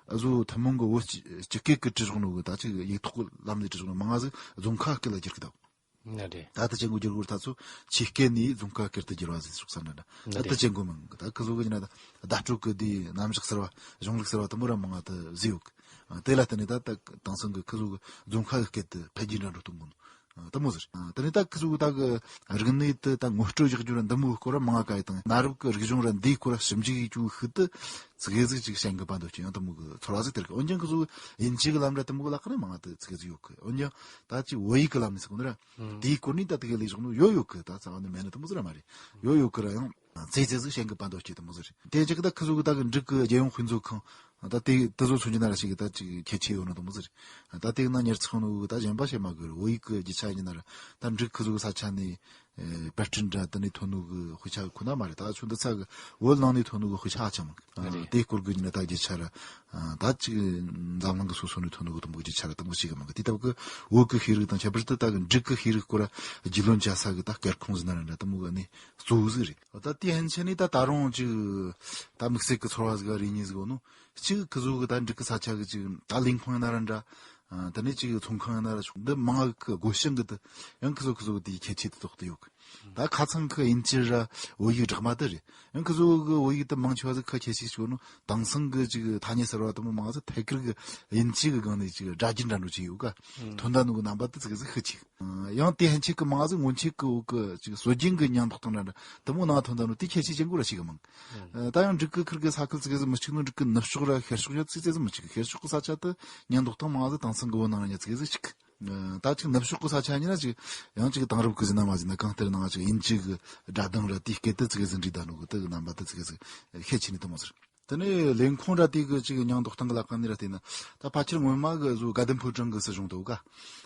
བཟོ་ཐུན་མོང་གི་བོད་སྤྱི་སྤྱི་སྐད་ཀྱི་བྲིས་བཞག་ནོ་གི་ད་ཅིག་ཡིག་ཐོག་གི་ལམ་ནས་བྲིས་བཞག་ནོ་མང་ང་ཟིག་རྫོང་ཁ་སྐད་ལ་བསྒྱུར་གི་ད། ནི་རེད། ད་ལྟ་ཅན་གོ་བསྒྱུར་གོ་ད་ཚོ་ཆོས་སྐད་ནས་རྫོང་ཁ་སྐད་དུ་བསྒྱུར་བ་ཟིག་ཞོག་ས་འདྲ་འདྲ། ནི་ད་ལྟ་རེད། ཅན་གོ་མང་གི་ད་ཁི་ཟོ་གི་ཡིན་ན་ད་བརྡ་སྤྲོད་གི་དེ་རྣམ་གཞག་ཟེར་བ་གཞུང་ལུགས་ཟེར་བ་དུ་མོ་ར་མང་ང་དུ་བཟོས་ཡོད་གི། དེ་ལ་བརྟེན་ནས་ད་ད་དེང་སང་གི་ཁི་ཟོ་གི་རྫོང་ཁ་གི་སྐད་དུ་འཕེལ་རྒྱས་འདྲ་འགྲོ་གཏོང་གོ་ནོ། ཨ། དེ་མོ་ཟེར། ཨ། དེ་ནས་ད་ཁི་ཟོ་གི་ད་གི་རིག་གནས་དེ་ད་ངོ་སྤྲོད་རྒྱག་རྒྱུ་ར་འདི་མོའི་སྐོར་ར་མང་ང་ག་ཡི་དང་གནའ་རབས་ཀྱི་རིག་གཞུང་ར་འདིའི་སྐོར་ར་ཞིབ་འཇུག་ཡེད་རྒྱུ་ཤུགས་དུ་ཙི་གེ་ཟིག་ཅིག་བྱེད་གི་པ་འདོད་ཀྱི་ཡང་དེ་མོ་གི་ཚོར་བ་ཟིག་སྟེར་གི། འོན་ཀྱང་ཁི་ཟོ་གི་དབྱིན་ཇི་གི་ལམ་ར་དེ་མོ་གི་ལ་ཁ་ནས་མང་ང་དེ་ཙི་གེ་ཟིག་ཡོད་གི། འོན་ཀྱང་ད་ཅིག་བོད་ཡིག་གི་ལམ་ནས་ཟེར་གོ་ནི་ར། ཨང་། དེའི་སྐོར་ནས་ད་དེ་གི་ལས་བཞག་ནོ་ཡོད་ཡོད་གི། ད་རྩ་བ་ནས་མེད་ནི་དེ་མོ་ཟིག་ར་མ་རེད། ཡོད་ཡོད་གི་ར་ཡང་ཙི་ཙི་ཟིག་བྱེད་གི་པ་འདོད་ཀྱི་དེ་མོ་ཟིག་རེད། དེ་ཅིག་ད་ཁི་ཟོ་གི་ད་གི་འབྲུག་གི་རྒྱལ་ཡོངས་དཔེ་མཛོད་ཁང་། ད་དེ་དེ་ཚོ་མཚོན་རྒྱུ་ན་ར་ཞིག་ད་ཅིག་ཁྱད་ཆོས་ཡོད་ནོ་དེ་མོ་ཟིག་རེད། ད་དེ་ན་ཉར་ཚགས་ནོ་གི་ད་གཞན་པ་བཤད་མ་དགོས་རེད། བོད་ཡིག་གི་རྒྱུ་ཆ་ཡིན་ན་ར་ད་འབྲུག་ཁི་ཟོ་གི་ས་ཆ་ནས་ཨེ་པར་སྐྲུན་འདྲ་དེ་ནས་ཐོན་ནོ་གི་དཔེ་ཆ་ཁོ་ན་མ་རེད། ད་ཆུ་འདི་ཚ་གི་བོད་ནང་ནས་ཐོན་ནོ་གི་དཔེ་ཆ་ཧ་ཅང་མང་གི། ཨ། རེད། དེ་སྐོར་གི་ཡིན་ན་ད་རྒྱུ་ཆ་ར། ཨ། ད་ཅིག་འཛམ་གླིང་གི་སོ་སོ་ནས་ཐོན་ནོ་གི་དེ་མོ་གི་རྒྱུ་ཆ་ར་དེ་མོ་ཞིག་གི་མང་གི། དེ་ལྟ་བུ་གི་བོད་གི་ཤེས་རིག་དང་ཁྱད་པར་དུ་ད་གི་འབྲུག་གི་ཤེས་རིག་སྐོར་ར་རྒྱུས་ལོན་བྱ་ས་གི་ད་སྐར་ཁུང་ཟིག་ན་ར་འདྲ་དེ་མོ་གི་གནས་གཙོ་བོ་ཟིག་རེད། ད་དེ་ཕན་ཆད་ནས་ད་ད་རུང་ཅིག་ད་དམིགས་བསལ་གི་ཚོར་བ་ཟིག་རེ་གཉིས་ཟིག་ཡོད་ནོ། གཅིག་ཁི་ཟོ་གི་ད་འབྲུག་གི་ས་ཆ་གི་ཅིག་ད་ལས་ཁུངས་ཡིན་ན་ར་འདྲ། ཨ། དེ་ནས་ཅིག་ཚོང་ཁང་ཡིན་ན་ར་ཆོག་འདི་མང་གི་སྒོ་བྱང་གི་དེ་ཡང་ཁི་ཟོ་ཁི་ཟོ་གི་དེའི་ཁྱད་ཆོས་དེ་ཐོག་ཏུ་ཡོད་གི། ད་ཁ་ཚང་གི་དབྱིན་ཇི་ར་བོད་ཡིག་སྦྲགས་མ་དེ་རེད། ཡང་ཁི་ཟོ་གི་བོད་ཡིག་དེ་མང་ཆེ་བ་ཟིག་ཁ་ཁྱད་ཆོས་ཆོད་ནོ། དེང་སང་གི་ཅིག་ཐ་སྙད་ཟེར་བ་དེ་མོ་མང་ཟིག་ཐད་ཀར་གི་དབྱིན་ཇི་གི་སྒང་ནས་ཅིག་སྒྲ་རྒྱུན་འདྲ་འགྲོ་ཅིག་ཡོད་ག་ཐོན་ད་ནོ་གི་རྣམ་པ་དེ་ཙི་གེ་ཟིག་ཤི་ཆེ། ཡང་དེ་ཕན་ཆད་གི་མང་ཟིག་སྔོན་ཆད་གི་བོད་གི་ཅིག་སྲོལ་རྒྱུན་གི་ཉིང་མདོག་དང་འདྲ་འདྲ་དེ་མོ་ནང་ཐོན་ད་ནོ་དེ་ཁྱད་ཆོས་ཅན་གོ་ར་ཞིག་གི་མང་། ཨ། ད་ཡང་འབྲུག་གི་ཁུར་གི་ས་ཁུལ་ཙི་གེ་ཟིག་མི་གཅིག་ནོ། འབྲུག་གི་ནུབ་ཕྱོགས་ར་ཤར་ཕྱོགས་ཡ་ཙི་ཙི་ཟིག་མི་གཅིག་ཤར་ཕྱོགས་གི་ས་ཆ་དེ་ཉིང་མདོག་དང་མང་ཟིག་དེང་སང་གི་བོད་ནང་ར་ཉ་ཙི་གེ་ཟིག་ཤིག་ཨ། ད་ཅིག་ནུབ་ཕྱོགས་གི་ས་ཆ་ཉིན་ན་ཅིག་ཡང་ཅིག་དེང་རབས་གི་ཟིན་ན་མ་ཟིན་ན་གང་ལྟར་ནང་ཅིག་དབྱིན་ཇི་གི་སྒྲ་གདངས་ར་དེའི་སྐད་དེ་ཙི་གེ་ཟིག་འདྲེས་ད་ནོ་གི་དེ་གི་རྣམ་པ་དེ་ཙི་གེ་ཟིག་ཤེད་ཆེ་ནི་དེ་མོ་ཟིག་དེ་ནས་ལས་ཁུངས་ར་དེ་གི་ཅིག་ཉིང་མདོག་དང་གི་ལ་ཁ་ནས་ར་བལྟས་ན། ད་ཕལ་ཆེར་སྔོན་མ་གི་བཟོ་དགའ་ལྡན་ཕོ་བྲང་གི་སྲིད་གཞུང་དེ་ག་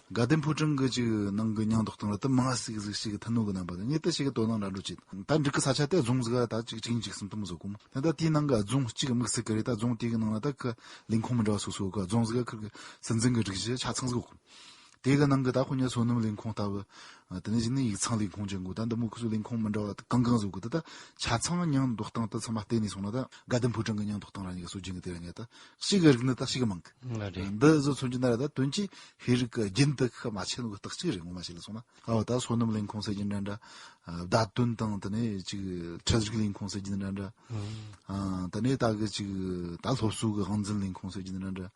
དགའ་ལྡན་ཕོ་བྲང་གི་ཅིག་ནང་གི་ཉིང་མདོག་དང་ར་དེ་མང་ཟིག་ཟིག་ཞིག་ཐུན་ནོ་གི་རྣམ་པ་དེ་ངས་དེ་ཞིག་གི་དོ་སྣང་ར་འགྲོ་ཅིག་ད་འབྲུག་གི་ས་ཆ་དེ་རྫོང་ཟིག་ག་ད་ཅིག་ཅིག་ཅིག་གསུམ་དུ་མི་བཟོ་གོ་མོ། ད་ད་དེའི་ནང་གི་རྫོང་གཅིག་དམིགས་སུ་བཀར་རེ་ད་རྫོང་དེ་གི་ནང་ན་ད་གི་ལས་ཁུངས་མི་འདྲ་བ་སོ་སོ་གི་རྫོང་ཟིག་ག་ཁུར་གི་སྲིད་འཛིན་གི་སྒྲིག་གཞི་ཆ་ཚང་ཟིག་ཡོད་གོ། དེ་གི་ནང་གི་ད་ཁོ་ཉ་སོ་ནམ་ལས་ཁུངས་ལྟ་བུ། ཨ། དེ་ནས་གཞི་ནས་ཡིག་ཚང་ལས་ཁུངས་ཅན་གོ་ད་འདི་མོ་ཁུ་ཚོ་ལས་ཁུངས་མི་འདྲ་བ་གང་གང་བཟོ་གོ་ད་ད་ཆ་ཚང་ཉིང་མདོག་དང་དེ་ཚང་མ་བལྟས་ནས་སོང་ན་ད་དགའ་ལྡན་ཕོ་བྲང་གི་ཉིང་མདོག་དང་ར་ཉི་ག་སྲོལ་རྒྱུན་གི་དེ་ར་ཉ་ད་ཞིག་གི་རིག་ནི་ད་ཞིག་གི་མང་གི། ང་རེད། འདི་བཟོ་མཚོན་རྒྱུ་ན་ར་ད་དོན་གྱི་ཤེས་རིག་གི་རྒྱུན་དུ་ཁ་མ་ཆད་ནོ་གི་རྟགས་གཅིག་རེད་ངོ་མ་བཤད་ལ་སོང་ན། ཨ་བ་ད་སོ་ནམ་ལས་ཁུངས་ཟེར་རྒྱུ་འདྲ་འདྲ། ཨ། བརྡ་དོན་དང་དེ་ནས་ཅིག་ཁྲིད་རིག་ལས་ཁུངས་ཟེར་རྒྱུ་འདྲ་འདྲ། ཨ། དེ་ནས་ད་གི་ཅིག་ད་སློབ་གསོ་གི་དབང་འཛིན་ལས་ཁུངས་ཟེར་རྒྱུ་འདྲ་འདྲ།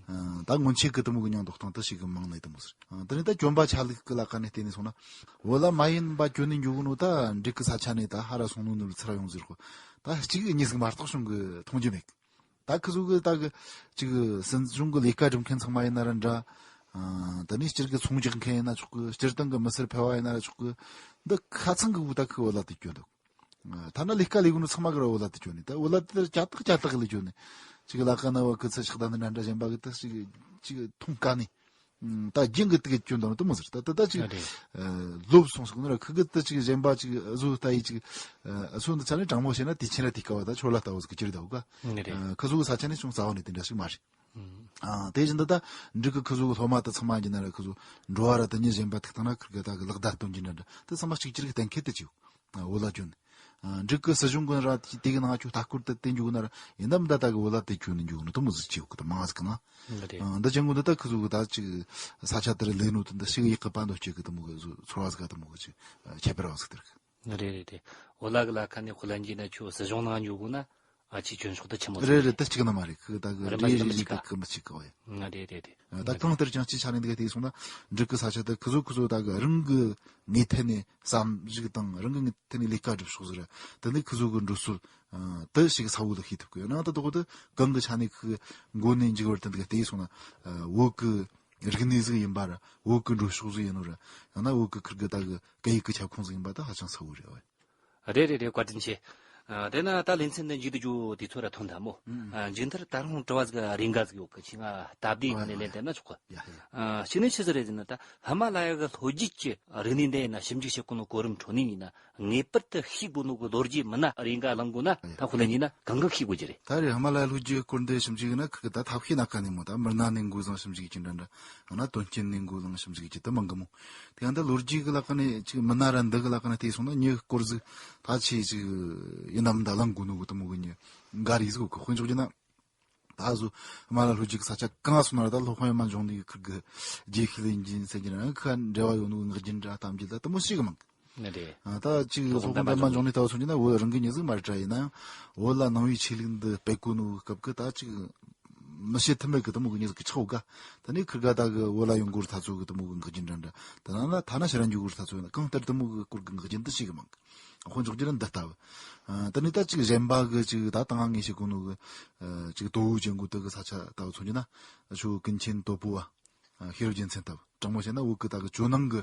ཨ། ད་སྔོན་ཆད་གི་དེ་མོ་གི་ཉིང་མདོག་དང་དེ་ཞིག་གི་མང་ནས་དེ་མོ་ཟེར། ཨ། དེ་ནས་ད་གྱོན་པ་ཆ་ལུགས་གི་ལ་ཁ་ནས་བལྟས་ནས་སོང་ན། བོད་ལ་མ་ཡིན་པ་གྱོན་ནས་འཇུག་གི་ནོ་ད་འབྲུག་གི་ས་ཆ་ནས་ད་ཧ་ར་སོང་ནོ་ནོ་ལ་ཚུར་ཡོང་ཟེར་གོ་ད་གཅིག་གཉིས་ཟིག་མ་གཏོགས་བྱུང་གི་མཐོང་རྒྱུ་མེད། ད་ཁི་ཚོ་གི་ད་གི་ཅིག་སྲིད་གཞུང་གི་ལས་ཀ་སྒྲུབ་མཁན་ཚང་མ་ཡིན་ན་ར་འདྲ། ཨ། དེ་ནས་སྤྱིར་གི་ཚོང་རྒྱག་མཁན་ཡིན་ན་ཆོག་གི་སྤྱིར་བཏང་གི་མི་སེར་ཕལ་བ་ཡིན་ན་ར་ཆོག་གི་འདི་ཁ་ཚང་གི་བོད་ད་ཁི་བོད་ལ་དེ་གྱོན་འདུག་ཐ་ན་ལས་ཀ་ལས་གོ་ནོ་ཚང་མ་གི་ར་བོད་ལ་དེ་གྱོན་ནི་ད་བོད་ལ་དེ་ལྟར་ཅ་ཏག་ཅ་ཏག་གི་ལས་གྱོན་ནི་ཅིག་ལ་ཀ་ན་བ་ཁི་ཚ་ཆག་ད་ནི་འདྲ་འདྲ་གཞན་པ་གི་ད་ཅིག་ཅིག་མཐོང་དཀའ་ནི། ད་རྒྱུན་གི་དེ་གི་སྐྱོན་དང་དུ་མོ་ཟེར་ད་ད་ད་ཅིག་ཨ་རེད། ལོབས་སོང་ཟེར་ན་ཁི་གི་ད་ཅིག་གཞན་པ་ཅིག་བཟོ་ལྟ་ཡི་ཅིག་ཨ་སོ་འདི་ཆ་ནས་དྲང་མོ་བཤད་ན་དེ་ཆེན་ར་དེ་ཀ་བ་ད་ཆོ་ལ་ལྟ་བུ་ཟིག་གི་ཅིར་ད་བུ་ག་ཨ་རེད། ཁི་ཟོ་གི་ས་ཆ་ནས་ཅུང་རྩ་བ་ནས་དེ་འདྲ་ཞིག་མ་རེད། ཨ་དེ་བཞིན་དུ་ད་འབྲུག་གི་ཁི་ཟོ་གི་སློབ་མ་ད་ཚང་མ་ཡིན་ན་ར་ཁི་ཟོ་འགྲོ་བ་ར་ད་ཉི་གཞན་པ་ཐུག་ཐང་ན་ཁིར་གི་ད་གི་ལག་བརྡ་སྟོན་གྱི་འདྲ་འདྲ་ད་ཚང་མ་གཅིག་གྱུར་གི་གཏན་འཁེལ་དུ་བཅུག་ཨ་བོད་ལ་བཅོས་ནས། ཨ་འབྲུག་གི་སྲིད་གཞུང་གི་ར་དེ་གི་ནང་ཆོས་ལྟ་སྐོར་དུ་བསྟན་རྒྱུ་གི་ན་ར་ཡིན་ནམ་ད་ད་གི་བོད་ལ་དེ་བཅོས་ནས་འཇུག་ནི་དུ་མོ་ཟིག་བཅོས་གི་ད་མང་ཟིག་གི་ན། རེད། ཨ་འདི་ཅན་གོ་འདི་ད་ཁི་ཟོ་གི་ད་ཅིག་ས་ཆ་དེར་ལས་ནོ་དེ་འདི་ཞིག་ཡག་གི་པ་འདོ་ཅིག་གི་དུ་མོ་གི་ཚོར་བ་ཟིག་ག་དུ་མོ་གི་ཅིག་ཁྱད་པར་བ་ཟིག་དེར་གི། རེད་རེད་རེད། བོད་ལ་གི་ལ་ཁ་ནས་ཧུ་ལན་གྱི་ན་ཆོས་སྲིད་གཞུང་ནང་འཇུག་གོ་ན། ཨ་ཅིག་གྱོན་ཤོག་ད་ཆི་མོ་རེད་རེད་ད་གཅིག་ན་མ་རེད་ཁི་ད་གི་རེད་མ་རེད་རེད་རེད་རེད་གི་མི་གཅིག་གི་ཨོ་ཡ། ང་རེད་རེད་རེད། ད་གང་ལྟར་ཀྱང་སྤྱི་ཆ་ནས་འདི་ག་དེ་སོང་ན་འབྲུག་གི་ས་ཆ་ད་ཁི་ཟོ་ཁི་ཟོ་ད་གི་རང་གི་ངེས་ཐད་ནས་བསམ་གཞིག་དང་རང་གི་ངེས་ཐད་ནས་ལས་ཀ་སྒྲུབ་ཤོག་ཟེར་དེ་ནི་ཁི་ཟོ་གི་འགྲོ་སྲོལ་དེ་ཞིག་ས་བོ་ལ་ཤེས་ཐུབ་གི་ཡོད་ན་ད་དོག་དེ་གང་གི་ཆ་ནས་ཁི་མགོ་ནས་འཇིག་བར་དེ་འདི་ག་དེ་སོང་ན་བོད་གི་རིག་གནས་ཟིག་ཡིན་པ་ར་བོད་གི་འགྲོ་ཕྱོགས་ཟིག་ཡིན་ནོ་ར་ཡང་ན་བོད་གི་ཁིར་གི་ད་གི་སྐད་ཡིག་གི་ཁྱབ་ཁོངས་ཟིག་ཡིན་པ་ད་ཧ་ཅང་ས་བོ་རེད་ཨོ་ཡ། རེད་རེད་རེད། བཀའ་དྲིན་ཆེ། ཨ། དེ་ན་ད་ལེ་ཚན་འདི་མཇུག་ཏུ་འགྱོ་དུས་ཚོད་ར་ཐོན་ཐལ་མོ། ཨ། མཇུག་མཐར་ད་རུང་དྲི་བ་ཟིག་རེ་འགའ་ཟིག་ཡོད་གི། ཁྱེད་ང་སྟབས་བདེ་ངང་ནས་ལན་སྟེར་ན་ཆོག་གི། ཨ། གཅིག་ནི་ཆི་ཟིག་རེད་ཟེར་ན། ད་ཧི་མ་ལ་ཡ་གི་ལྷོ་རྒྱུད་ཀྱི་རིག་གནས་འདི་ཡིན་ན་ཞིབ་འཇུག་བྱེད་གོ་ནོ་གོ་རིམ་ཁྲོད་ནས་ཡིན་ན། ངེས་པར་དུ་ཤེས་དགོས་ནོ་གི་ལོ་རྒྱུས་མི་སྣ་རེ་འགའ་གླེང་དགོས་ན། ད་ཁོ་ལ་ཡིན་ན་གང་གི་ཤེས་དགོས་ཀྱི་རེད། ད་རེད། ཧི་མ་ལ་ཡ་ལྷོ་རྒྱུད་སྐོར་འདི་ཞིབ་འཇུག་ཡིན་ན་ཁི་གི་ད་ཐབས་ཤེས་སྣ་ཁ་ནས་མོ། ད་མི་སྣ་ནས་འགོ་བཟུང་ཞིབ་འཇུག་ཅིག་འདྲ་འདྲ། ཡང་ན་དོན་རྐྱེན་ནས་འགོ་བཟུང་ཞིབ་འཇུག་ཅིག་ད་མང་གི་མོ། དེ་ཡང་ད་ལོ་རྒྱུས་གི་ལ་ཁ་ནས་ཅིག་མི་སྣ་ར་འདི་གི་ལ་ཁ་ནས་བལྟས་སོང་ན་མྱི་སྐོར་ཟིག་ད་ཆེ་ཅིག་ཡིན་ནམ་ད་གླེང་དགོས་ནོ་གི་དེ་མོ་གི་མྱི་འགའ་རེ་ཟིག་གི། དཔེ་འཇོག་རྒྱུ་ན། ད་གཟོད་ཧི་མ་ལ་ཡ་ལྷོ་རྒྱུད་ཀྱི་ས་ཆ་གང་སོང་ན་ར། ད་སློབ་དཔོན་པད་མ་འབྱུང་གནས་ཀྱི་ཁུར་གི་རྗེ་ཤུལ་ལེན་རྒྱུ་ཟེར་གྱི་ན་ཁ་འབྲེལ་བ་ཡོད་ནོ་གི་ངག་རྒྱུན་འདྲ་གཏམ་རྒྱུད་ད་དེ་མོ་ཞིག་གི་མང་གི། ནི་རེད། ཨ། ད་ཅིག་སློབ་དཔོན་པད་མ་འབྱུང་གནས་ལྟ་བུ་སོང་གྱི་ན། བོད་རང་གི་མྱི་ཟིག་མ་རེད་དྲ། ཡིན་ན་ཡང་བོད་ལ་ནང་པའི་ཆོས་ལུགས་འདི་སྤེལ་གོ་ནོ་གི་སྐབས་ཀྱི་ད་ཅིག་མི་བཤད་ཐབས་མེད་གི་དེ་མོ་གི་མྱི་ཟིག་གི་ཆགས་ག། ད་ནི་ཁུར་ག་ད་གི་བོད་ལ་ཡོང་གོ་ར་ཐ་ཚོ་གི་དེ་མོ་གི་ངག་རྒྱུན་འདྲ་འདྲ། ད་ན་ལ་ཐ་ན་ཕྱིར་ར་འགྱོ་གོ་ར་ཐ་ཚོ་ཡིན་ན། གང་ལྟར་དེ་མོ་གི་སྐོར་གི་ངག་རྒྱུན་འདི་ཞིག་གི་མང་གི། དཔེ་འཇོག་རྒྱུ་ན་འདི་ལྟ་བུ། ཨ། དེ་ནས་ད་ཅིག་གཞན་པ་གི་ཅིག་ད་ད་ང་ངས་བཤད་གོ་ནོ་གི། ཨ། ཅིག་དོ་བོ་ཅན་གོ་དེ་གི་ས་ཆ་ལྟ་བུ་མཚོན་རྒྱུ་ན། ཆུ་བོ་ཀུན་མཁྱེན་དོལ་པོ་བ། ཨ། ཤེས་རབ་རྒྱལ་མཚན་ལྟ་བུ། དྲང་མོ་བཤད་ན་བོད་གི་ད་གི་ཇོ་ནང་གི།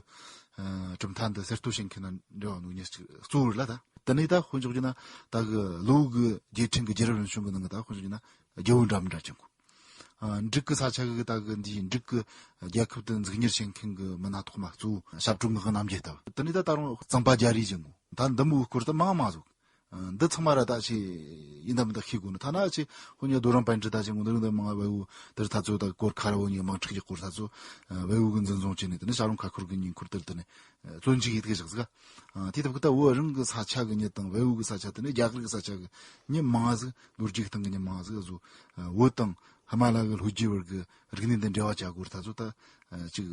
ཨ། གྲུབ་མཐའ་འདི་གསར་གཏོད་བྱེད་མཁན་ན་འབྲེལ་བ་ནོ་མྱི་ཅིག་གཙོ་བོ་རེད་ལ། ད་དེ་ནས་ད་དཔེ་འཇོག་རྒྱུ་ན་ད་གི་ལོ་གི་རྒྱལ་ཕྲན་གི་རྒྱལ་རབས་རིམ་བྱོན་གི་ནང་གི་ད་དཔེ་འཇོག་རྒྱུ་ན་རྒྱལ་པོ་འདྲ་མི་འདྲ་ཅན་གོ། ཨ། འབྲུག་གི་ས་ཆ་གི་ད་གི་འདི་འབྲུག་གི་རྒྱལ་ཁབ་དེ་འཛུགས་གཉེར་བྱེད་མཁན་གི་མི་སྣ་ཐོག་མ་གཙོ་བོ་ཞབས་དྲུང་ངག་དབང་རྣམ་རྒྱལ་ལྟ་བུ། དེ་ནས་ད་ད་རུང་གཙང་པ་རྒྱ་རས་ཅན་གོ། ད་འདི་མོ་གི་སྐོར་ད་མང་མང་ཟིག། ཨ། འདི་ཚང་མ་ར་ད་ཆེ་ཡིན་ད་མིན་ད་ཤེས་དགོས་ནི། ཐ་ན་ཆེ་ཁོ་ཉིད་རྡོ་རིང་པཎ་ཌི་ཏ་ཅན་གོ་འདི་རིང་ད་མང་བལ་བོ་དེར་ཐ་ཚོ་ད་གོར་ཁ་ར་བོ་ཉིད་དམག་འཁྲུག་གི་སྐོར་ཐ་ཚོ། ཨ། བལ་བོ་གི་འཛིན་བཟུང་བྱས་ནས། དེ་ནས་ཤ་རོང་ཁ་ཁུར་གི་ཉིན་ཁུར་དེར་དེ་ནས། ཨ། བཙོན་འཇུག་ཡེད་གི་བཞག་ཟིག། ཨ། དེ་ལྟ་བུ་ད་བོད་རང་གི་ས་ཆ་གི་མྱི་དང་བལ་བོ་གི་ས་ཆ། དེ་ནས་རྒྱ་གར་གི་ས་ཆ་གི་མྱི་མང་ཟིག། ལོ་རྒྱུས་སྟེང་གི་མྱི་མང་ཟིག་གཟོད། ཨ། བོད་དང་ཧི་མ་ལ་ཡ་གི་ལྷོ་རྒྱུད་བར་གི་རིག་གནས་འདི་འབྲེལ་བ་བྱ་དགོས་ར་ཐ་ཚོ་ད། ཨ། ཅིག་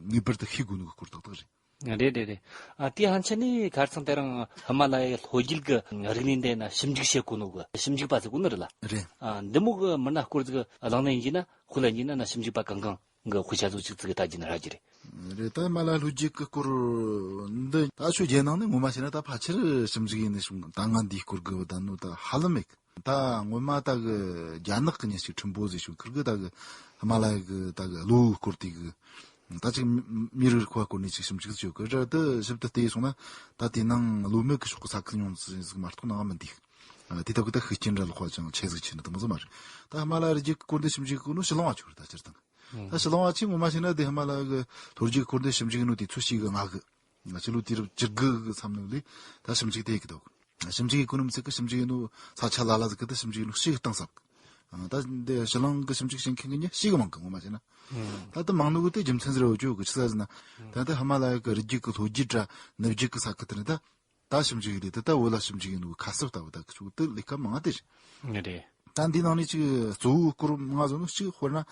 ངེས་པར་དུ་ཤེས་དགོས་ནོ་གི་སྐོར་ཏག་ཏག་རེད། རེད་རེད་རེད། ཨ། དེ་ཕན་ཆད་ནས་ཁ་སང་དེ་རིང་ཧི་མ་ལ་ཡའི་ལྷོ་རྒྱུད་ཀྱི་རིག་གནས་འདི་ན་ཞིབ་འཇུག་བྱེད་གོ་ནོ་གི་ཞིབ་འཇུག་པ་ཟེར་གོ་ནི་རེད་ལ། རེད། ཨ། འདི་མོ་གི་མི་སྣ་སྐོར་ཟིག་གླེང་ནས་ཡིན་ན། དཔེ་ལ་ཡིན་ན་ན་ཞིབ་འཇུག་པ་གང་གང་གི་དཔེ་ཆ་ཟིག་ཅིག་ཙིག་ལྟ་རྒྱུ་ན་རག་རྒྱུ་རེད། རེད། ད་ཧི་མ་ལ་ཡ་ལྷོ་རྒྱུད་ཀྱི་སྐོར་འདི་ད་ཆོས་རྒྱལ་ནང་ནས་ངོ་མ་བཤད་ན་ད་ཕལ་ཆེར་ཞིབ་འཇུག་ཡིན་ནི་བྱུང་། ད་ང་འདིའི་སྐོར་གི་བ་ད་ནོ་ད་ཧ་ལམ་མེད་གི། ད་སྔོན་མ་ད་གི་རྒྱ་ནག་གི་མྱི་ཞིག་ཁྲིན་པོ་ཟེར་བྱུང་། ཁིར་གི་ད་གི་ཧི་མ་ལ་ཡ་གི་ད་གི་ལོ་སྐོར་དེ་གི། ད་ཅིག་མི་རིགས་ཁོ་བ་སྐོར་ནས་ཅིག་ཞིབ་འཇུག་བྱེད་གི་ར། དེ་ཞིབ་ཏུ་བལྟས་སོང་ན་ད་དེ་ནང་ལོ་མེད་གི་ཕྱོགས་གི་ས་ཁུལ་ཉུང་ཟིག་མ་གཏོགས་ནང་མི་འདུག། ཨ། དེ་ལྟ་བུ་ད་ཤུགས་རྐྱེན་འདྲ་ལོག་པ་ཅང་ཆེ་ཟིག་ཆེ་ནི་དེ་མོ་ཟིག་མ་རེད། ད་ཧི་མ་ལ་ཡ་རི་རྒྱུད་གི་སྐོར་འདི་ཞིབ་འཇུག་གི་ནོ་ཕྱི་གླིང་བ་ཆོ་རེད། ད་སྤྱིར་བཏང་ད་ཕྱི་གླིང་བ་ཆོས་ངོ་མ་བཤད་ན་དེ་ཧི་མ་ལ་ཡ་གི་ལྷོ་རྒྱུད་གི་སྐོར་འདི་ཞིབ་འཇུག་གི་ནོ་དུས་ཚོད་ཞིག་གི་ང་གི། ང་ཕྱི་ལོ་དུས་རབས་བཅུ་དགུ་གི་མཚམས་ནང་ལས་ད་ཞིབ་འཇུག་དེ་ཡེད་གི་འདུག། ཞིབ་འཇུག་ཡེད་གོ་ནི་མི་ཚད་གི་ཞིབ་འཇུག་ཡེད་ནོ་ས་ཆ་ལ་ལ་ཟིག་གི་ད་ཞིབ་འཇུག་ཡེད་ནོ་ཞིག་གཏིང་ཟབ་གི། ཨ། ད་འདི་ཕྱི་གླིང་གི་ཞིབ་འཇུག་བྱེད་མཁན་གྱི་ཞིག་གི་མང་གི་ངོ་མ་བྱས་ན། ཨང་། ད་ད་མང་ནོ་གི་དེ་རྒྱུ་མཚན་ཟེར་བ་ཅོ་གི་ཆི་ཟེར་ན། ཨང་། ད་ད་ཧི་མ་ལ་ཡ་གི་རི་རྒྱུད་གི་ལྷོ་རྒྱུད་ར་ནུབ་རྒྱུད་གི་ས་ཁུལ་དེ་ནི་ད་ད་ཞིབ་འཇུག་ཡེད་དེ་ད་ད་བོད་ལ་ཞིབ་འཇུག་ཡེད་ནོ་གི་ཁ་གསབ་ལྟ་བུ་ད་གི་ཆོ་དེ་ལས་ཀ་མང་དེ་རེད། རེད། ད་འདི་ནང་ནས་ཅིག་གཙོ་བོའི་སྐོར་མང་ཟིག་ནོ་ཞིག་དཔེར་ན།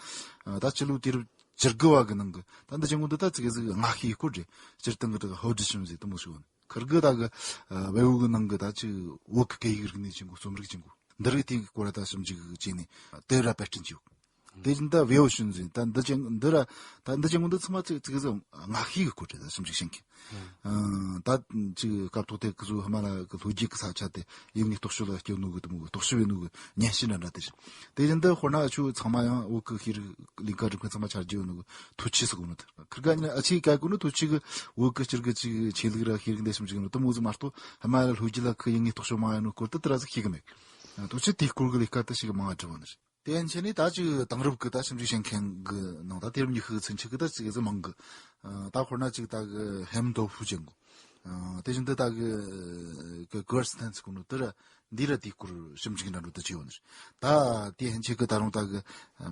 ཨ། ད་ཕྱི་ལོ་དུས་རབས་བཅུ་དགུ་བ་གི་ནང་གི་ད་འདི་ཅན་གོ་འདི་ད་ཙི་གེ་ཟིག་སྔ་ཤོས་སྐོར་རེད། སྤྱིར་བཏང་གི་ད་གི་ཧོ་ཌི་ཤིན་ཟེར་དེ་མོ་ཞིག་ཡོད། ཁིར་གི་ད་གི། ཨ། བལ་བོ་གི་ནང་གི་ད་ཅིག་བོད་གི་སྐད་ཡིག་རིག་གནས་ཅན་གོ་རྩོམ་རིག་ཅན་གོ་འདི་རིགས་དེ་གི་སྐོར་ད་ཞིབ་འཇུག་བྱས་ནས་དེ་ར་པར་སྐྲུན་བྱས་ཡོད། དེ་བཞིན་ད་བེའུ་ཤུན་ཟེར་ད་འདི་ཅན་འདི་ར་ད་འདི་ཅན་གོ་འདི་ཚང་མ་ཙི་ཙི་གེ་ཟིག་སྔ་ཤོས་གི་སྐོར་རེད། ད་ཞིབ་འཇུག་བྱེད་མཁན། ཨ། ད་ཅིག་སྐབས་ཐོག་དེ་གི་ཚོ་ཧི་མ་ལ་ཡ་གི་ལྷོ་རྒྱུད་གི་ས་ཆ་དེ་ཡུལ་དངོས་རྟོག་ཞིབ་ལ་སྐྱོད་ནོ་གི་དེ་མོ་གི་རྟོག་ཞིབ་ཡེད་ནོ་གི་ཉན་ཤེས་འདྲ་འདྲ་དེ་རེད། དེ་བཞིན་དུ་དཔེར་ན་ཆོ་ཚང་མ་ཡང་བོད་གི་ཤེས་རིག་ལས་ཀ་སྒྲུབ་མཁན་ཚང་མ་ཆ་རྒྱུས་ཡོད་ནོ་གི་ཐུའུ་ཆི་ཟེར་གོ་ནོ་དེ། ཁིར་ག་ནི་ཨ་ཆི་ག་གོ་ནོ་ཐུའུ་ཆི་གི་བོད་གི་སྤྱིར་གི་ཅིག་ཆོས་ལུགས་ར་ཤེས་རིག་འདི་ཞིབ་འཇུག་ནོ་དེ་མོ་ཟིག་མ་གཏོགས་ཧི་མ་ལ་ཡ་ལྷོ་རྒྱུད་ལ་ཁི་ཡུལ་དངོས་རྟོག་ཞིབ་མང་ཡོད་ནོ་སྐོར་དེ་དེ་ར་ཟིག་ཤེས་གི་མེད། ཐུའུ་ཆི་དེའི་སྐོར་གི་ལས་ཀ་དེ་ཞིག་མང་བ་བྲིས་པ་ནི་རེད། དེ་ཡན་ཆད་ནས་ད་ཅིག་དེང་རབས་གི་ད་ཞིབ་འཇུག་བྱེད་མཁན་གི་ནང་ད་དུས་རབས་ཉི་ཤུ་གི་ཚུན་ཆད་གི་ད་ཅིག་ཟིག་མང་གི། ཨ། ད་དཔེར་ན་ཅིག་ད་གི་ཧེམ་དོ་ཧྥུ་ཅན་གོ། ཨ། དེ་བཞིན་དུ་ད་གི་གི་གོར་སི་ཐན་ཟེར་གོ་ནོ་དེ་ར་འདི་ར་དེའི་སྐོར་ཞིབ་འཇུག་འདྲ་འགྲོ་དུ་བྱས་ཡོད་ནི་རེད། ད་དེ་ཡན་ཆད་གི་ད་རུང་ད་གི་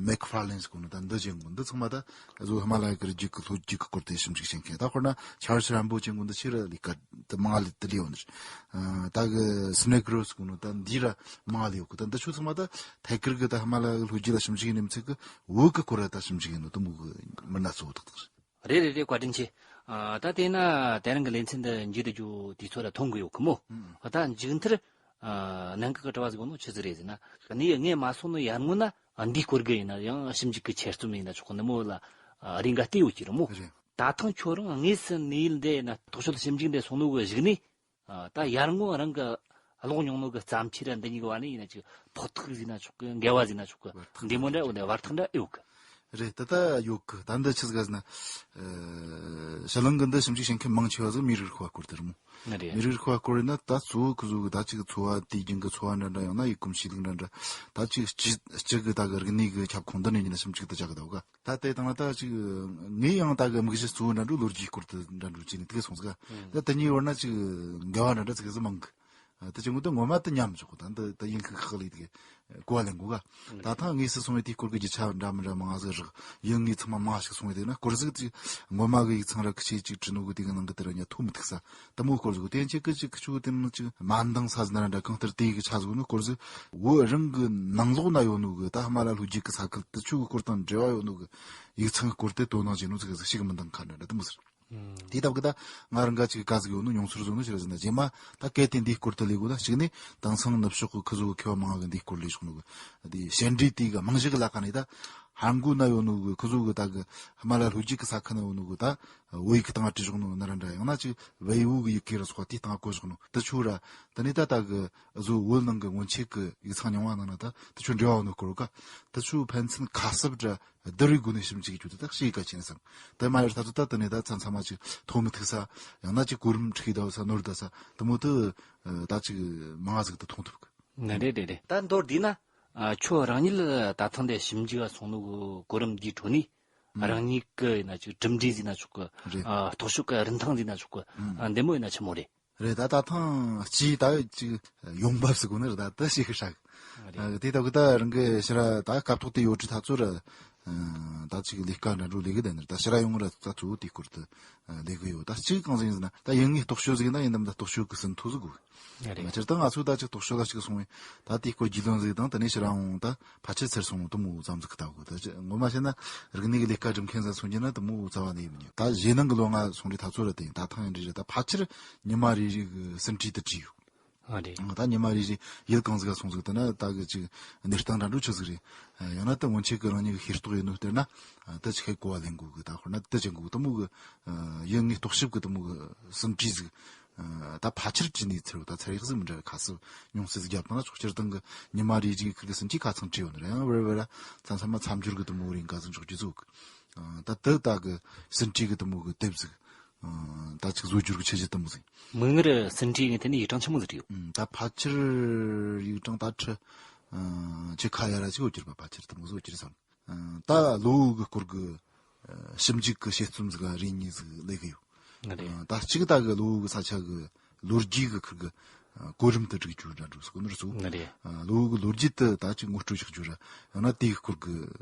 མེག་ཕར་ལན་ཟེར་གོ་ནོ་ད་འདི་ཅན་གོ་འདི་ཚང་མ་ད་གཟོད་ཧི་མ་ལ་ཡ་གི་རི་རྒྱུད་གི་ལྷོ་རྒྱུད་གི་སྐོར་དེ་ཞིབ་འཇུག་བྱེད་མཁན། ད་དཔེར་ན་ཆར་ལི་རམ་པོ་ཅན་གོ་འདི་ཆི་ར་ལས་ཀ་དེ་མང་ལས་དེ་ལས་ཡོད་ནི་རེད། ཨ། ད་གི་སི་ནེ་གྲོ་ཟེར་གོ་ནོ་ད་འདི་ར་མང་ལས་ཡོད་གི། ད་འདི་ཆོ་ཚང་མ་ད་ཐད་ཀར་གི་ད་ཧི་མ་ལ་ཡ་གི་ལྷོ་རྒྱུད་ལ་ཞིབ་འཇུག་ཡེད་ནི་མི་ཚད་གི་བོད་གི་སྐོར་ར་ད་ཞིབ་འཇུག་ཡེད་ནོ་དེ་མོ་གི་མི་སྣ་གཙོ་བོ་དག་དག་རེད། རེད་རེད་རེད། བཀའ་དྲིན་ཆེ། ཨ། ད་དེས་ན་དེ་རིང་གི་ལེ་ཚན་འདི་མཇུག་ཏུ་འགྱོ་དུས་ཚོད་ལ་ཐོན་གི་ཡོད་གི་མོ། ཨ། ད་མཇུག་མཐར། ཨ། ནང་གི་དྲི་བ་ཟིག་ཡོང་ནོ་ཆི་ཟིག་རེད་ཟེར་ན། གནས་ཡུལ་ངས་མ་སོང་ནོ་ཡར་སྔོན་ན་འདིའི་སྐོར་གི་ཡིན་ན་ཡང་ཞིབ་འཇུག་གི་ཆེད་རྩོམ་ཡིན་ན་ཆོག་གི་ནི་མོ་ལ། ཨ། རེ་འགའ་བལྟས་ཡོད་ཀྱི་རེད་མོ། རེད། ད་ཐེངས་ཁྱོད་རང་དངོས་སུ་གནས་ཡུལ་འདི་ཡིན་ན་རྟོག་དཔྱོད་ཞིབ་འཇུག་འདི་སོང་ནོ་གི་གཞུག་ནས། ཨ། ད་ཡར་སྔོན་རང་གི་ཀློག་མྱོང་ནོ་གི་བརྩམས་ཆོས་ར་འདི་གཉིས་ཀྱི་བར་ནས་ཡིན་ན་ཅིག་ཕོག་ཐུག་ཟེར་ན་ཆོག་གི། འགལ་བ་ཟེར་ན་ཆོག་གི། བར་ཐག་འདི་མོ་འདྲ་འོ་ནས་བར་ཐག་འདྲ་ཨེ་ཡོད་གི། རེད། ད་ལྟ་ཡོད་གི། ད་འདི་ཆི་ཟིག་ཟེར་ན། ཨ། ཕྱི་གླིང་གི་འདི་ཞིབ་འཇུག་བྱེད་མཁན་མང་ཆེ་བ་ཟིག་མིའི་རིགས་རིག་པ་སྐོར་དེ་རེད་མོ། རེད། མིའི་རིགས་རིག་པ་སྐོར་ཡིན་ན་ད་གཙོ་བོ་ཁོ་ཚོ་གི་ད་ཅིག་འཚོ་བ་དེའི་རྒྱུན་གི་འཚོ་བ་འདྲ་འདྲ། ཡང་ན་ཡུལ་གོམས་གཤིས་ལུགས་འདྲ་འདྲ། ད་ཅིག་སྤྱི་སྤྱི་གི་ད་གི་རིག་གནས་གི་ཁྱབ་ཁོངས་འདི་ནས་ཡིན་ན་ཞིབ་འཇུག་དེ་བྱ་གི་འདུག་ག། ད་དེ་དང་ད་ཅིག་ངས་ཡང་ད་གི་དམིགས་གཞི་གཙོ་བོ་འདྲ་འགྲོ་ལོ་རྒྱུས་སྐོར་དུ་འདྲ་འགྲོ་བྱས་ནས་དེ་ག་སོང་ཟིག་ག། ད་དེ་གཉིས་བར་ན་ཅིག་འགལ་བ་འདྲ་འདྲ་ཟིག་ཟིག་མང་གི། ཨ། དེ་ཅི་མོ་དེ་ངོ་མ་དེ་མཉམ་ཆོག་གོ། ད་འདི་དེ་ཡིན་ཁུག་ཁག་ལས་དེ་གོ་བ་ལེན་གོ་ག། ད་ཐང་དངོས་སུ་སོང་བའི་དེའི་སྐོར་གི་རྒྱུ་ཆ་འདྲ་མི་འདྲ་མང་ཟིག་རག། ཡུལ་དངོས་ཚང་མ་མང་ཞིག་སོང་བའི་དེ་ན་སྐོར་ཟིག་ཅིག་ངོ་མ་གི་ཡིག་ཚང་ར་ཁི་ཆེ་ཅིག་བྲིས་ནོ་གི་དེ་གི་ནང་གི་དེ་ར་ཉ་ཐོ་མི་ཐུག་ས་དེ་མོ་སྐོར་ཟིག་གོ། དེ་ཅིག་གི་ཅིག་ཁི་ཆུ་དེ་ནང་ཅིག་མ་འདང་ས་ཟིག་ན་ར་འདྲ། གང་ལྟར་དེ་གི་ཆ་ཟིག་ནོ་སྐོར་ཟིག་བོད་རང་གི་ནང་ལོགས་ན་ཡོད་ནོ་གི་ད་ཧི་མ་ལ་ལྷོ་རྒྱུད་གི་ས་ཁུལ་དེ་ཆུ་གི་སྐོར་དང་འབྲེལ་བ་ཡོད་ནོ་གི་ཡིག་ཚང་སྐོར་དེ་དོ་སྣང་བྱས་ནོ་ཟིག་ཟིག་ཞིག་མི་འདང་ཁ་འདྲ་འདྲ་དེ་མོ་ཟིག། དེའི་སྟབས་ཀྱིས་ད་ང་རང་ག་ཅིག་ག་ཟིག་ཡོད་ནོ་མྱོང་ཚོར་བཟོ་ནོ་ཞེ་ར་ཟིན་ན། རྗེས་མ་ད་གལ་ཏེ་འདིའི་སྐོར་དུ་ལས་དགོས་ན་གཅིག་ནས་དེང་སང་ནུབ་ཕྱོགས་ཀྱི་ཁུ་ཚོ་མཁས་པ་མང་གི་འདིའི་སྐོར་ལས་ཆོག་ནོ་གི་དེ་བཤད་འདྲི་དེ་གི་རྨང་གཞི་གི་ལ་ཁ་ནས་ད་ཧན་གོ་ན་ཡོད་ནོ་གི་ཁུ་ཚོ་གི་ད་གི་ཧི་མ་ལ་ལྷོ་རྒྱུད་ཀྱི་ས་ཁུལ་ན་ཡོད་ནོ་གི་ད་བོད་ཡིག་གི་སྟེང་བྲིས་བཞག་ནོ་ན་ར་འདྲ། ཡང་ན་ཅིག་བལ་ཡུལ་གི་ཡི་གེ་ར་སོགས་དེའི་སྟེང་བཀོད་བཞག་ནོ་དེ་ཆོ་ར། དེ་ནས་ད་ད་གི་བཟོ་བོད་ནང་གི་སྔོན་ཆད་ཀྱི་ཡིག་ཚང་རྙིང་བ་ནང་ན་ད་དེ་ཆོ་འབྲེལ་བ་ཡོད་ནོ་སྐོར་ག་དེ་ཆོ་ཕན་ཚུན་ཁ་གསབ་འདྲ། བསྡུར་བའི་སྒོ་ནས་ཞིབ་འཇུག་རྒྱུ་དེ་དག་ཤེས་གལ་ཆེན་བསམ། དེ་མ་ཡོད་ད་ཚོད་ད་དེ་ནས་ད་ཚ་ཚ་མ་ཅིག་ཐོ་མི་ཐུག་ས། ཡང་ན་ཅིག་གོ་རིམ་འཁྲིག་ད་ས་ནོར་ད་ས་དེ་མོ་དེ་ད་ཅིག་མང་ཟིག་ཏུ་མཐོང་ཐུབ་གི། ནི་རེད་རེད་རེད། ད་མདོར་བསྡུས་ན། ཨ། ཁྱོད་རང་ཉིད་ད་ཐེངས་འདི་ཞིབ་འཇུག་ག་སོང་ནོ་གི་གོ་རིམ་འདིའི་ཁྲོད་ནས། ཨང་། རང་ཉིད་ཀྱི་ཡིན་ན་ཅིག་གྲུབ་འབྲས་ཟེར་ན་ཆོག་གི། རེད། ཨ། རྟོག་ཞིབ་ཀྱི་རིན་ཐང་ཟེར་ན་ཆོག་གི། ཨང་། ཨ། འདི་མོ་ཡིན་ན་ཆི་མོ་རེད། རེད། ད་ད་ཐེངས་སྤྱིའི་ད་ཅིག་ཡོང་འབབ་ཟེར་གོ་ནི་རེད། ད་ད་ཞིག་ཧྲག། རེད། ཨ། དེ་ལྟ་བུ་ད་རང་གི་ཕྱིར་ར་ད་སྐབས་ཐོག་དེ་ཡོད་དྲི་ད་ཚོད་ར། ཨ། ད་ཅིག་ལས་ཀ་འདྲ་འགྲོ་ལས་གི་ད་ནི་ད་ཕྱིར་ར་ཡོང་ར་ད་གཙོ་བོ་དེའི་སྐོར་དུ་ལས་གི་ཡོད། ད་གཅིག་གང་ཟིག་ཡིན་ཟེར་ན་ད་ཡུལ་དངོས་རྟོག་དཔྱོད་ཟིག་ཡིན་ན་ཡིན་ནམ་ད་རྟོག་དཔྱོད་ཀྱི་ཟིན་ཐོ་ཟིག་དགོས། རེད། སྤྱིར་བཏང་ང་ཚོ་ད་ཅིག་རྟོག་དཔྱོད་ལ་ཅིག་སོང་བས་ད་དེའི་སྐོར་རྒྱུས་ལོན་ཟིག་དང་དེ་ནས་ཕྱིར་ར་འོང་ད་ཕལ་ཆེར་ཚར་སོང་དུ་མོ་ཙམ་ཟིག་གི་ལྟ་དགོས། ད་ཅི་ངོ་མ་བཤད་ན་རིག་གནས་ཀྱི་ལས་ཀ་སྒྲུབ་མཁན་ཟིག་སོང་རྒྱུ་ན་དུ་མོ་རྩ་བ་ནས་ཡིན་མི་ཉན། ད་རྗེས་ནང་གི་ལོ་ལྔ་སོང་རེད་ད་ཚོད་ར་དེ་ཡིན། ད་ཐེངས་ཡིན་རེད་རེད། ད་ཕལ་ཆེར་ཉི་མ་རེ་རེ་གི་ཟིན་བྲིས་དུ་བྲིས་ཡོད། ཨ། རེད། ད་ཉི་མ་རེ་རེ་ཡུལ་གང་ཟིག་ག་སོང་ཟིག་དེ་ན་ད་གི་ཅིག་གནས་སྟངས་འདྲ་འགྲོ་ཆི་ཟིག་རེད། ཡང་ན་ད་སྔོན་ཆད་གི་རང་ཉིད་གི་ཤེས་རྟོགས་ཡིན་ནོ་ལྟར་ན་ད་ཅིག་ཧེ་གོ་བ་ལེན་དགོས་གི། ད་དཔེར་ན་ད་ཅི་དགོས་དུ་མོ་གི་ཡུལ་དངོས་རྟོག་ཞིབ་གི་དུ་མོ་གི་ཟིན་བྲིས་ཟིག་ད་ཕལ་ཆེར་བྲིས་ནས་ཚར་བ། ད་ཚར་ཡག་ཟིག་མི་འདྲ་བའི་ཁ་གསབ་ཉུང་ཟིག་ཟིག་བརྒྱབ་ན་ཆོག་སྤྱིར་བཏང་གི་ཉི་མ་རེ་རེ་ཁུར་གི་ཟིན་བྲིས་ཁ་ཚང་བྲིས་ཡོད་ནི་རེད། ཡང་བར་བར་ལ་མཚམས་མཚམས་མ་མཚམས་སྦྱོར་གི་དུ་མོ་རེ་འགའ་ཟིག་འཇོག་རྒྱུ་ཟིག་གི། ད་དེ་ད་གི་ཟིན་བྲིས་གི་དུ་མོ་གི་དེབ་ཟིག་ཨ། ད་ཅིག་བཟོ་བསྒྱུར་གྱི་ཆེད་ཀྱི་དུམ་བུ་ཟིག་མིག་སྔར་ཟིན་བྲིས་ངས་དེ་ནས་ཡིག་གྲངས་ཆི་མོ་ཟིག་བྲིས་ཡོད། ཨ། ད་ཕལ་ཆེར་ཡིག་གྲངས་ད་ཁྲི། ཨ། ཁྲི་ཁ་ཡ་ར་ཅིག་འོ་གྱུར་པ་ཕལ་ཆེར་དུམ་བུ་ཟིག་འོ་གྱུར་སོང་། ཨ། ད་ལོ་གི་སྐོར་གི། ཨ། ཞིབ་འཇུག་གི་དཔྱད་རྩོམ་ཟིག་རེ་གཉིས་ཟིག་ལས་གི་ཡོད། ཨ། རེད། ཨ། ད་གཅིག་ད་གི་ལོ་གི་ས་ཆ་གི་ལོ་རྒྱུས་གི་ཁུར་གི། ཨ། གོ་རིམ་དུ་བསྒྲིགས་རྒྱུ་འདྲ་འགྲོ་སོང་ནོ་རེད་སོ། ཨ། རེད། ཨ། ལོ་གི་ལོ་རྒྱུས་དུ་ད་ཅིག་ངོ་སྤྲོད་བྱེད་རྒྱུ་ར། ཡང་ན་དེའི་སྐོར་གི་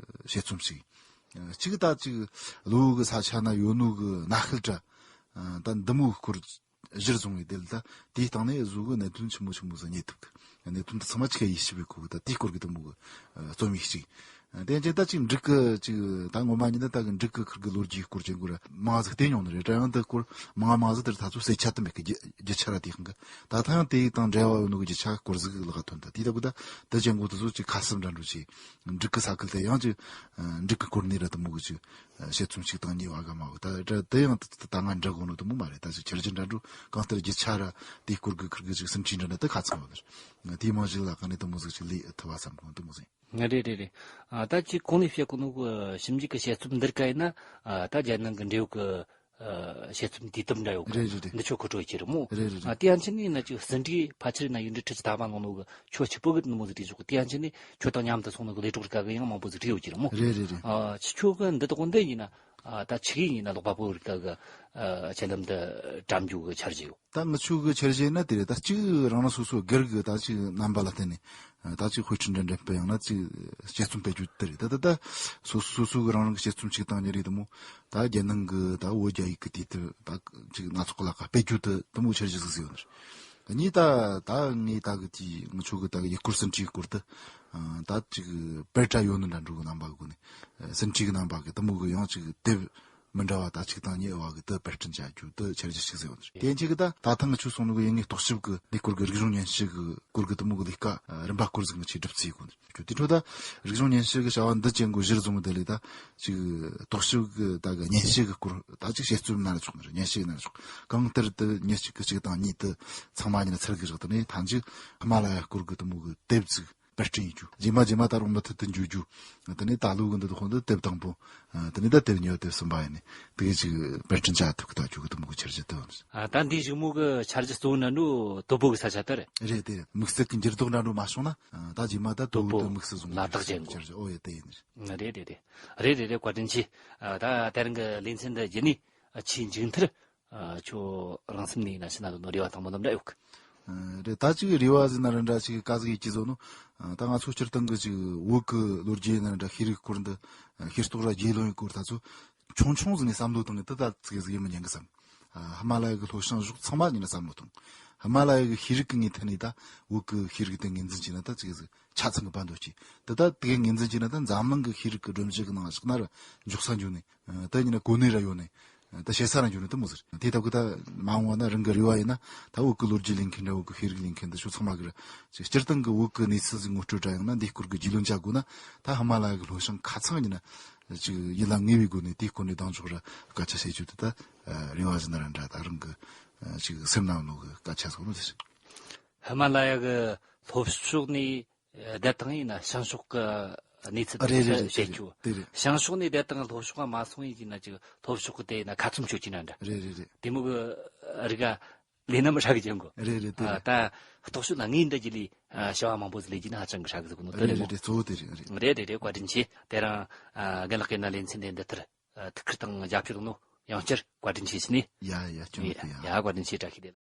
དཔྱད་རྩོམ་ཞིག་གཅིག་ད་ཅིག་ལོ་གི་ས་ཆ་ན་ཡོད་ནོ་གི་གནའ་ཤུལ་འདྲ། ཨ། ད་འདི་མོ་སྐོར་གཞིར་བཟུང་བའི་དེ་ལ་ད་དེའི་སྟེང་ནས་བཟོ་གི་གནད་དོན་ཆི་མོ་ཆི་མོ་ཟིག་རྙེད་ཐུབ་གི། གནད་དོན་དེ་ཚང་མ་ཆི་ག་ཡིད་ཆེས་པའི་གོ་གི་ད་དེའི་སྐོར་གི་དུ་མོ་གི་རྩོམ་ཡིག་ཅིག་དེ་རྗེས་ད་ཅིག་འབྲུག་གི་ཅིག་ད་ངོ་མ་ཉིད་ནི་ད་གི་འབྲུག་གི་ཁུར་གི་ལོ་རྒྱུས་སྐོར་ཅན་གོ་ར་མང་ཟིག་བལྟས་མྱོང་ནི་རེད། དྲ་ཡང་འདི་སྐོར་མང་མང་ཟིག་དེར་ད་ཚོ་གསལ་ཆ་དུ་མེད་གི་རྒྱུ་རྒྱུ་ཆ་ར་དེ་ཁང་གི། ད་ད་ཡང་དེ་དང་འབྲེལ་བ་ཡོད་ནོ་གི་རྒྱུ་ཆ་སྐོར་ཟིག་ལག་ཐོན། ད་དེ་ད་གི་ད་དེ་ཅན་གོ་དུ་ཚོ་ཅིག་ཁ་གསབ་འདྲ་འགྲོ་ཅིག་འབྲུག་གི་ས་ཁུལ་དེ་ཡང་ཅིག་འབྲུག་གི་སྐོར་ནས་ར་དུ་མོ་གི་ཅིག་དཔྱད་རྩོམ་ཞིག་དང་གཉིས་བ་ག་མ་བ་ད་ད་དེ་ཡང་ད་ད་ང་འདྲ་གོ་ནོ་དུ་མོ་མ་རེད། ད་ཅིག་ཁྱེར་རྒྱུ་འདྲ་འགྲོ་གང་ལྟར་རྒྱུ་ཆ་ར་དེའི་སྐོར་གི་ཁུར་གི་ཅིག་ཟིན་བྲིས་འདྲ་འདྲ་ད་ཁ་ཚང་བ་ནི་རེད། དེའི་རྨང་གཞི་ལ་ག་ནས་དུ་མོ་ཟིག་ཅིག་ལས་ཐུབ་བ་བསམ་གོ་དུ་མོ་ཟིག་རེད་རེད་རེད། ཨ། ད་ཅིག་གོང་ནས་བཤད་གོ་ནོ་གི་ཞིབ་འཇུག་གི་དཔྱད་རྩོམ་འདིར་ག་ཡིན་ན། ཨ། ད་རྒྱལ་ནང་གི་འབྲེལ་ཡོད་གི། ཨ། དཔྱད་རྩོམ་དུས་དེབ་འདྲ་ཡོད་གི། རེད་རེད་རེད། འདི་ཆོ་གི་སྤྲོད་ཀྱི་རེད་མོ། རེད་རེད་རེད། ཨ། དེ་ཡང་ཆི་ནས་ཡིན་ན་ཅིག་ཟིན་བྲིས་ཕལ་ཆེར་ན་ཡིག་འབྲུ་ཁྲི་ཆིག་ཐ་མ་ནང་ནོ་གི་ཆོ་ཆི་པོ་གི་ནི་མོ་ཟིག་བྲིས་ཆོག་གི། དེ་ཡང་ཆི་ནས་ཁྱོད་དང་མཉམ་དུ་སོང་ནོ་གི་ལས་གྲོགས་རིགས་ག་གི་ཡང་མང་པོ་ཟིག་བྲིས་ཡོད་ཀྱི་རེད་མོ། རེད་རེད་རེད། ཨ། ཆི་ཁྱོད་གི་འདི་དག་འདི་ཡིན་ན། ཨ། ད་ཆི་གི་ཡིན་ན་ཀློག་པ་པོ་རིགས་ག་གི། ཨ། ཆེད་ལམ་དུ་དྲ་འཇུག་གི་འཆར་གཞི་ཡོད། ད་ང་ཆོ་གི་འཆར་གཞི་ན་དེ་རེད། ད་གཅིག་རང་རང་སོ་སོ་སྒེར་གི་ད་ཅིག་རྣམ་པ་ལ་བརྟེན་ནས་ད་ཅིག་དཔེ་ཁྲིད་འདྲ་འདྲ་སྤེལ། ཡང་ན་ཅིག་དཔྱད་རྩོམ་སྤེལ་རྒྱུ་དེ་རེད། ད་ད་ད་སོ་སོ་སོ་གི་རང་རང་གི་དཔྱད་རྩོམ་ཅིག་བཏང་ཉེ་རེད་དུ་མོ། ད་རྒྱལ་ནང་གི་ད་བོད་རྒྱ་ཡིག་གི་དུས་དེབ་ད་ཅིག་སྣ་ཚོགས་ལ་ཁ་སྤེལ་རྒྱུ་དེ་དུ་མོ་འཆར་གཞི་ཟིག་ཟིག་ཡོད་ནི་རེད། གཉིས་ད་ད་ངས་ད་གི་དེ་ང་ཆོ་གི་ད་གི་ཡུལ་སྐོར་ཟིན་བྲིས་སྐོར་དུ་ད་ཅིག་སྤེལ་གྲ་ཡོད་ནི་འདྲ་འགྲོ་གི་རྣམ་པ་གི་སྒོ་ནས། ཟིན་བྲིས་གི་རྣམ་པ་གི་དུ་མོ་གི་ཡང་ཅིག་དེབ་མི་འདྲ་བ་ད་གཅིག་དང་གཉིས་བ་གི་དེ་པར་སྐྲུན་བྱ་རྒྱུ་དེ་འཆར་གཞི་ཞིག་ཟེར་བ་རེད། དེ་གཅིག་གི་ད་ད་ཐེངས་ང་ཆོ་སོང་ནོ་གི་ཡུལ་དངོས་རྟོག་ཞིབ་གི་དེ་སྐོར་གི་རིག་གཞུང་ཉན་ཞིབ་གི་སྐོར་གི་དུ་མོ་གི་ལས་ཀ་རིམ་པ་སྐོར་ཟིག་ང་ཆོས་སྒྲུབ་རྩིས་གོ་ནི་རེད། དེ་འཕྲོ་ད་རིག་གཞུང་ཉན་ཞིབ་གི་བྱ་བ་འདི་ཅན་གོ་གཞིར་བཟུང་གི་དེ་ལས་ད་ཅིག་རྟོག་ཞིབ་གི་ད་གི་ཉན་ཞིབ་གི་སྐོར་ད་ཅིག་དཔྱད་རྩོམ་ན་ར་ཆོག་ནི་རེད། ཉན་ཞིབ་ན་ར་ཆོག་གང་ལྟར་དུ་ཉིན་གཅིག་གི་གཅིག་དང་གཉིས་དུ་ཚང་མ་ཉིན་ཚར་གི་རག་དུ་ནས་ཐང་ཅིག་ཧི་མ་ལ་ཡ་སྐོར་གི་དུ་མོ་གི་དེབ་ཟིག་པར་སྐྲུན་ཡེད་རྒྱུ། རྗེས་མ་རྗེས་མ་ད་རུང་མུ་མཐུད་དུ་འགྱོ་རྒྱུ། དེ་ནས་ད་ལོ་གི་འདི་དག་འདི་དེབ་དང་པོ། དེ་ནས་ད་དེབ་གཉིས་པ་དེབ་གསུམ་པ་ཡིན་ནས་དེ་གི་ཅིག་པར་སྐྲུན་བྱ་ཐུབ་ཀི་ད་ཆོག་གི་དུ་མོ་གི་འཆར་གཞི་དུ། ཨ། ད་འདིའི་གཞུག་མོ་གི་འཆར་གཞི་གཙོ་བོ་ན་འགྲོ་དོ་པོ་གི་ས་ཆ་དེ་རེད། རེད་དེ་རེད། དམིགས་བསལ་གི་འགྱུར་ལྡོག་ན་འགྲོ་མ་བྱུང་ན། ད་རྗེས་མ་ད་དོ་དོ་པོ་པོ་དུ་དམིགས་བསལ་བཟུང་ལ་དག་བྱེད་འཆར་གཞི། ཨོ་ཡ་དེ་ཡིན། རེད་རེད་རེད། རེད་རེད་རེད། བཀའ་དྲིན་ཆེ། ཨ། ད་དེ་རིང་གི་ལེ་ཚན་འདི་བརྒྱུད་ནས་ཆེས་མཇུག་མཐར། ཨ། ཁྱོད་རང་སེམས་ནས་ན་ཤི་ན་དོ་ནོ་རེ་བ་དང་མོ་ནམ་འདྲ་ཡོད་གི། ཨ། རེད། ད་ཅིག་རེ་བ་ཟིན་ན་ར་འདྲ་ཅིག་ག་ཟིག་ཡིད་ཀྱི་བཟོ་ནོ། ཨ། ད་ང་ཚོ་སྤྱིར་བཏང་གི་ཅིག་བོད་གི་ལོ་རྒྱུས་ན་ར་འདྲ་ཤེས་རིག་སྐོར་འདི། ཨ། ཤེས་རྟོགས་ར་རྒྱུས་ལོན་སྐོར་ད་ཚོ་ཆུང་ཆུང་ཟིག་ནས་བསམ་བློ་བཏང་ངེ་དེ་ད་ཙིག་ཟིག་ཡིན་མི་ཉན་གི་བསམ། ཨ། ཧི་མ་ལ་ཡ་གི་ལྷོ་བྱང་ཕྱོགས་ཚང་མ་ཉིད་ནས་བསམ་བློ་བཏང་། ཧི་མ་ལ་ཡ་གི་ཤེས་རིག་གི་ངོས་ཐད་ནས་ད་བོད་གི་ཤེས་རིག་དེ་ངོས་འཛིན་བྱས་ན་ད་ཙིག་ཟིག་ཆ་ཚང་གི་བར་འདོད་ཀྱི། དེ་ད་དེ་ངོས་འཛིན་བྱས་ན་ད་འཛམ་གླིང་གི་ཤེས་རིག་གི་སྒྲོམ་གཞི་གི་ནང་ཞིག་ན་ར་འཇོག་ས་འཇོག་ནས། ཨ། ད་ཉིན་ན་གོ་གནས་ར་ཡོད་ནས། ཨ། ད་བྱེད་ས་ར་འཇོག་ནས་ད་མོ་ཟེར། དེ་ལྟ་བུ་ད་མ་འོངས་བ་ན་རང་གི་རེ་བ་ཡིན་ན་ད་བོད་གི་ལོ་རྒྱུས་ལེན་མཁན་འདྲ་བོད་གི་ཤེས་རིག་ལེན་མཁན་འདི་ཚོ་ཚང་མ་གི་ར་ཅིག་སྤྱིར་བཏང་གི་བོད་གི་གནས་ཚུལ་ཟིག་ངོ་སྤྲོད་འདྲ་ཡང་ན་འདིའི་སྐོར་གི་རྒྱུས་ལོན་བྱ་དགོས་ན་ད་ཧི་མ་ལ་ཡ་གི་ལྷོ་བྱང་ཁ་ཚང་ཉིན་ན་ཅིག་ཡིད་ལ་ངེས་པའི་སྒོ་ནས་དེའི་སྐོར་ནས་གདེང་འཇོག་ར་སྐད་ཆ་བཤད་རྒྱུ་དེ་ད་རེ་བ་ཟིན་ན་ར་འདྲ་ད་རང་གི་ཅིག་སེམས་ནང་ལོག་གི་སྐད་ཆ་ཟིག་ནོ་དེ་རེད། ཧི་མ་ལ་ཡ་གི་ལྷོ་ཕྱོགས་ནས་བསྡད་དང་ཡིན་ན་བྱང་ཕྱོགས་ཀྱི་གནས་ཚུལ། ཨ། རེད་རེད་རེད། དེ་བཤད་རྒྱུ། དེ་རེད། བྱང་ཕྱོགས་ནས་བསྡད་དང་ལྷོ་ཕྱོགས་ལ་མ་སོང་ཡིན་གྱི་ན་ཅིག་ལྷོ་ཕྱོགས་ཀྱི་དེ་ན་ཁ་ཚུམ་ཆོད་ཀྱི་ན་འདྲ། རེད་རེད་རེད། དེ་མོ་གི་རིག་ག་ལས་ན་མི་ཧྲ་གི་ཅན་གོ། རེད་རེད། དེ་ཨ། རེད། ད་རྟོག་ཞིབ་ན་ངས་འདི་ཀྱི་ལས། ཨ། བྱ་བ་མང་པོ་ཟིག་ལས་ཀྱི་ན་ཧ་ཅང་གི་ཧྲ་གི་ཟིག་ནོ་དེ་རེད་རེད་མོ། རེད་རེད། གཙོ་བོ་དེ་རེད། རེད། རེད་རེད་རེད། བཀའ་དྲིན་ཆེ། དེ་རང་། ཨ། རྒན་ལགས་ཀྱི་ན་ལེ་ཚན་དེ་འདི་ལྟར། ཨ། ཐུགས་ཁུར་དང་རྒྱབ་སྐྱོར་ནོ་ཡང་བསྐྱར་བཀའ་དྲིན་ཆེ་ཟེར་ནས། ཡ་ཡ་ཡ། ཡ་ཡ། བཀའ་དྲིན་ཆེ། བཀྲ་ཤིས་བདེ་ལེགས།